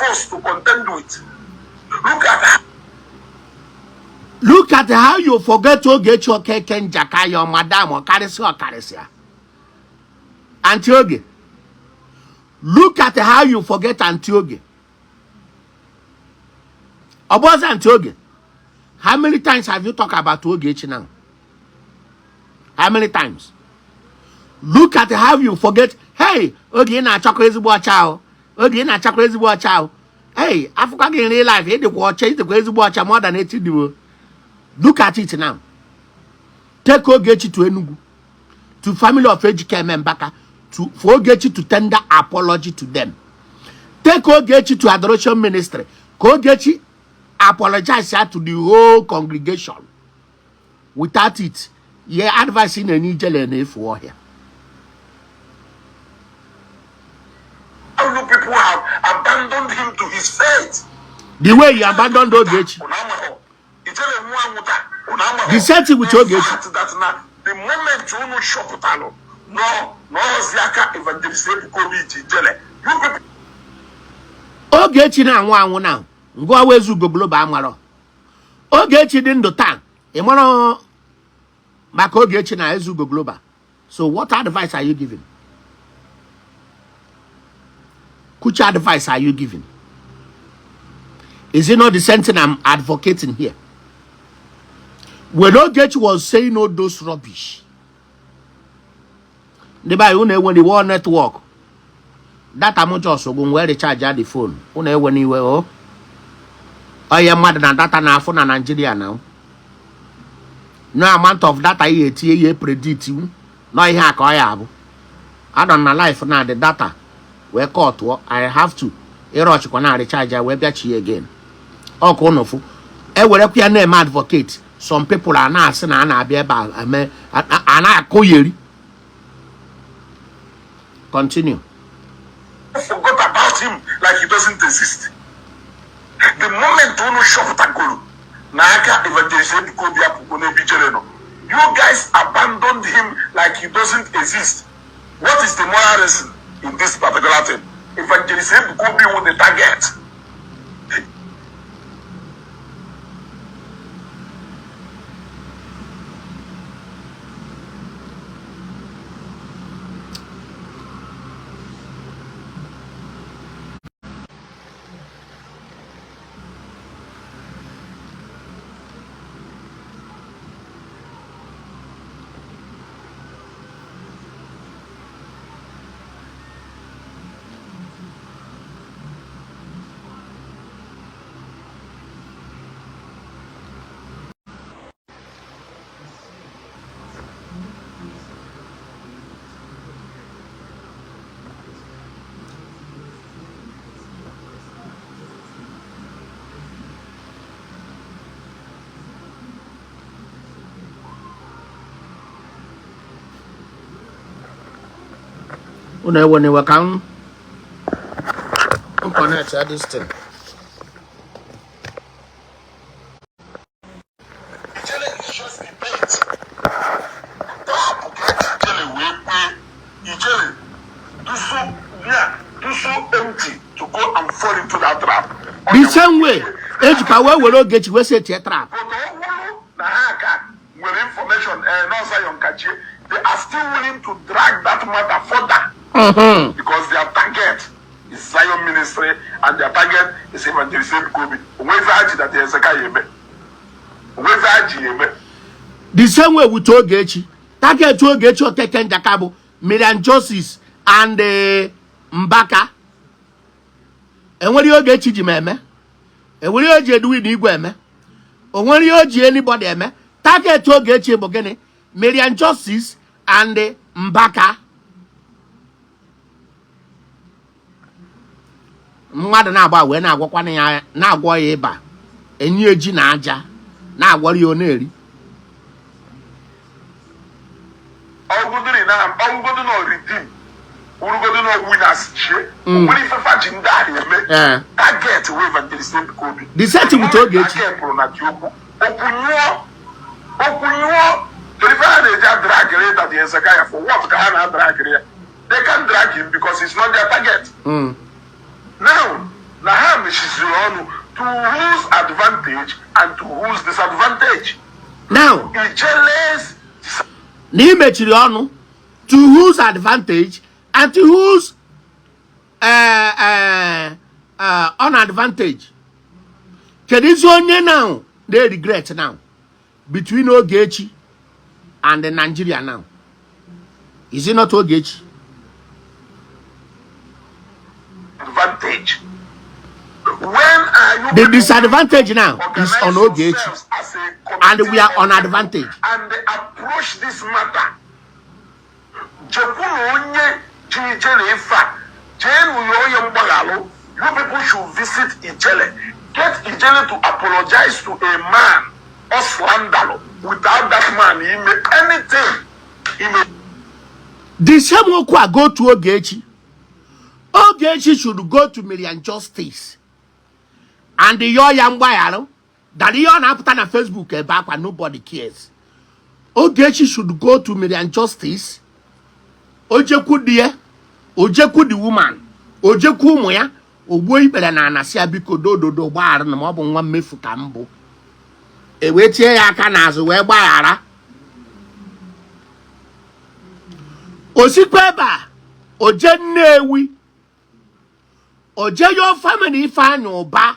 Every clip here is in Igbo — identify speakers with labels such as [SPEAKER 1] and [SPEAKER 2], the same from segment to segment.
[SPEAKER 1] force to contend with. Look at how
[SPEAKER 2] Look at how you forget Ogechi Okeke Njaka, your madam, ọkarịsịa ọkarịsịa. Aunty Oge. Look at how you forget Aunty Oge. Ọ bụzi Aunty Oge. How many times have you talked about Ogechi now? How many times? Look at how you forget. Hey, Oge, ị na-achakwa ezigbo ọcha ahụ. Oge, ị na-achakwa ezigbo ọcha ahụ. Hey, afụkwa gị in real life, ị dịkwa ọcha, ị dịkwa ezigbo ọcha more than etu dịwo. Look at it now. Take Ogechi to Enugu, to family of Ejikeme Mbaka, to for Ogechi to tender apology to them. Take Ogechi to Adoration Ministry. Ka Ogechi apologize ya to the whole congregation. Without it, ye advice ị na-enye ijele na-efu ọhịa.
[SPEAKER 1] You people have abandoned him to his fate.
[SPEAKER 2] The way you abandoned Ogechi.
[SPEAKER 1] Unu amahọ. Ijele nwa anwụta. Unu amahọ.
[SPEAKER 2] The same thing with
[SPEAKER 1] In
[SPEAKER 2] Ogechi.
[SPEAKER 1] fact, that na the moment unu chọpụtalụ nọ n'ọzi aka Evangelist Ebuka Obi ji ijele. You people
[SPEAKER 2] Ogechi na-anwụ anwụ na ngwa Wezugo Global amarọ. Ogechi dị ndụ taa, ị mara maka Ogechi na Ezugo Global. So what advice are you giving? Which advice are you giving? Is it not the same thing I'm advocating here? When Ogechi was saying all those rubbish, ndị be anyị, unu enwere iwe network data m just gwụ, wee recharge the phone. Unu ewe n'iwe o onye mmadụ na data na-afụ na Nigeria na no amount of data ihe etinye ihe predict nọ ihe a ka ọ ya abụ. Anọ na live na the data wee kọtụọ. I have to ịrọchikwa na recharge ya wee bịachi ya again. Ọka ụnụ fụ ewerekwa ya na-eme advocate. Some people a na-asị na a na-abịa ebe a eme a na-akụgheri. Continue.
[SPEAKER 1] Forgot about him like he doesn't exist. The moment unu chọpụtagoro na aka Evangelist Ebuka Obi apụgo n'ebe ijele nọ, you guys abandoned him like he doesn't exist. What is the moral reason in this particular thing? Evangelist Ebuka Obi wụ the target.
[SPEAKER 2] Unu ewe n'iwe ka m connect ya this thing.
[SPEAKER 1] Ijele is just the bait. Trap ka eji ijele wee kwee. Ijele do so, yeah, do so empty to go and fall into that trap.
[SPEAKER 2] The same way ejikwa wee were Ogechi wee setie trap.
[SPEAKER 1] But ọ bụrụ na ha ka nwere information na Zion Kachie, they are still willing to drag that matter further because their target is Zion Ministry and their target is Evangelist Ebuka Obi. Onwe ife ha ji that Hezekiah eme. Onwe ife ha ji eme.
[SPEAKER 2] The same way with Ogechi. Target Ogechi Okeke Njaka bụ Miriam Joseph and Mbaka. Enwere ihe Ogechi ji m eme, enwere ihe o ji Edwin Igwe eme, onwere ihe o ji anybody eme. Target Ogechi bụ gịnị? Miriam Justice and Mbaka. Mmadụ na-agba wee na-agwakwana ya, na-agwọ ya ịba, enye ji na aja na-agwọrọ ya, ọ na-eri.
[SPEAKER 1] Ọgụdịrị na ọgụgodu na redeem urugodu na winners chie nwere ife fa ji ndị ahụ eme. Target wee Evangelist Ebuka Obi.
[SPEAKER 2] The same thing with Ogechi.
[SPEAKER 1] Target pụrụ na dị okwu okwu nyụọ okwu nyụọ. Kedu ife ha na-eji adragịrị that Hezekiah? For what ka ha na-adragịrị ya? They can drag him because it's not their target. Now na ha Mechiziri ọnụ to whose advantage and to whose disadvantage?
[SPEAKER 2] Now,
[SPEAKER 1] Ijele's
[SPEAKER 2] na ị mechiri ọnụ to whose advantage and to whose unadvantage? Kedụzi onye now dey regret now between Ogechi and the Nigeria now? Is it not Ogechi?
[SPEAKER 1] Advantage. When are you
[SPEAKER 2] The disadvantage now is
[SPEAKER 1] organize
[SPEAKER 2] on Ogechi.
[SPEAKER 1] Yourselves as a
[SPEAKER 2] And we are
[SPEAKER 1] committee
[SPEAKER 2] on advantage.
[SPEAKER 1] and approach this matter? Jekwunu onye ji Ijele ife a, jeenu ya onye mgbaghalụ. You people should visit Ijele. Get Ijele to apologize to a man or slanderlụ without that man ime anything. Ime
[SPEAKER 2] The same okwu a go to Ogechi. Ogechi should go to Miriam Justice and yọọ ya mgbaghara that ihe ọ na-apụta na Facebook ebe akwa, nobody cares. Ogechi should go to Miriam Justice. Ojekwu di ya, ojekwu the woman, ojekwu ụmụ ya, ogbuo ikpere na ana si ya biko dododo gbaghara na ma ọ bụ nwa mmefu ka m bụ. E wee tie ya aka n'azụ wee gbaghara. Osikwa ebe a oje Nnewi, oje yọọ family Ifeanyị Ụba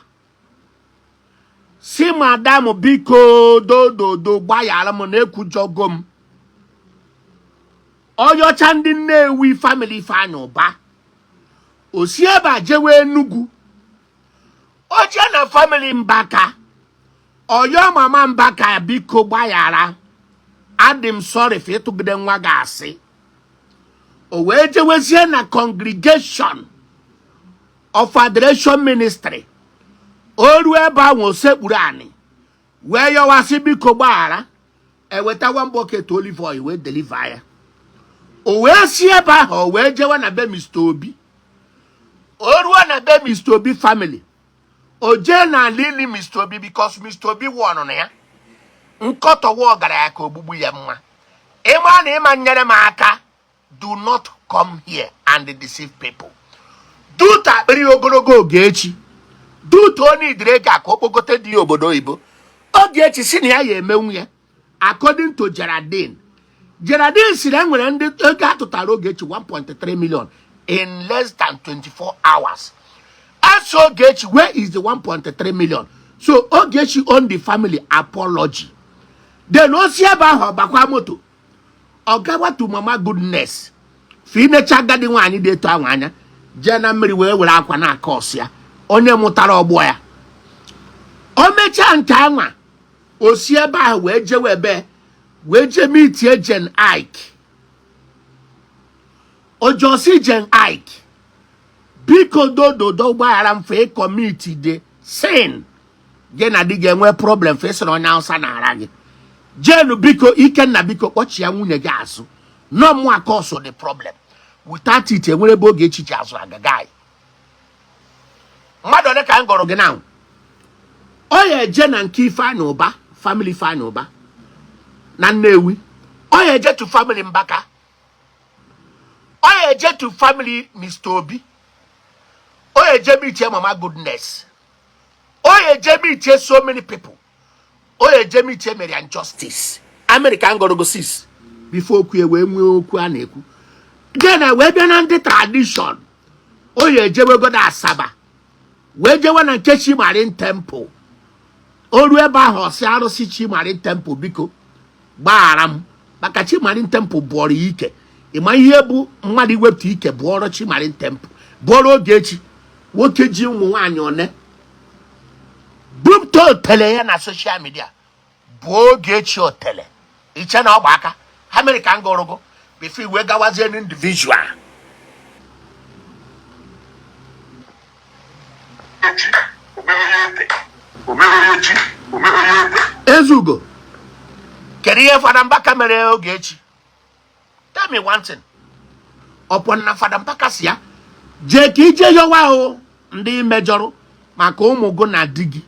[SPEAKER 2] si madam biko dododo gbaghara m na ekwujọgo m. Ọyọcha ndị Nnewi family Ifeanyị Ụba, o si ebe a jewe Enugu, o jee na family Mbaka, ọyọ mama Mbaka biko gbaghara, adị m sorry for ịtụgide nwa gị asị. O wee jewezie na Congregation of Adoration Ministry. O ruo ebe ahụ, o sekpuru anị wee yọwasị biko gbaghara, eweta one bucket olive oil wee deliver ya. O wee si ebe ahụ o wee jewe na be Mr. Obi. O ruo na be Mr. Obi family, o jee na lili Mr. Obi because Mr. Obi wọnụ na ya nkọtọwa ọgaranya ka ogbugbu ya mma. Ịma na ịma nyere m aka, do not come here and deceive people. Dutu akpịrị ogologo Ogechi, dutu onye idire ego a ka o kpogote dị ya obodo oyibo. Ogechi si na ya ya emenwu ya. According to Geraldine, Geraldine si na enwere ndị ego atụtara Ogechi 1.3 million in less than 24 hours. Ask Ogechi, where is the 1.3 million? So Ogechi own the family apology. Then o si ebe ahụ ọgbakwa moto ọ gawa to Mama Goodness. Finecha agadi nwaanyị dị etu ahụ anya jee na mmiri wee were akwa na-aka ọsị ya onye mụtara ọgbọ ya. O mechaa nke anwa, o si ebe ahụ wee jewe ebe wee jee meetie Jen Ike. Ojosi Jen Ike biko dododo gbaghara m fe commit the sin gị na di ga-enwe problem fe sị na onye Hausa na-ara gị. Jenu biko, Ikenna biko kpọchie nwunye gị azụ nọ mụ aka the problem. Without it, enwere ebe Ogechi ji azụ agaga anyị. Mmadụ ole ka m gọrọ gị now? Ọ ya eje na nke Ifeanyị Ụba family, Ifeanyị Ụba na Nnewi. Ọ ya eje to family Mbaka. Ọ ya eje to family Mr. Obi. Ọ ya eje meet Mama Goodness. Ọ ya eje meet so many people. Ọ ya eje meet Marian Justice. America ngọrọgo six before okwu e wee nwee okwu a na-ekwu. Then wee bịa na ndị tradition. Ọ ya ejewegodo Asaba wee jewe na nke Chimarin Temple. O ruo ebe ahụ, ọsị arụsị Chimarin Temple biko gbaghara m maka Chimarin Temple bụọrọ ya ike. Ịma ihe bụ mmadụ iwepụta ike bụọrọ Chimarin Temple, bụọrọ Ogechi, nwoke ji ụmụ nwaanyị one bupụta otele ya na social media bụ Ogechi otele iche na ọgba aka ha mere ka m gụrụgụ before iwe gawazie n'individual.
[SPEAKER 1] Echi omeghe ete, omeghe echi omeghe ete.
[SPEAKER 2] Ezugo, kedu ihe Fada Mbaka mere Ogechi? Tell me one thing. Ọpọ na Fada Mbaka si ya jee ka ije yọwa o ndị mejọrọ maka ụmụ gụ na di gị.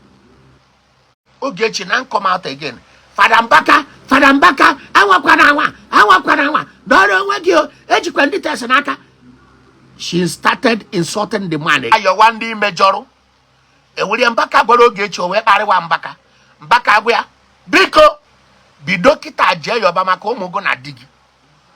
[SPEAKER 2] Ogechi na come out again, Fada Mbaka, Fada Mbaka anwakwana anwa, anwakwana anwa dọrọ onwe gị o ejikwa ndị tesi n'aka. She started insulting the man. Ayọwa ndị mejọrọ Ewere Mbaka gwara Ogechi, o wee kparịwa Mbaka. Mbaka agwa ya, biko bido kịta jee yọba maka ụmụ gị na di gị.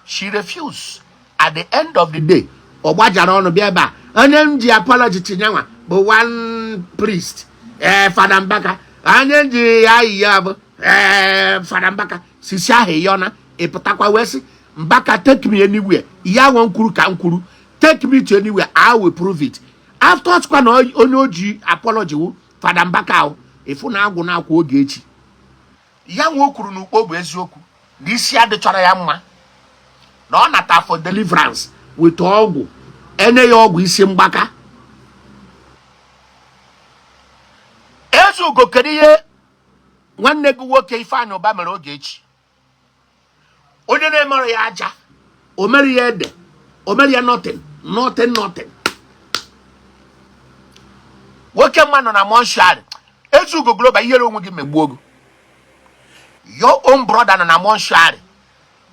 [SPEAKER 2] She refuse. At the end of the day, ọ gbajara ọnụ bịa ebe a, onye m ji apology tinyenwa bụ one priest, ee, Fada Mbaka. Onye m ji ya yi ya bụ, ee, Fada Mbaka sisi ahụ ịyọna ịpụtakwa wee sị, "Mbaka, take me anywhere." Ihe ahụ m kwuru ka m kwuru, "Take me to anywhere, I will prove it." After ọtụkwa na onye o ji apology wu Fada Mbaka ahụ, ịfụ na agwụ na-akwa Ogechi. Ya nwa o kwuru n'ukpo bụ eziokwu na isi adịchọrọ ya mma, na ọ nata for deliverance with ọgwụ, enye ya ọgwụ isi mgbaka. Ezeugo, kedu ihe nwanne gị nwoke Ifeanyị Ụba mere Ogechi? Onye na-emere ya aja, o mere ya ede, o mere ya nothing, nothing, nothing. Nwoke mma nọ na mortuary. Ezeugo Global, ihere onwe gị megbuo gị. Your own brother nọ na mortuary.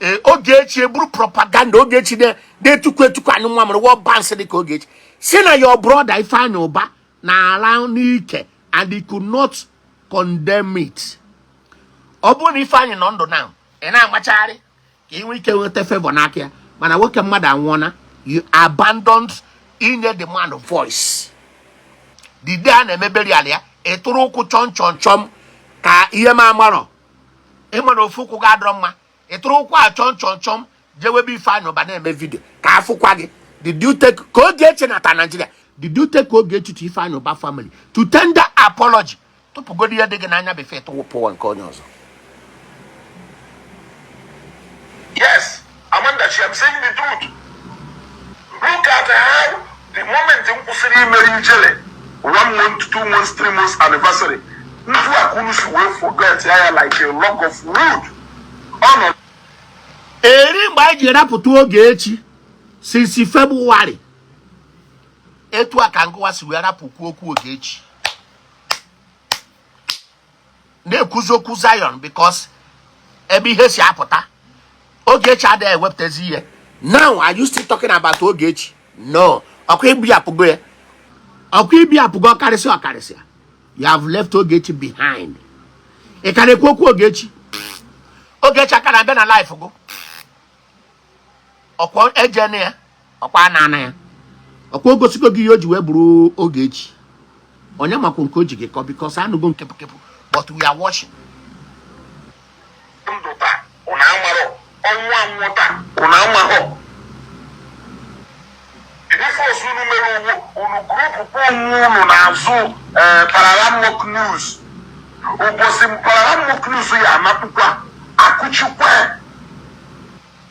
[SPEAKER 2] Ee, Ogechi eburu propaganda. Ogechi na-etukwu etukwu anyị nwa mụrụ wọ bansị dị ka Ogechi si na your brother Ifeanyị Ụba na-ala n'ike and he could not condemn it. Ọ bụrụ na Ifeanyị nọ ndụ na ị na-amachagharị ka ị nwee ike nweta favor n'aka ya, mana nwoke mmadụ anwụọna. You abandoned inye the man voice. The day a na-eme burial ya, ị tụrụ ụkwụ chọm chọm chọm ka ihe ma amarọ ịma na ofu ụkwụ ga-adọrọ mma. Ị tụrụ ụkwụ a chọm chọm chọm jewebe Ifeanyị Ụba na-eme video ka afụkwa gị. Did you take ka Ogechi nata Nigeria? Did you take Ogechi to Ifeanyị Ụba family to tender apology? Tụpụgodo ihe dị gị n'anya before tụwụpụ ụwa nke onye ọzọ.
[SPEAKER 1] Yes, Amanda, she am saying the truth. Look at how the moment m kwụsịrị imere Ijele one month, 2 months, 3 months anniversary, ntu akunu si wee forget ya like a log of wood. Ọ nọ
[SPEAKER 2] Eri mgbe anyị ji rapụta Ogechi since February, etu a ka ngụwa si wee rapụkwu okwu Ogechi na-ekwuzi okwu Zion, because ebe ihe si apụta, Ogechi adịghị ewepụtazi ihe. Now, are you still talking about Ogechi? No. Ọkwa ibi apụgo ya, ọkwa ibi apụgo ọkarịsịa ọkarịsịa. You have left Ogechi behind. Ị ka na-ekwu okwu Ogechi? Ogechi aka na-abịa na life gụ. Ọkwa ejene ya, ọkwa ana ana ya, ọkwa ogosigo gị ihe o ji wee bụrụ Ogechi. Onye makwa nke o ji gị kọ, because anụgo nkepụkepụ, but we are watching.
[SPEAKER 1] Ndụ taa, ụnụ amarọ. Ọnwụ anwụ taa, ụnụ amahọ. Ife ọzọ unu mere owu unu group kwa onwe unu n'azụ Pararamok News. Ụbọchị Pararamok News ya anapụkwa akụchikwa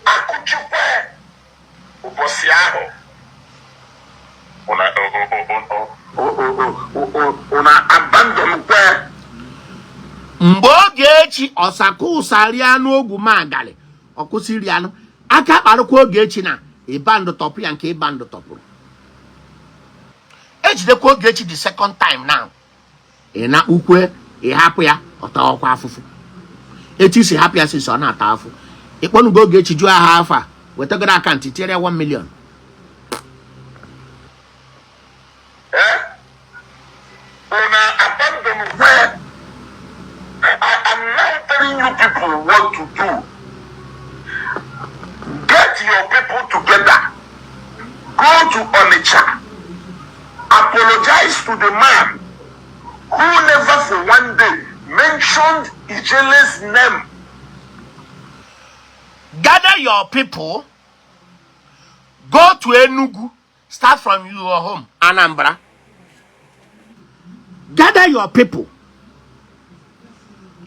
[SPEAKER 1] akụchikwa ụbọchị ahụ, ụna abandon kwe.
[SPEAKER 2] Mgbe Ogechi ọsaka ụsa rie anụ ogwu magali, ọkwụsị iri anụ aka kparụkwa Ogechi na ịbandụ tọpụ ya nke ịbandụ tọpụrụ, ejidekwa Ogechi the second time now, ị na-ukwe ịhapụ ya, ọ tawakwa afụfụ etu isi hapụ ya sisi ọ na-ata afụ. Ịkpọnugo Ogechi jụọ ha afọ a, wetagoro account tinyere ya 1 million.
[SPEAKER 1] Eh? Una abandon where I am now telling you people what to do. Get your people together. Go to Onitsha. Apologize to the man who never for one day mentioned Ijele's name.
[SPEAKER 2] Gather your people, go to Enugu, start from your home, Anambra. Gather your people,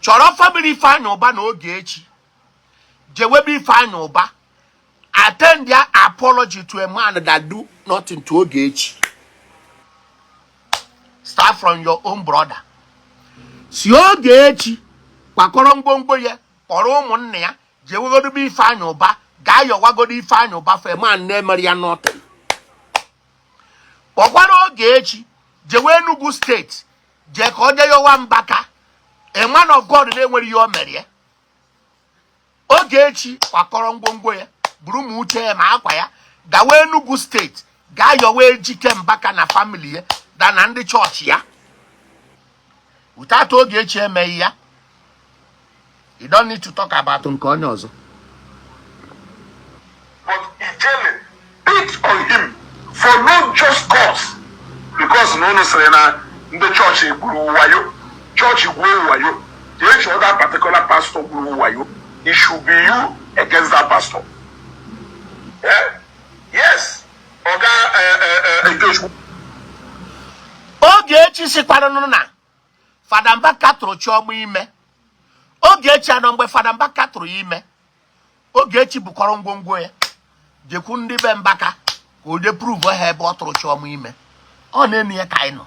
[SPEAKER 2] chọrọ family Ifeanyị Ụba na Ogechi, jewebe Ifeanyị Ụba, attend their apology to a man that do nothing to Ogechi. Start from your own brother. Si Ogechi kwakọrọ ngwongwo ya, kpọrọ ụmụnne ya, jewegodobe Ifeanyị Ụba, gaa yọwagodo Ifeanyị Ụba for a man na-emere ya nothing. Kpọkwara Ogechi jewe Enugu State, jee ka ọ jee yọwa Mbaka, a man of God na-enwere ihe o mere ya. Ogechi kwakọrọ ngwongwo ya, buru ma uche ya ma akwa ya, gawa Enugu State, gaa yọwa Ejike Mbaka na family ya da na ndị chọọchị ya. Without Ogechi emeghị ya, you don't need to talk about nke onye ọzọ.
[SPEAKER 1] But Ijele picked on him for no just cause, because na unu sịrị na ndị chọọchị gburu wayo, chọọchị gwuo wayo. Jee chọọ that particular pastor gburu wayo. It should be you against that pastor. Yeah? Yes, Oga Ikechukwu.
[SPEAKER 2] Ogechi sikwara na Fada Mbaka tụrụ Chiọma ime. Ogechi anọ mgbe Fada Mbaka tụrụ ya ime. Ogechi bukọrọ ngwongwo ya jekwu ndị be Mbaka ka o jee prove ha ebe ọ tụrụ Chiọma ime. Ọ na-enu ya ka anyị nọ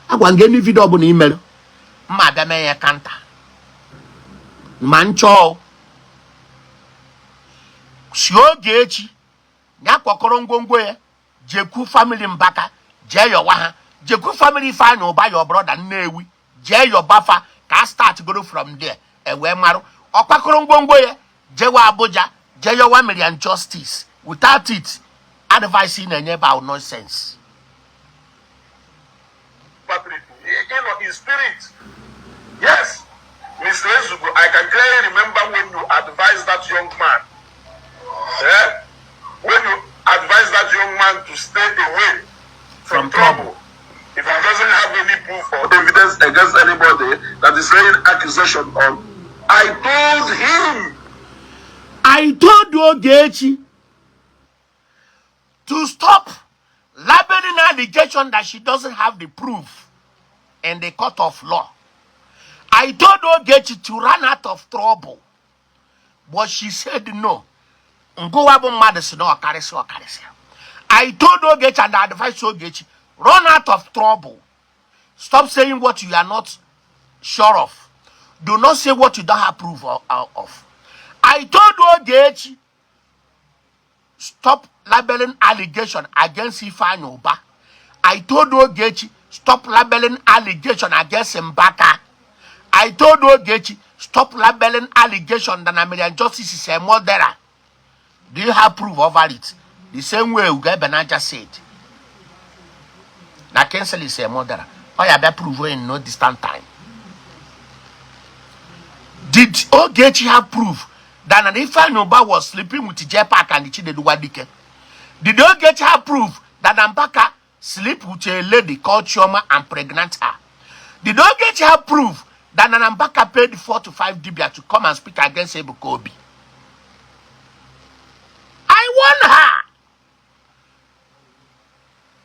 [SPEAKER 2] agwa nge. Ndị video ọbụla imere mma abịa mee ya counter ma nchọọ si Ogechi ya kwakọrọ ngwongwo ya jekwu family Mbaka, jee yọwa ha, jekwu family Ifeanyị Ụba, your brother, Nnewi, jee yọbafa ka a start goro from there e wee marụ. Ọ kwakọrọ ngwongwo ya jewa Abuja, jee yọwa Mariam Justice. Without it, advice ị na-enye about nonsense.
[SPEAKER 1] Patrick, in spirit. Yes, Mr. Ezugo, I can clearly remember when you advised that young man. Eh? When you advised that young man to stay away from
[SPEAKER 2] From trouble.
[SPEAKER 1] Trouble. If he doesn't have any proof or evidence against anybody that is laying accusation on, I told him.
[SPEAKER 2] I told Ogechi to stop labeling allegation that she doesn't have the proof in the court of law. I told Ogechi to run out of trouble, but she said no. Ngụwa bụ mmadụ si na ọkarịsị ọkarịsị. I told Ogechi and I advised Ogechi, run out of trouble. Stop saying what you are not sure of. Do not say what you don't have proof of. I told Ogechi, stop labeling allegation against Ifeanyi Uba. I told Ogechi, stop labeling allegation against Mbaka. I told Ogechi, stop labeling allegation that Nigerian justice is a murderer. Do you have proof over it? The same way Uga Benaja said. Na Kingsley is a murderer. Oh, yeah, be prove in no distant time. Did Ogechi have proof that Ifeanyi Uba was sleeping with J Park and Chinedu Wadike? Did Ogechi have proof that Mbaka sleep with a lady called Chioma and pregnant her? Did Ogechi have proof that Mbaka paid 4 to 5 dibia to come and speak against Ebuka Obi? I warned her.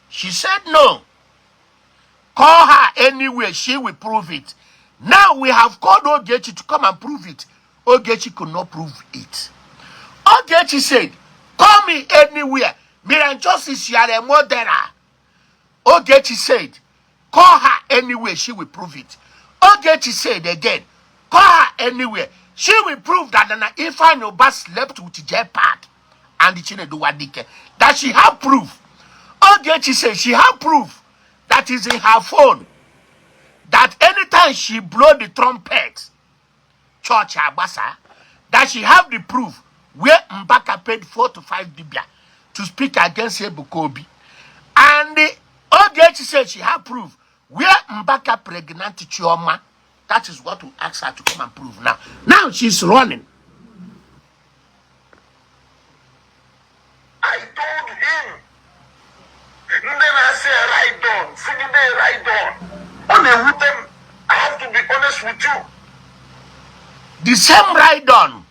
[SPEAKER 2] She said no. Call her anywhere, she will prove it. Now we have called Ogechi to come and prove it. Ogechi could not prove it. Ogechi said, "Call me anywhere. Miriam Justice, you are a murderer." Ogechi said, "Call her anywhere, she will prove it." Ogechi said again, "Call her anywhere. She will prove that Nana Ifeanyi Uba slept with J Park and the Chinedu Wadike." That she have proof. Ogechi said she have proof that is in her phone. That anytime she blow the trumpet, church agbasa, that she have the proof where Mbaka paid 4 to 5 dibia to speak against Ebuka Obi. And the Ogechi said she have proof where Mbaka pregnant Chioma. That is what we ask her to come and prove now. Now she's running.
[SPEAKER 1] I told him. Ndị na-asị ride on, sigide ride on. Ọ na-ewute m. I have to be honest with you.
[SPEAKER 2] The same ride on.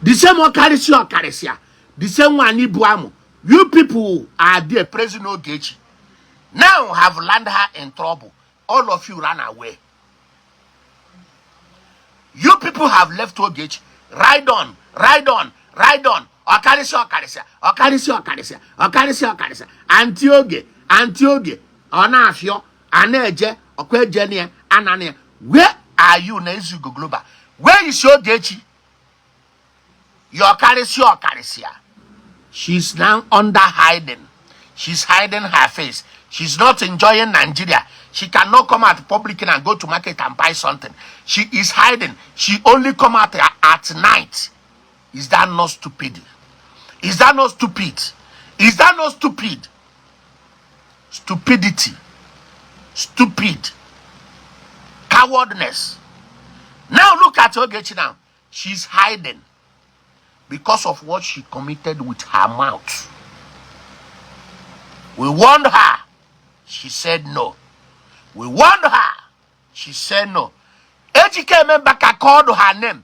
[SPEAKER 2] The same ọkarịsịa ọkarịsịa. The same one ibu amụ. You people are there praising Ogechi. Now have landed her in trouble. All of you ran away. You people have left Ogechi. Ride on, ride on, ride on. Ọkarịsịa ọkarịsịa, ọkarịsịa ọkarịsịa, ọkarịsịa ọkarịsịa. Aunty Oge, Aunty Oge, ọ na-afịọ, a na-eje, ọkwa eje na ya, ana na ya. Where are you na Ezugo Global? Where is Ogechi? Your ọkarịsịa ọkarịsịa. She's now under hiding. She's hiding her face. She's not enjoying Nigeria. She cannot come out public and go to market and buy something. She is hiding. She only come out at night. Is that not stupid? Is that not stupid? Is that not stupid? Stupidity. Stupid. Cowardness. Now look at Ogechi now. She's hiding because of what she committed with her mouth. We warned her. She said no. We warned her. She said no. Ejike Mbaka called her name.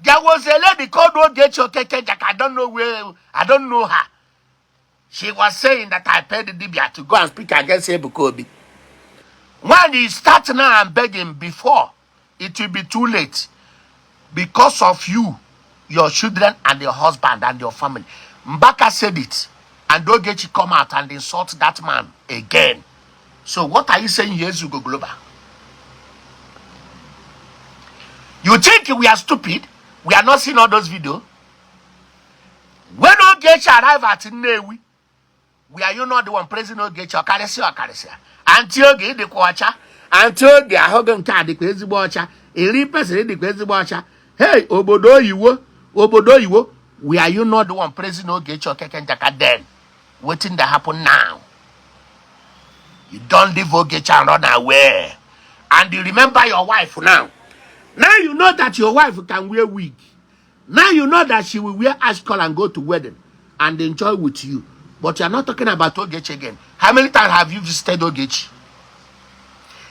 [SPEAKER 2] There was a lady called Ogechi Okeke. I don't know where, I don't know her. She was saying that I paid the dibia to go and speak against Ebuka Obi. When you start now and begging before, it will be too late. Because of you, your children, and your husband and your family. Mbaka said it. And Ogechi come out and insult that man again. So what are you saying here, Zugo Global? You think we are stupid? We are not seeing all those videos. When Ogechi arrive at Nnewi, we are you not the one praising Ogechi? Ọkarịsịa ọkarịsịa. Aunty Oge, ịdịkwa ọcha. Aunty Oge, ahụ gị nke a dịkwa ezigbo ọcha. Iri pesịrị dịkwa ezigbo ọcha. Hey, obodo oyiwo, obodo oyiwo. We are you not the one praising Ogechi Okeke Njaka then? Wetin dey happen now? You don't leave Ogechi and run away. And you remember your wife now. Now you know that your wife can wear wig. Now you know that she will wear ash color and go to wedding and enjoy with you. But you are not talking about Ogechi again. How many times have you visited Ogechi?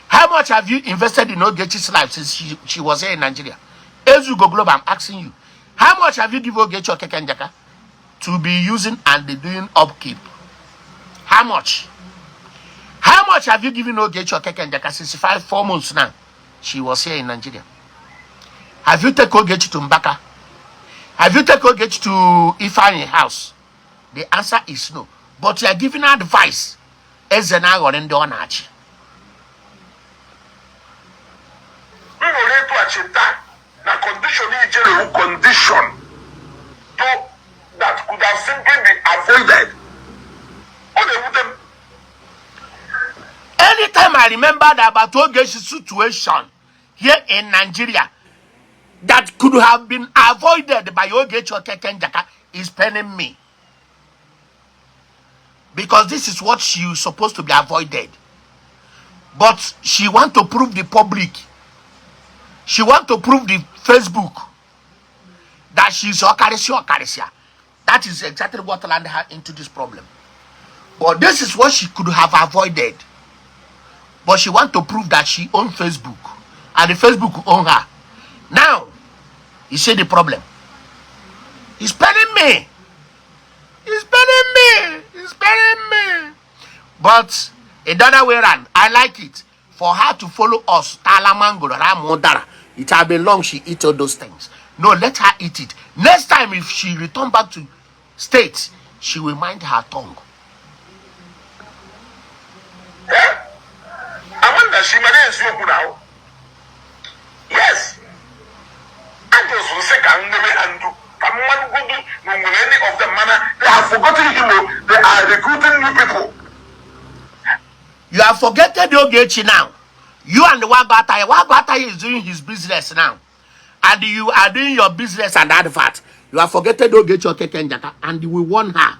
[SPEAKER 2] How much have you invested in Ogechi's life since she was here in Nigeria? Ezugo Global, I'm asking you. How much have you given Ogechi Okeke Njaka to be using and doing upkeep? How much? How much have you given Ogechi Okeke Njaka since 5, 4 months now? She was here in Nigeria. Have you taken Ogechi to Mbaka? Have you taken Ogechi to Ifeanyi house? The answer is no. But you are giving advice. Eze na-aghọrị ndị ọ na-achị.
[SPEAKER 1] M were etu a cheta na condition ijere wu condition to that could have simply been avoided. Ọ na-ewute m.
[SPEAKER 2] Anytime I remember that about Ogechi situation here in Nigeria that could have been avoided by Ogechi Okeke Njaka is paining me. Because this is what she is supposed to be avoided. But she want to prove the public. She want to prove the Facebook that she's Okarisia Okarisia. That is exactly what landed her into this problem. But this is what she could have avoided. But she want to prove that she own Facebook. And the Facebook own her. Now, you see the problem. He's paining me. He's paining me. He's paining me. But in other way round, I like it. For her to follow us, Tala mango, Ramodara. It has been long she eat all those things. No, let her eat it. Next time, if she return back to state, she will mind her tongue.
[SPEAKER 1] Eh? Amanda shi mana eziokwu na ahụ. Yes. Ajọsụ sị ka m nyere ha ndu ka mmanụ godu na onwere any of them, mana they have forgotten him o. They are recruiting new people.
[SPEAKER 2] You have forgotten Ogechi now. You and the Wago Ataya. Wago Ataya is doing his business now. And you are doing your business and advert. You have forgotten Ogechi Okeke Njaka and we want her.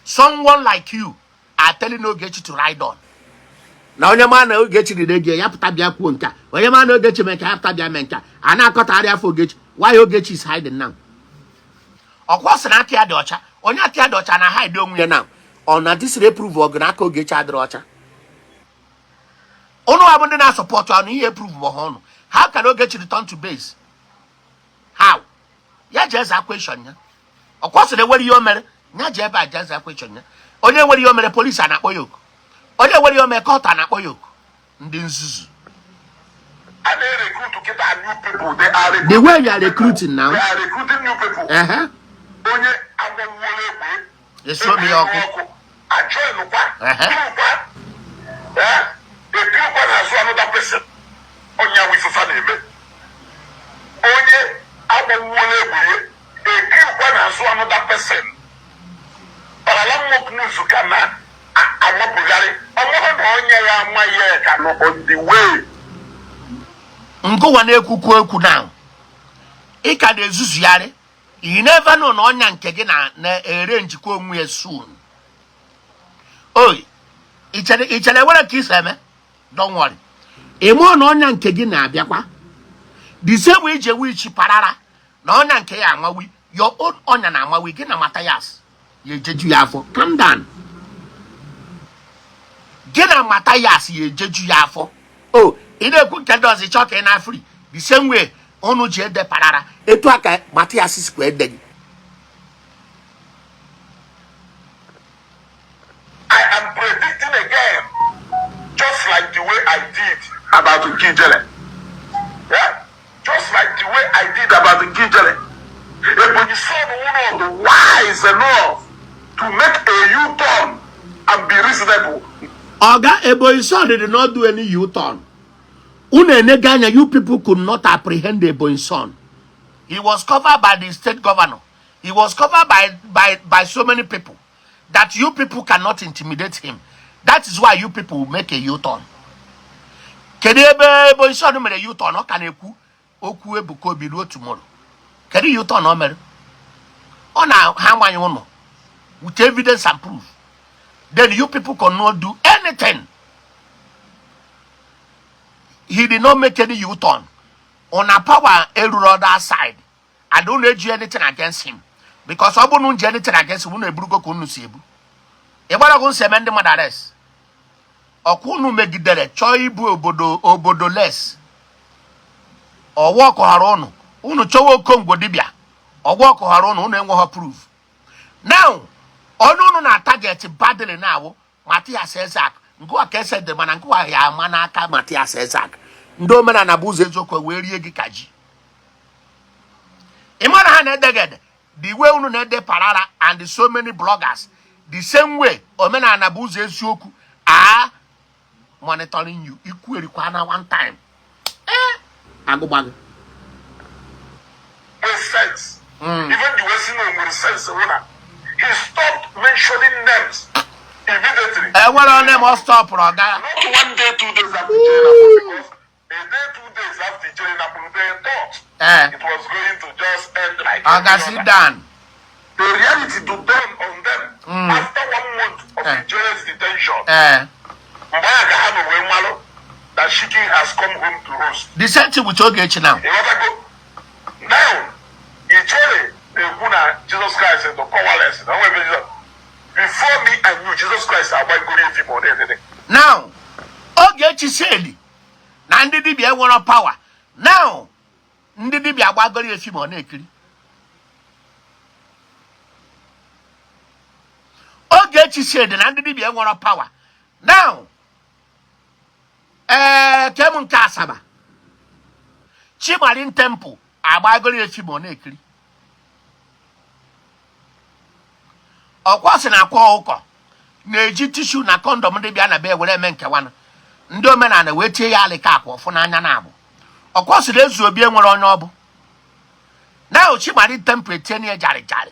[SPEAKER 2] Someone like you are telling Ogechi to ride on. Na onye ma na Ogechi riri ego ya pụta bịa kwuo nke a. Onye ma na Ogechi mee nke ya pụta bịa mee nke a. A na-akọtagharị afọ Ogechi. Why Ogechi is hiding now? Ọkwa sị na aka ya dị ọcha. Onye aka ya dị ọcha na hide onwe ya now. Ọ na disiri prove ọgụ na aka Ogechi adịrị ọcha. Unu abụ ndị na-asupport anụ ihe prove bụ ha ọnụ. How can Ogechi return to base? How? Ya jee zaa question ya. Ọkwa sịrị enwere ihe o mere. Ya jee ebe a jee zaa question ya. Onye nwere ihe o mere, polisi a na-akpọ ya oku. Onye nwere ihe o mere, court a na-akpọ ya oku. Ndị nzuzu.
[SPEAKER 1] A na-erecruit kịta new people. They are recruiting
[SPEAKER 2] The way you are recruiting now.
[SPEAKER 1] They are recruiting new people. Onye agwọwuola egbe
[SPEAKER 2] Esuo m ya ọkụ.
[SPEAKER 1] Ajoinukwa kirukwa ekirukwa n'azụ another person. Onye awụ ifefa na-eme onye agbawuola egbe ya ekirukwa n'azụ another person. Paralamok news ka na amapụgharị ọmụrụ na onye ya amaghị ya ka nọ on the way.
[SPEAKER 2] Ngụwa na-ekwukwu ekwu now. Ị ka na-ezuzugharị. You never know na ọnya nke gị na na-ere njikwa onwe ya soon. Oi, ị chere nwere ka isi eme? Don't worry. Ị mụọ na ọnya nke gị na-abịakwa. The same way iji ewu ichi parara na ọnya nke ya amawi, your own ọnya na-amawi gị na Matthias ya ejeju ya afọ. Calm down. Gị na Matthias ya ejeju ya afọ. O ị na-ekwu nke ndị ọzọ, ị chọọ ka ị na free. The same way unu ji ede parara, etu a ka Matthias sikwa ede gị.
[SPEAKER 1] I am predicting again, just like the way I did about Nkijele. Yeah? Just like the way I did about Nkijele. Ebonyi son not wise enough to make a U-turn and be reasonable.
[SPEAKER 2] Oga Ebonyi son did not do any U-turn. Unu enega anya, you people could not apprehend Ebonyi son. He was covered by the state governor. He was covered by so many people that you people cannot intimidate him. That is why you people will make a U-turn. Kedu ebe Ebonyi son mere U-turn? Ọ ka na-ekwu okwu Ebuka Obi ruo tomorrow. Kedu U-turn o mere? Ọ na ha amanye ụnụ with evidence and proof. Then you people cannot do anything. He did not make any U-turn. Una power eruru other side. I don't eji anything against him. Because ọ bụrụ na unu ji anything against him, unu eburugo ka unu si ebu. Ị gbara ọgụ nsi eme ndị mmadụ arrest. Ọkwa unu megidere chọọ ibu obodo obodo les. Ọwa ọkụghara unu. Unu chọwa Okongwo dibịa. Ọwa ọkụghara unu, unu enweghị proof. Now, onye unu na target badly now Matthias Ezeaku ngụwa ka ese dị, mana ngụwa ya ama n'aka Matthias Ezeaku. Ndị omenala bụ ụzọ eziokwu wee rie gị ka ji. Ị mara ha na-ede ede the way unu na-ede parara and so many bloggers, the same way omenala bụ ụzọ eziokwu are monitoring you. Ikwu erikwa na one time, eh, agụgba gị.
[SPEAKER 1] With sense. Even the Western with sense, he stopped mentioning names immediately.
[SPEAKER 2] Enwere onye ma ọ stọpụrụ ọga.
[SPEAKER 1] Not one day, 2 days after Ijele, because a day, 2 days after Ijele, they thought it was going to just end like
[SPEAKER 2] ọga
[SPEAKER 1] any
[SPEAKER 2] sit
[SPEAKER 1] other.
[SPEAKER 2] down.
[SPEAKER 1] The reality to dawn on them after one month of Ijele's detention. Mgbe a ga ha nọ wee malụ that chicken has come home to roast.
[SPEAKER 2] The same thing with Ogechi now.
[SPEAKER 1] Ịghọtago? Now, Ijele na-ekwu na Jesus Christ is powerless. Na onwe ebe Jesus. Before me and you, Jesus Christ agbagoro efi ma ọ na-edede.
[SPEAKER 2] Now, Ogechi said na ndị dibịa enwero power. Now, ndị dibịa agbagoro efi ma ọ na-ekiri. Ogechi said na ndị dibịa enwero power. Now, ee, kem nke Asaba Chimarin Temple agbagoro efi ma ọ na-ekiri. Ọkwa sị na akwa ọkụkọ na-eji tissue na condom ndị bịa na be were eme nkewanụ, ndị omenala wee tie ya alịka akwa ọfụ n'anya na abụ. Ọkwa sịrị ezu obi enwere onye ọ bụ na Chimarin Temple etinye ya jarị jarị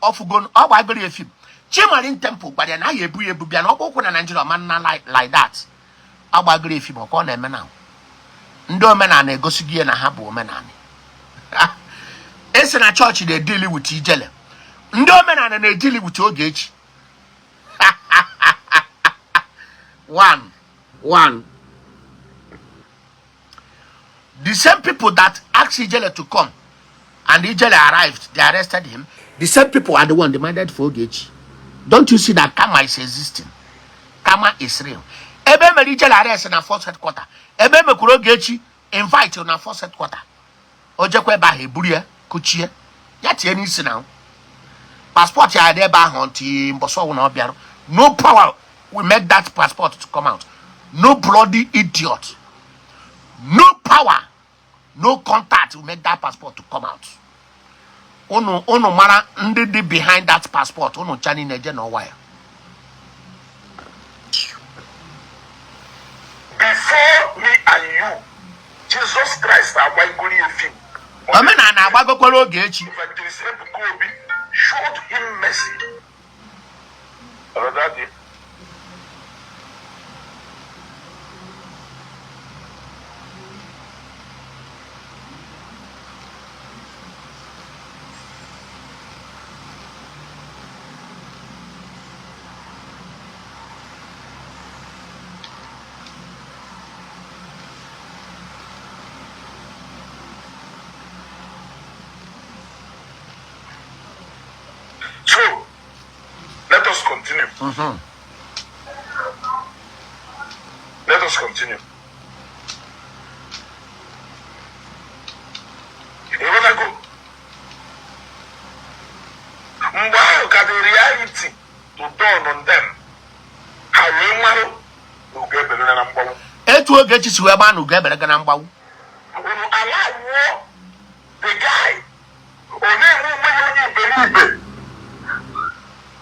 [SPEAKER 2] ọfụgo ọ gbagoro efi. Chimarin Temple gwara ya na ya ebu ya ebu bịa na ọkpụ ụkwụ na Naijiria ọma nna like that. Ọ gbagoro efi ma ọkwa ọ na-eme na ndị omenala egosigo ya na ha bụ omenala. Esi na chọọchị na-edili with ijele, ndị omenala na-edili with Ogechi. One one, the same people that asked Ijele to come and Ijele arrived, they arrested him. The same people are the one demanded for Ogechi. Don't you see that karma is existing? Karma is real. Ebe mere Ijele arrest na force headquarter, ebe mekwuru Ogechi invite na force headquarter, o jekwa ebe ahụ eburu ya kuchie ya tie n'isi na passport ya dị ebe ahụ until mbọsị ọwụ na ọ bịara. No power will make that passport to come out. No bloody idiot, no power, no contact will make that passport to come out. Unu unu mara ndị dị behind that passport, unu ncha niile eje n'ọwa ya.
[SPEAKER 1] Before me and you, Jesus Christ agbagoro efi.
[SPEAKER 2] Omenala agbagokwara Ogechi.
[SPEAKER 1] Evangelist Ebuka Obi showed him mercy. Brother Daddy. continue. Let us continue. Ịghọtago? Mgbe ahụ ka the reality to dawn on them, ha wee marụ na ugo ebere na mgbanwe.
[SPEAKER 2] Etu Ogechi si wee gbaa na ugo ebere ga na mgbanwe.
[SPEAKER 1] Unu ala wụọ the guy, ọ na-enwe onwe ya onye iberibe.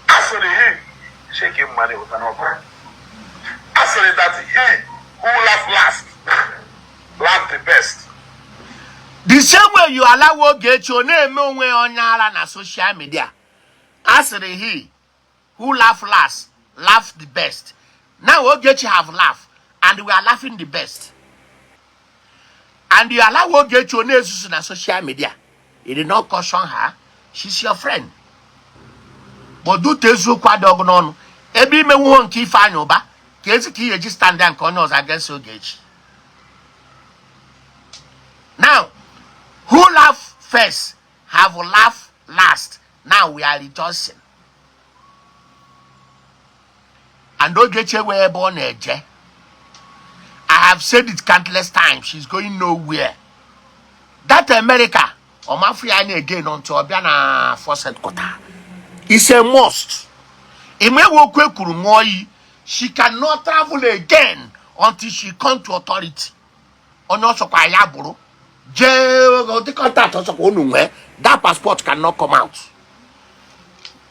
[SPEAKER 1] A sịrị he shake mmadụ ụta n'ọbara. A sịrị that he who laugh last laugh the best.
[SPEAKER 2] The same way you allow Ogechi ọ na-eme onwe ya onye ara na social media, a sịrị he who laugh last laugh the best. Now Ogechi have laughed and we are laughing the best, and you allow Ogechi ọ na-ezuzu na social media. You did not caution her. She's your friend, but due to eziokwu adị ọgụ n'ọnụ ebe imenwuo nke Ifeanyị Ụba ka ezi ka ị ga-eji stand ya nke onye ọzọ against Ogechi. Now who laugh first have laugh last. Now we are rejoicing, and Ogechi wee ebe ọ na-eje. I have said it countless times, she's going nowhere. That America ọmafụ ya anya again until ọ bịa na force headquarter. It's a must. Emewe okwu ekwuru ṅụọ iyi, she cannot travel again until she come to authority. Onye ọsọkwa ya bụrụ jee ụdị contact ọsọkwa unu nwee, that passport cannot come out.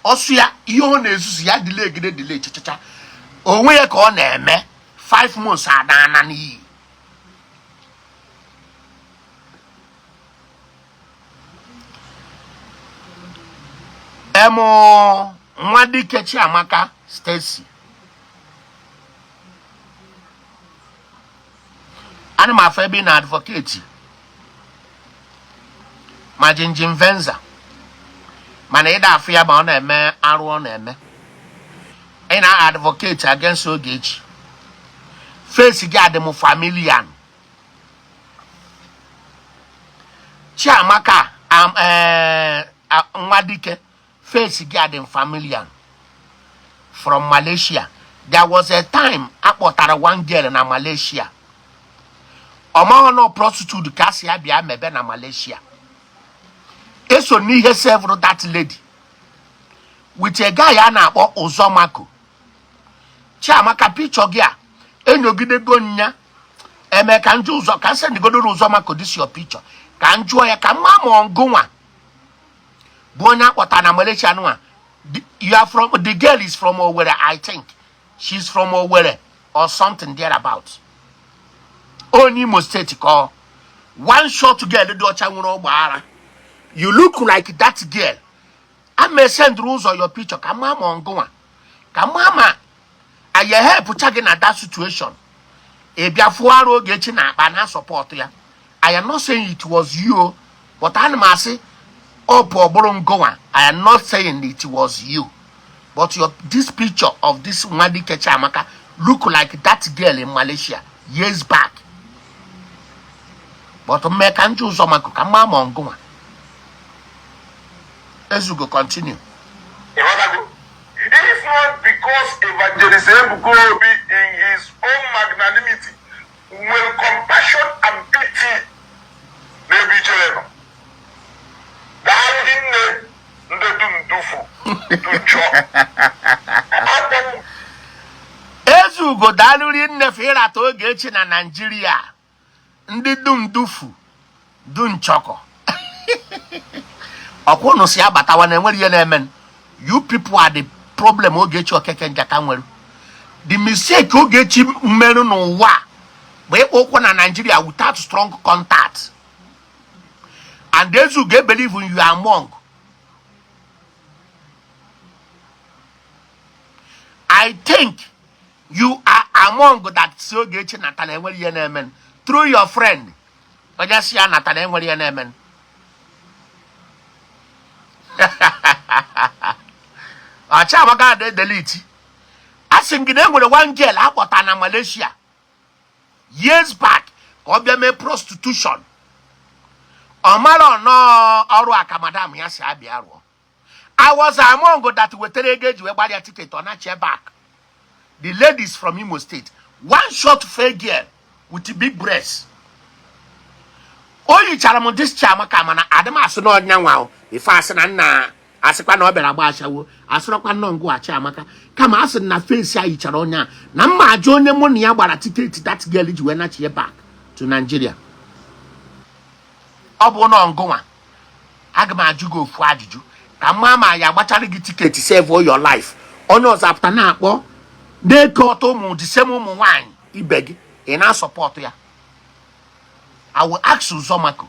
[SPEAKER 2] Ọsụ ya ihe ọ na-ezuzu ya delay gide delay chachacha onwe ya ka ọ na-eme 5 months adana n'iyi. Emu nwa dike Chiamaka Stacy, ana m afọ ebe ị na advocate ma jinjin venza, mana ịda afụ ya ma ọ na-eme arụ ọ na-eme. Ị na advocate against Ogechi. Face gị adị m familiar. Chiamaka nwa dike, face gị adị m familiar from Malaysia. There was a time akpọtara one girl na Malaysia, ọ maghị na prostitute ka si ya bịa mebe na Malaysia. Eso n'ihe several that lady with a guy a na-akpọ Uzomako. Chiamaka, picture gị a enyogidego nya eme ka njụ ụzọ ka sendigodoro Uzomako this your picture, ka m jụọ ya ka mma ma ọngụnwa bụ onye akpọtara na Malaysia nwa. You are from, the girl is from Owerri. I think she's from Owerri or something thereabout. Onye Imo State ka ọ. One short girl dị ọcha nwere ọgba ara. You look like that girl. A ma esendụrụ ụzọ your picture ka mma ma ọngụnwa, ka mma ma anyị helpụcha gị na that situation. Ị bịa fụọ arụ Ogechi na akpa na support ya. I am not saying it was you, but ana m asị ọ bụ ọ bụrụ ngụnwa. I am not saying it was you, but your this picture of this Nwadike Chiamaka look like that girl in Malaysia years back. But mme ka njụ ụzọ maka ka mma ma ọngụnwa. Ezugo, continue.
[SPEAKER 1] Ịghọtago? If not because Evangelist Ebuka Obi in his own magnanimity nwere compassion and pity n'ebe ichere nọ. Daalụ nne ndị du ndufu du njọ. Akpọnwụ.
[SPEAKER 2] Ezugo, daalụri nnefe ịrata Ogechi na Naijiria ndị dum dufu du nchọkọ ọkwa unu si abatawa na enwere ihe na-eme. You people are the problem. Ogechi Okeke Njaka nwere the mistake Ogechi mmerụ n'ụwa bụ ịkpọ ụkwụ na Nigeria without strong contact, and Ezugo believe in you are among. I think you are among that si Ogechi nata na enwere ihe na-eme through your friend onye si ya nata na enwere ihe na-eme. Ọchiamaka na delete. A sị m gị na enwere one girl akpọta na Malaysia years back ka ọ bịa mee prostitution. Ọ mara ọnọọ ọrụ a ka madam ya si abịa rụọ. I was among that wetara ego eji wee gbara ya ticket ọ nachie back. The ladies from Imo State, one short fair girl with big breasts. O yichara m this Chiamaka, mana adị m asị na ọnya nwa ife asị na nna asịkwa na ọ bịara gba ashawo, asịrọkwa nnọọ ngụ Chiamaka, kama asị na face ya yichara onye a na mma ajụ onye mụ na ya gbara ticket that girl ji wee nachie back to Nigeria. Ọ bụ na ọngụnwa, aga m ajụ gị ofu ajụjụ ka mma ma ya agbachara gị ticket save your life. Onye ọzọ apụta na-akpọ na-eke ọtọ ụmụ the same ụmụ nwaanyị ibe gị, ị na-asupport ya. I will ask Uzomako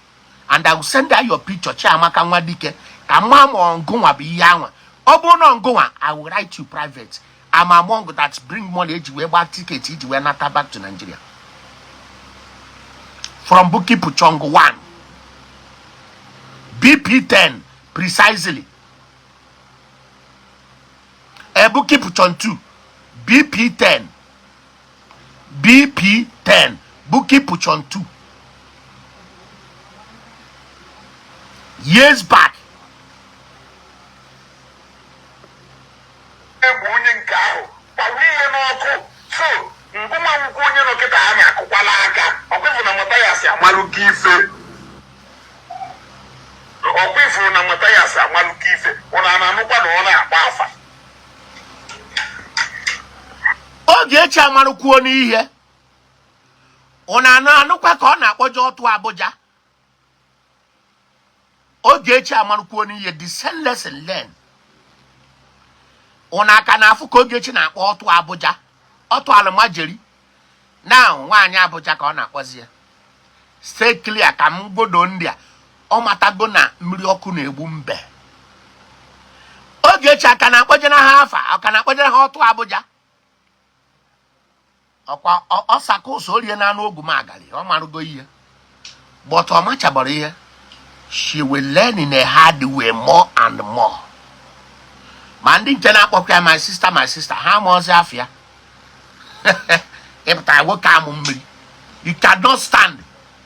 [SPEAKER 2] and I will send her your picture, Chiamaka Nwadike, ka mma ma ọngụnwa bụ ihe anwa. Ọ bụrụ na ọngụnwa, I will write you private. I'm among that bring money eji wee gba ticket iji wee nata back to Nigeria from Bukit Puchong 1 BP10 precisely, Bukit Puchong 2 BP10, BP10, Bukit Puchong 2, years back.
[SPEAKER 1] Egbu onye nke ahụ gbawa ihe n'ọkụ, so ngụma nwụkwa onye nọ kịta a na-akụkwala aka. Ọkwa na Mathias amalụka ife, ọkwa ifuru na Mathias amalụka ife, ọ na-anụkwa na ọ na-agba afa.
[SPEAKER 2] Ogechi amarụkwuo n'ihe ọ na-anụ anụkwa ka ọ na-akpọje ọtụ Abuja. Ogechi amarụkwuo n'ihe, the same lesson learn. Ọ na-aka na-afụ ka Ogechi na-akpọ ọtụ Abuja, ọtụ alụmajeri na nwaanyị Abuja ka ọ na-akpọzi ya. Stay clear ka m gbodo ndị a. Ọ matago na mmiri ọkụ na-egbu mbe. Ogechi aka na-akpọjere ha afa, aka na-akpọjere ha ọtụ Abuja. Ọkwa ọ saka ụsọ orie na anụ ogwumagali, ọ marụgo ihe, but ọ machabara ihe. She will learn in a hard way more and more. Ma ndị nke na-akpọkwa ya "my sister, my sister", ha ma ọzọ afịa ịpụtara nwoke amụ mmiri. You cannot stand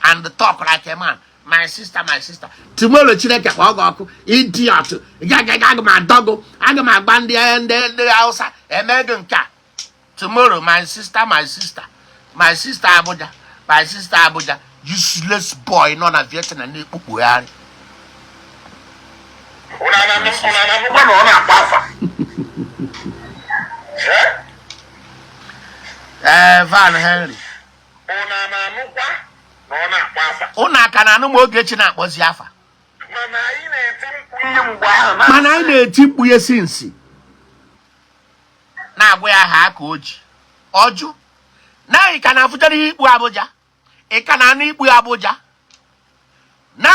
[SPEAKER 2] and talk like a man. "My sister, my sister." Tomorrow Chineke kpọọ gị ọkụ, idiot. Gaga aga m adọgụ, aga m agba ndị Hausa eme gị nke a. Tomorrow, "My sister, my sister, my sister Abuja, my sister Abuja." Useless boy nọ na Vietnam na-ekpukpugharị.
[SPEAKER 1] Ọ na-anụkwa na ọ na-agba afa. Eh?
[SPEAKER 2] Ee, Van Henry.
[SPEAKER 1] Ọ na-anụkwa na ọ na-agba afa.
[SPEAKER 2] Ụnụ aka na anụ ma Ogechi na-akpọzi afa.
[SPEAKER 1] Mana anyị na-eti mkpu ihe mgbe ahụ na
[SPEAKER 2] Mana anyị na-eti mkpu ya since, na-agwa ya ha ka o ji ọjụ na anyị ka na-afụchara ihe ikpu Abuja. Ị ka na-anụ ikpu Abuja na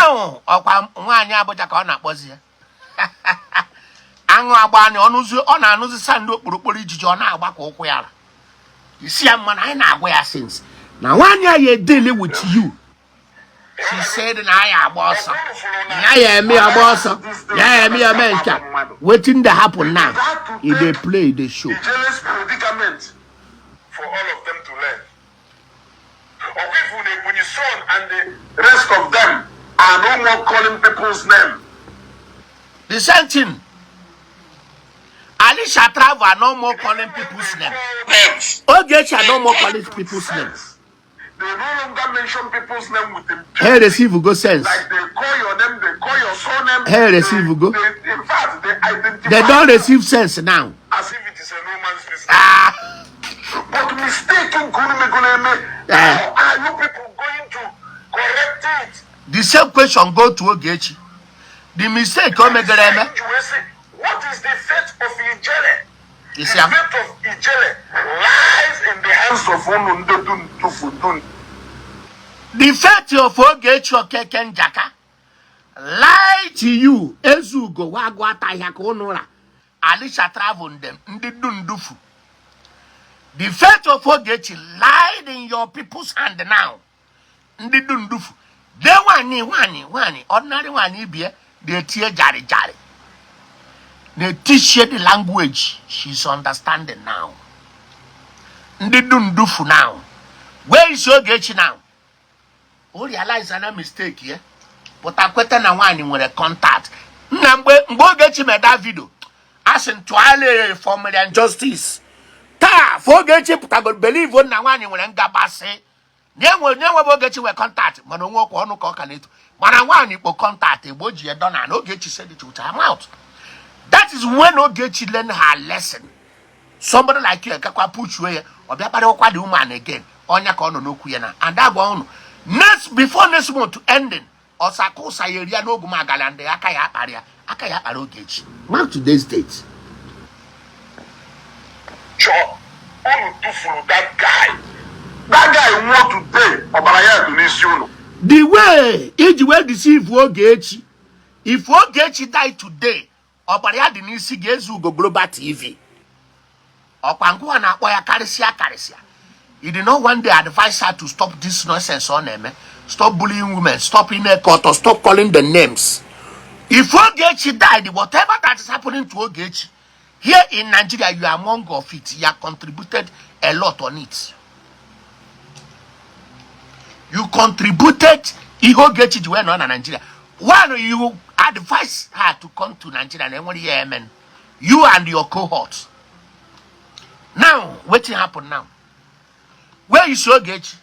[SPEAKER 2] ọkwa nwaanyị Abuja ka ọ na-akpọzi ya. Aṅụ agba anya ọnụzi, ọ na-anụzi sa ndị okporokporo ijiji, ọ na-agba ka ụkwụ ya ra isi ya. Mma na anyị na-agwa ya since na nwaanyị a ya deal with you. She said na anyị agba ọsọ, ya ya eme ya agba ọsọ, ya ya eme ya mee nke a. Wetin dey happen now? E dey play, e dey show.
[SPEAKER 1] Ijele's predicament for all of them to learn. Ọkwa ifu na Ebonyi son and the rest of them are no more calling people's name.
[SPEAKER 2] The same thing, Alisha Travel are no more calling people's name.
[SPEAKER 1] Names.
[SPEAKER 2] Ogechi are no more calling people's names.
[SPEAKER 1] They no longer mention people's name with impunity.
[SPEAKER 2] Hey, receive go sense.
[SPEAKER 1] Like they call your name, they call your surname.
[SPEAKER 2] Hey, receive go.
[SPEAKER 1] They, in fact, they identify
[SPEAKER 2] They don
[SPEAKER 1] you
[SPEAKER 2] receive sense now.
[SPEAKER 1] as if it is a no man's business.
[SPEAKER 2] Ah.
[SPEAKER 1] But mistaken Kunumeguleme,
[SPEAKER 2] Eh.
[SPEAKER 1] how are you people going to correct it?
[SPEAKER 2] The same question go to Ogechi, the mistake o megere eme.
[SPEAKER 1] You will say, what is the fate of Ijele?
[SPEAKER 2] You
[SPEAKER 1] The
[SPEAKER 2] see am?
[SPEAKER 1] fate of Ijele lies in the hands of unu ndị dun tufu dun.
[SPEAKER 2] The fate of Ogechi Okeke Njaka lie to you. Ezugo wagu atahịa ka unu ra Alisha Travel ndem ndị dundufu. The fate of Ogechi lied in your people's hand now. Ndị dundufu de nwanyị nwanyị nwanyị ordinary nwanyị ibie na-etie jari jari na-etishie the language she's understanding now. Ndị dundufu now, where is Ogechi now? O realize na mistake ya, pụta kweta na nwaanyị nwere contact. Nna, mgbe Ogechi mere that video, a sị ntụgharị for Mariam Justice taa for Ogechi pụtagoro believe na nwaanyị nwere ngabasị na enwe na enwebe Ogechi nwere contact, mana onwe ọkwa ọnụ ka ọ ka na-eto, mana nwaanyị kpo contact egbe o ji ya dọna na Ogechi said it with her mouth. That is when Ogechi learn her lesson. Somebody like you ekekwa puchuo ya, ọ bịa kparịkwa the woman again. Ọnya ka ọ nọ n'okwu ya na and agwa ụnụ next before next month ending, ọsaka ụsa ya eria n'ogu magala ndị aka ya akparị ya, aka ya akpara Ogechi. Mark today's date.
[SPEAKER 1] Chọọ unu tụfuru that guy. That guy nwụọ today, ọbara ya dị n'isi unu.
[SPEAKER 2] The way iji wee deceive Ogechi, if Ogechi die today, ọbara ya dị n'isi gị. Ezeugo Global TV, ọkwa ngụwa na-akpọ ya karịsịa karịsịa. You did not one day advise her to stop this nonsense ọ na-eme, stop bullying women, stop ime ọtọ, stop calling the names. If Ogechi died, whatever that is happening to Ogechi here in Nigeria, you are among of it. You have contributed a lot on it. You contributed ihe Ogechi ji wee nọ na Nigeria. One, you advise her to come to Nigeria na enwere ihe emen, you and your cohort. Now wetin happen now? Where is Ogechi?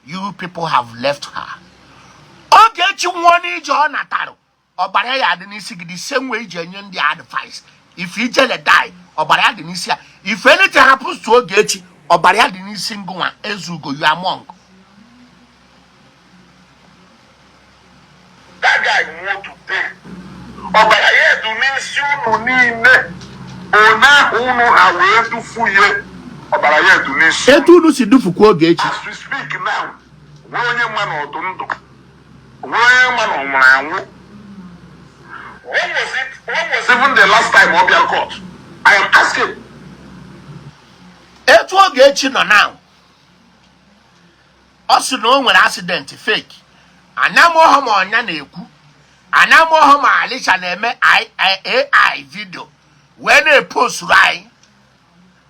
[SPEAKER 2] You people have left her. Ogechi nwụọ n'ije ọ natara, ọbara ya dị n'isi gị, the same way iji enye ndị advice. If Ijele die, ọbara ya dị n'isi ya. If anything happens to Ogechi, ọbara ya dị n'isi ngụnwa Ezeugo. You among.
[SPEAKER 1] That guy nwụọ today, ọbara ya dị n'isi unu niile. One ahụ unu ha wee dufu ya, ọbara ya dị n'isi unu.
[SPEAKER 2] Etu unu si dufukwa Ogechi.
[SPEAKER 1] As we speak now, nwee onye ma na ọdụ ndụ, nwee onye ma na ọ nwụrụ anwụ. When was it, when was even the last time ọ bịara court? I am asking.
[SPEAKER 2] Etu Ogechi nọ now, ọ sị na o nwere accident fake. Anyamọhụ ma ọnya na-ekwu, anyamọhụ ma Alisha na-eme AI video wee na-eposturu anyị.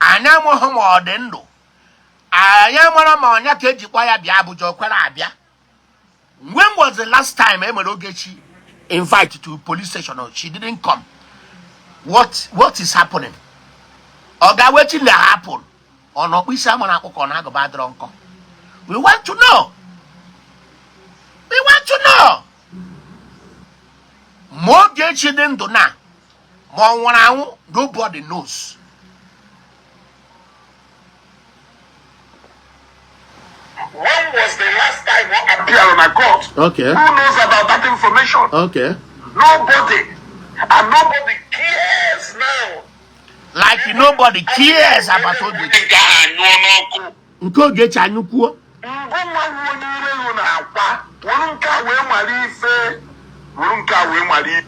[SPEAKER 2] Anyamọhụ ma ọ dị ndụ, anyị mara ma ọnya ka eji kpọ ya bịa Abuja, o kwere abịa. When was the last time e mere Ogechi invite to police station or she didn't come? What is happening? Oga, wetin dey happen? Ọ na ọkpụ isi ama na akpụ ka ọ na-agụba adịrọ nkọ. We want to know, we want to know ma Ogechi dị ndụ na ma ọ nwụrụ anwụ. Nobody knows.
[SPEAKER 1] When was the last time ọ appeared na court? Who knows about that information? Nobody, and nobody cares now.
[SPEAKER 2] Like nobody cares about Ogechi.
[SPEAKER 1] Nke ahụ anyụọ n'ọkụ.
[SPEAKER 2] Nke Ogechi anyụkwuo.
[SPEAKER 1] Ngụnwa nwa onye ire ego na-akwa, were nke a wee mara ife, were nke a wee mara ife.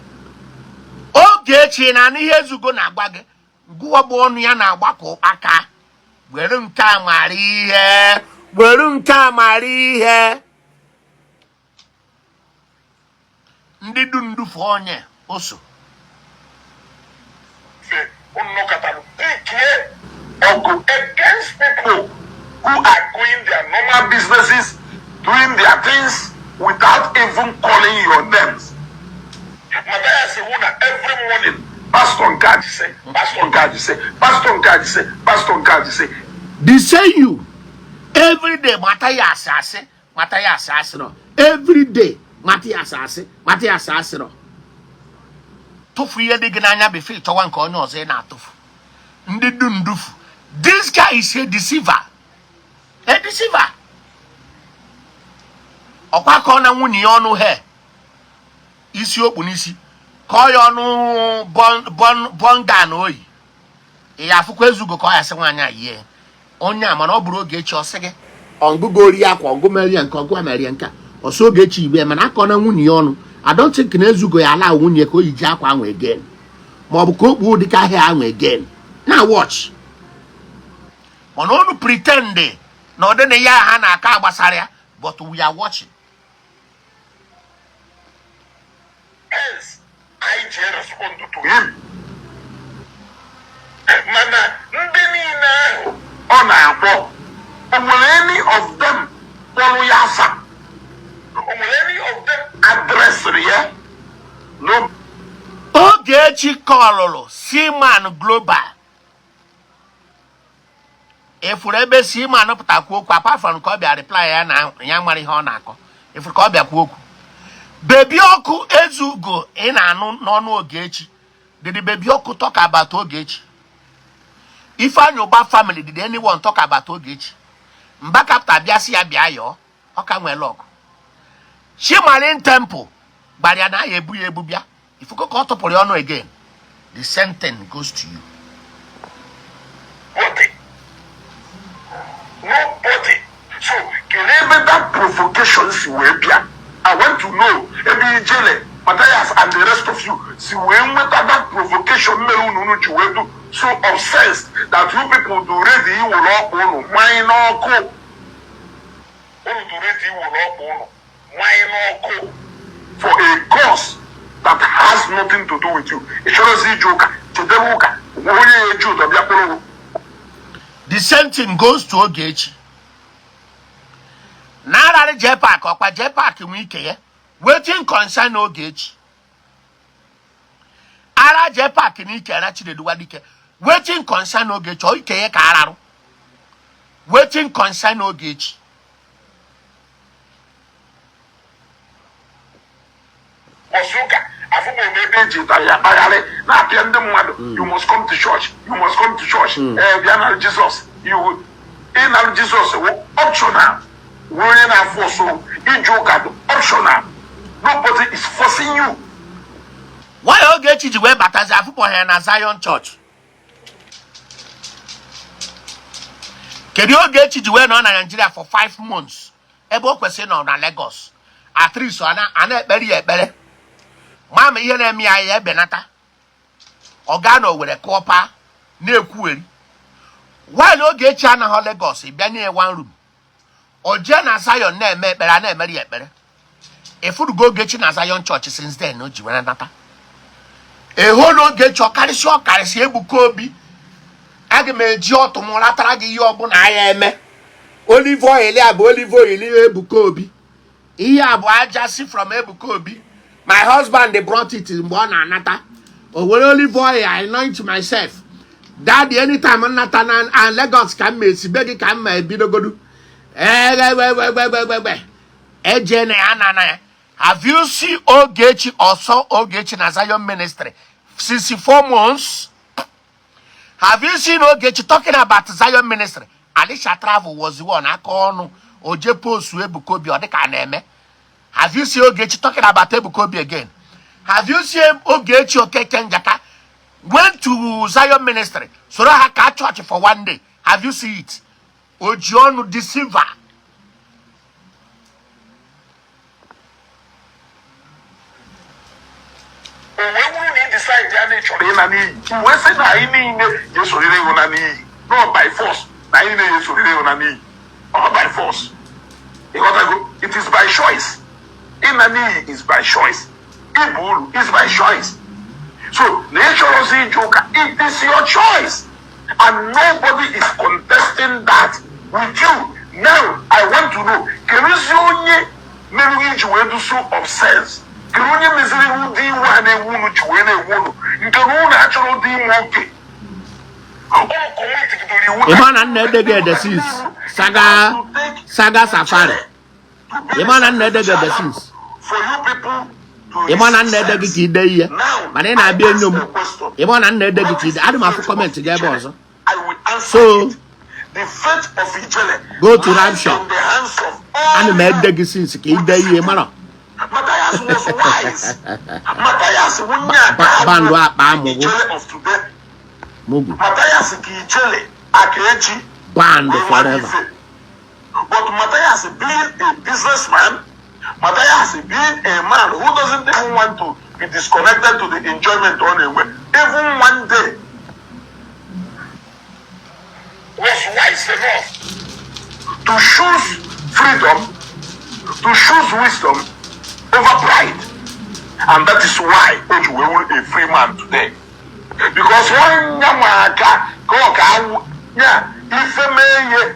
[SPEAKER 2] Ogechi na anụ ihe Ezeugo na-agwa gị, ngụwa bụ ọnụ ya na-agbakọ ụkpaka. Were nke a mara ihe, were nke a mara ihe. Ndị du ndufu onye oso.
[SPEAKER 1] Unu nọkọtara pikie ọgụ against people who are going their normal businesses, doing their things without even calling your names. Matthias hụ na every morning, pastor nke a ji sị, pastor nke a ji sị, pastor nke a ji sị, pastor nke a ji sị.
[SPEAKER 2] The same you every day mata ya asị asị, mata ya asị asịrọ. Every day mata ya asị asị, mata ya asị asịrọ. Tụfu ihe dị gị n'anya before ịchọwa nke onye ọzọ ị na-atụfu. Ndị du ndufu. This guy is a deceiver, a deceiver. Ọkwa kọọ na nwunye ya ọnụ he isi okpu n'isi, kọọ ya ọnụ bọngan oyi. Ị ya afụkwa Ezeugo ka ọ ya sị nwaanyị a yie onye a, mana ọ bụrụ Ogechi, ọ sị gị ọngụgụ ori akwa ọgụ merie nke ọgụ merie nke a, ọsọ Ogechi igbe ya, mana akọ na nwunye ya ọnụ. I don't think na Ezeugo ya ala nwunye ka o yiji akwa ahụ again, ma ọ bụ ka o kpuo ụdịka ahịa ahụ again na watch. Mana unu pretend na ọ dị na ya ha na-aka gbasara ya, but we are watching.
[SPEAKER 1] Hence, I ji respond to him. Mana ndị niile ahụ ọ na-akpọ, o nwere any of them kpọrọ ya afa? O nwere any of them Addressịrị ya no.
[SPEAKER 2] Ogechi kọlụlụ Seaman Global. Ịfụrụ ebe Seaman pụta kwuo okwu, apart from ka ọ bịa reply ya na ya mara ihe ọ na-akọ? Ịfụrụ ka ọ bịa kwuo okwu? Baby Ọkụ Ezugo ị na-anụ n'ọnụ Ogechi, did the Baby Ọkụ talk about Ogechi? Ifeanyi Ụba family, did anyone talk about Ogechi? Mba kapta bịa sị ya bịa yọọ, ọ ka nwee lọgụ. Chimarin Temple gbara ya na ya ebu ya ebu bịa, ifuko ka ọ tụpụrụ ya ọnụ again. The same thing goes to you.
[SPEAKER 1] Nobody. Nobody. So, kedu ebe that provocation si wee bịa? I want to know ebe Ijele, Matthias and the rest of you si wee nweta that provocation mere unu ji wee do so obsessed that you people do ready iwere ọkpa unu manye n'ọkụ. Unu do ready iwere ọkpa unu manye n'ọkụ for a cause that has nothing to do with you. Ị chọrọzi ije ụka, chedebe ụka, onye ya eji ụdọ bịa kpụrụ.
[SPEAKER 2] The same thing goes to Ogechi. Na-ararị Jpac, ọkwa Jpac nwee ike ya. Wetin concern Ogechi? Ara Jpac na ike ara Chinedu Nwadike. Wetin concern Ogechi? Ọ ike ya ka ararụ. Wetin concern Ogechi?
[SPEAKER 1] Ụbọchị ụka afụbụ m ebe eji ụtarị akpagharị na-apịa ndị mmadụ, "You must come to church, you must come to church." Ee, bịa nara Jizọs. You ịnara Jizọs wụ optional. Wụ onye na-afụ ọsọ ije ụka bụ optional. Nobody is forcing you.
[SPEAKER 2] Why Ogechi ji wee batazi afụkpọ ya na Zion Church? Kedu Ogechi ji wee nọ na Nigeria for 5 months ebe o kwesịrị nọ na Lagos? At least ọ na-ekpere ya ekpere ma ma ihe na-eme ya ya ebenata. Ọ gaa na Owere kụọpa na-ekwugheri while Ogechi anaghị Lagos bịa nye ya one room, o jee na Zion na-eme ekpere, a na-emere ya ekpere. Efurugo Ogechi na Zion Church since then o ji were nata eho na Ogechi ọkarịsị ọkarịsị. Ebuka Obi, aga m eji ọtụ m ratara gị ihe ọbụla anya eme. Olive oil a bụ olive oil Ebuka Obi. Ihe a bụ aja si from Ebuka Obi. My husband brought it mgbe ọ na-anata. O were olive oil, I anoint myself. Daddy, anytime m nata na Lagos ka m ma esi be gị ka m ma ebidogodu egbegbegbegbegbe eje na ya na ya. Have you seen Ogechi ọsọ Ogechi na Zion Ministry since 4 months? Have you seen Ogechi talking about Zion Ministry? Alisha Travel was the one aka ọnụ oje post Ebuka Obi ọ dịka a na-eme. Have you seen Ogechi talking about Ebuka Obi again? Have you seen Ogechi Okeke Njaka went to Zion Ministry soro ha ka church for one day? Have you seen it? Oji ọnụ deceiver.
[SPEAKER 1] O wee wụrụ na ị decide ya na ị chọrọ ịna n'iyi, wee sị na anyị niile ga-esorịrị ịhụ na n'iyi, not by force, na anyị niile ga-esorịrị ịhụ na n'iyi, not by force. Ịghọtago? It is by choice. Ịna n'iyi is by choice. Ịbụ uru is by choice. So na ị chọrọzi ije ụka, it is your choice and nobody is contesting that with you. Now I want to know, kedụzi onye mere iji wee do so obsessed? Kedu onye meziri ụdị iwe a na-ewu unu ji wee na-ewu unu nke na unu achọrọ ụdị ime oke unu commitgidoro iwu?
[SPEAKER 2] Ịma na nna ede gị ede since saga saga safari. Ịma na nna ede gị ede since.
[SPEAKER 1] For you people to
[SPEAKER 2] Ịma na nna ede gị ka ide ihe mana ị na-abịa enyo m. Ịma na nna ede gị ka ide adị m afụ comment gị ebe ọzọ.
[SPEAKER 1] I will answer
[SPEAKER 2] So,
[SPEAKER 1] it. The fate of Ijele
[SPEAKER 2] go to
[SPEAKER 1] lies
[SPEAKER 2] rapture.
[SPEAKER 1] in the hands of all
[SPEAKER 2] Ana m ede gị since ka ide ihe mara.
[SPEAKER 1] Matthias was wise. Matthias wunye
[SPEAKER 2] Bandụ akpa amụgwụ.
[SPEAKER 1] Ijele of today.
[SPEAKER 2] Mugu.
[SPEAKER 1] Matthias ka Ijele aka echi.
[SPEAKER 2] Band forever.
[SPEAKER 1] But Matthias being a businessman, Matthias being a man who doesn't even want to be disconnected to the enjoyment on a way, even one day, was wise enough to choose freedom, to choose wisdom over pride. And that is why o ji wee wụrụ a free man today. Because onye ma aka ka ọ ka awụ ya ife mee ihe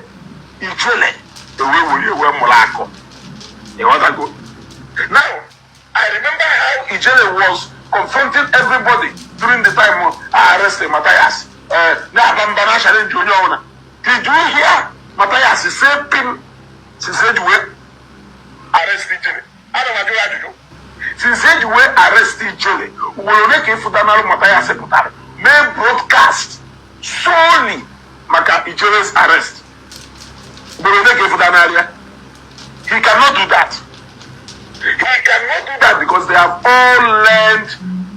[SPEAKER 1] Ijele ewe were ewe mụrụ akọ. Ịghọtago? Now, I remember how Ijele was confronting everybody during the time I arrested Matthias. Na-aba mba na challenge onye ọbụla. Did you hear Matthias say pin since eji wee arrest Ijele? Ana m ajụ ya ajụjụ. Since eji wee arrest Ijele, ugboro ole ka ịfụtanarụ Matthias pụtara mee broadcast solely maka Ijele's arrest? Ugboro ole ka ịfụtanarị ya? He cannot do that. He cannot do that because they have all learned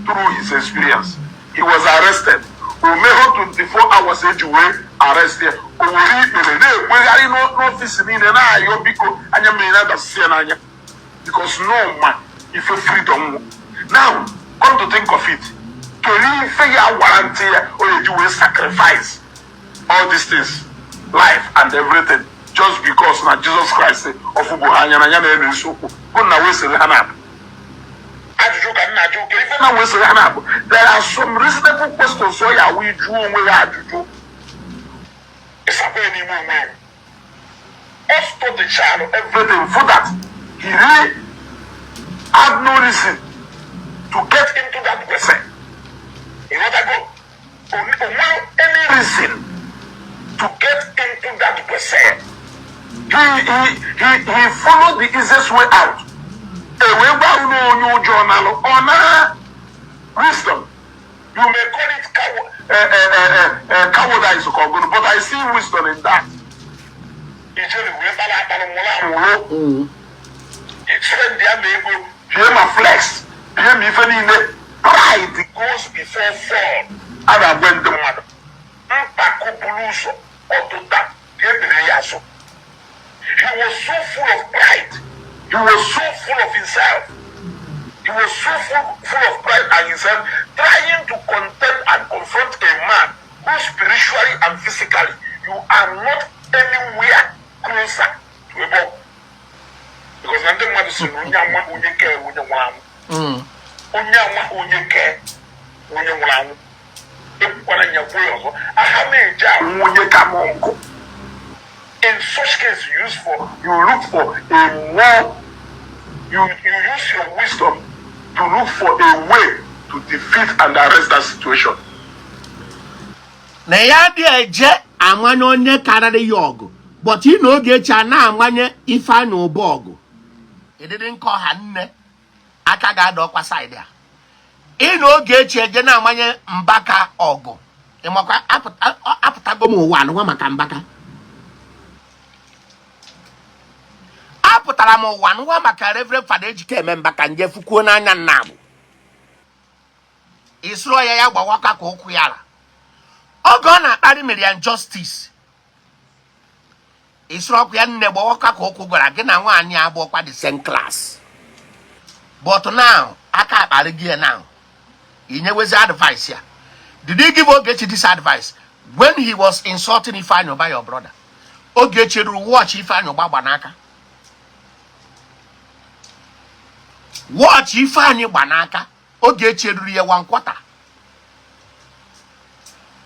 [SPEAKER 1] through his experience. He was arrested. O meghọ 24 hours eji wee arrest ya. O were ikpere na-ekwegharị n'ọfịs niile na-ayọ biko, anya mmiri na-adasịsị ya n'anya. Because no ma ife freedom nwụ. Now, come to think of it, kedu ife ya warranty ya o eji wee sacrifice all these things, life and everything, just because na Jesus Christ ọfụgo ha anya na ya na-elu isiokwu bụ na wee sịrị ha na-abụ? Ajụjụ ka m na-ajụ, ka ife na wee sịrị ha na-abụ. There are some reasonable questions ọ ya wee jụọ onwe ya ajụjụ, ịsapụ ya n'ime onwe ya. Ọ studychalụ everything for that he really had no reason to get into that person. Ịghọtago? Onwe any reason to get into that person. He followed the easiest way out. E wee gwa unu onye ụjọ n'alụ ọ na wisdom. You may call it cowardice ka ọ gụrụ, but I see wisdom in that. Ijele wee kpara akpara nwụrụ anwụrụ. Spend ya ma ego bie ma flex bie ma ife niile. Pride goes before fall. A na-agwa ndị mmadụ mpako buru ụzọ ọtụta ka ebere ya azụ. He was so full of pride. He was so full of himself. He was so full of pride and himself, trying to contend and confront a man who spiritually and physically you are not anywhere closer to ebe ọ. Because na ndị mmadụ si na onye amaghị onye kee onye nwụrụ anwụ. Onye amaghị onye kee onye nwụrụ anwụ. Ekwukwana ya kwuo ya ọzọ. Aha na-eji anwụ onye ka m nkụ. In such case, you look for a more you use your wisdom to look for a way to defeat and arrest that situation.
[SPEAKER 2] Na ya dị eje amanye onye karịrị ya ọgụ, but ị na Ogechi a na-amanye Ifeanyị Ụba ọgụ ịdịdị nke ọha nne aka ga-ada ọkwa side a. Ị na Ogechi eje na-amanye Mbaka ọgụ, ịmakwa apụtago m ụwa anụnwa maka Mbaka. Apụtara m ụwa nụwa maka Reverend Fada Ejike Mbaka nje fukwuo n'anya nna abụ isoro ya ya gbawaka ka ụkwụ ya ala oge ọ na-akparị Miriam Justice. Isoro ọkụ ya nne gbawaka ka ụkwụ gwara gị na nwaanyị abụọkwa the same class, but now aka akparị gị ya. Now inyewezi advice ya. Did he give Ogechi this advice when he was insulting Ifeanyi Uba, your brother? Ogechi ruru watch Ifeanyi Uba gba n'aka, watch Ifeanyi gba n'aka. Ogechi ruru ya one quarter,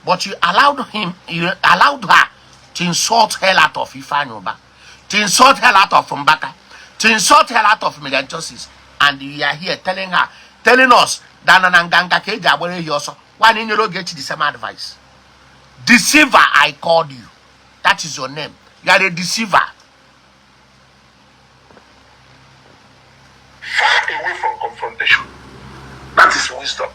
[SPEAKER 2] but you allowed him, you allowed her to insult hell out of Ifeanyi Uba, to insult hell out of Mbaka, to insult hell out of Miriam Justice, and you are here telling her, telling us that na nganga ka eji agbara ehi ọsọ. Why nyere Ogechi the same advice? Deceiver, I called you. That is your name. You are a deceiver.
[SPEAKER 1] Far away from confrontation. That is wisdom.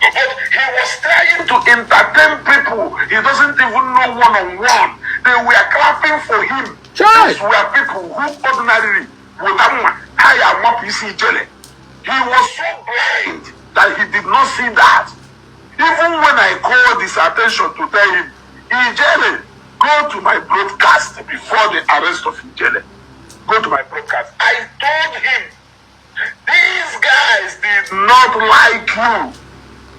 [SPEAKER 1] But he was trying to entertain people he doesn't even know one on one. They were clapping for him.
[SPEAKER 2] Chai!
[SPEAKER 1] These were people who ordinarily would have hire isi Ijele. He was so blind that he did not see that. Even when I called his attention to tell him, "Ijele, go to my broadcast," before the arrest of Ijele. "Go to my broadcast." I told him, "These guys did not like you."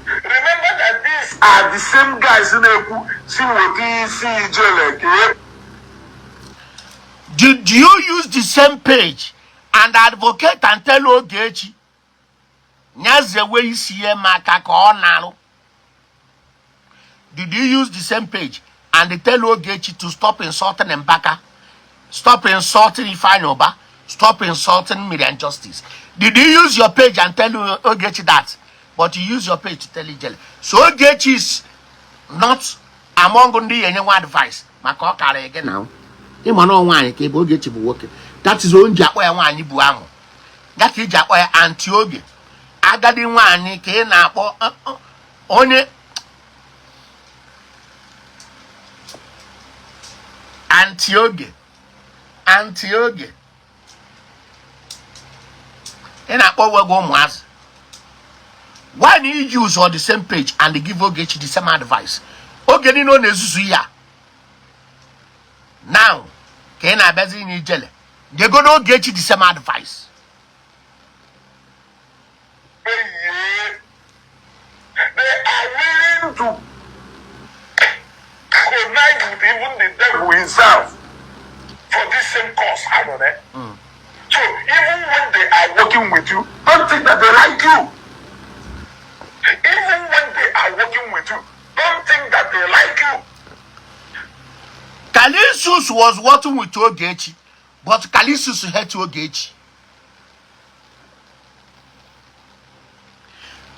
[SPEAKER 1] Remember that these are the same guys na-ekwu si weta isi Ijele ka e
[SPEAKER 2] Did you use the same page and advocate and tell Ogechi nyazewe isi ya maka ka ọ na-arụ? Did you use the same page and tell Ogechi to stop insulting Mbaka, stop insulting Ifeanyi Uba, Stop insulting Miriam Justice. Did you use your page and tell Ogechi that? But you use your page to tell Ijele. So Ogechi is not among ndị ya enyenwa advice maka ọ kara gị na ịma na nwaanyị ka ebe Ogechi bụ nwoke. That is onye ji akpọ ya nwaanyị bụ amụ. Ya ka iji akpọ ya Aunty Oge. Agadi nwaanyị ka ị na-akpọ onye Aunty Oge. Aunty Oge. Ị na-akpọ onwe gị ụmụazị. Why na you use on the same page and give Ogechi the same advice? Oge niile ọ na-ezuzu ya. Now, ka ị na-abịazi inye Ijele. Nyegodo Ogechi the same advice.
[SPEAKER 1] They are willing to connive with even the devil himself for this same cause. I don't know. So even when they are working with you, don't think that they like you. Even when they are working with you, don't think that they like you.
[SPEAKER 2] Kalisus was working with Ogechi, but Kalisus hate Ogechi.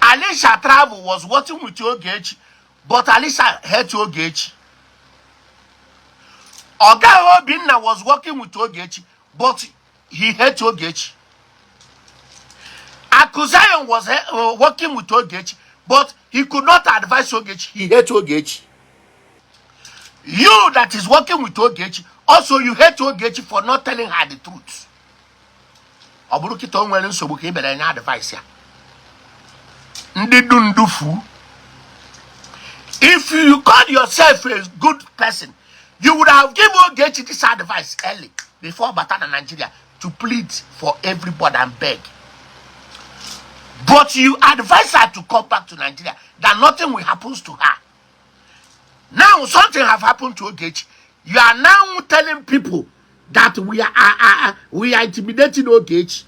[SPEAKER 2] Alicia Travel was working with Ogechi, but Alicia hate Ogechi. Oga Obinna was working with Ogechi, but he hate Ogechi. Akuzayon was working with Ogechi, but he could not advise Ogechi. He hate Ogechi. You that is working with Ogechi, also you hate Ogechi for not telling her the truth. Ọ bụrụ kịta o nwere nsogbu ka ị bịara nye advice ya. Ndị du ndufu. If you call yourself a good person, you would have given Ogechi this advice early before bata na Nigeria to plead for everybody and beg. But you advise her to come back to Nigeria, that nothing will happen to her. Now something have happened to Ogechi. You are now telling people that we are intimidating Ogechi.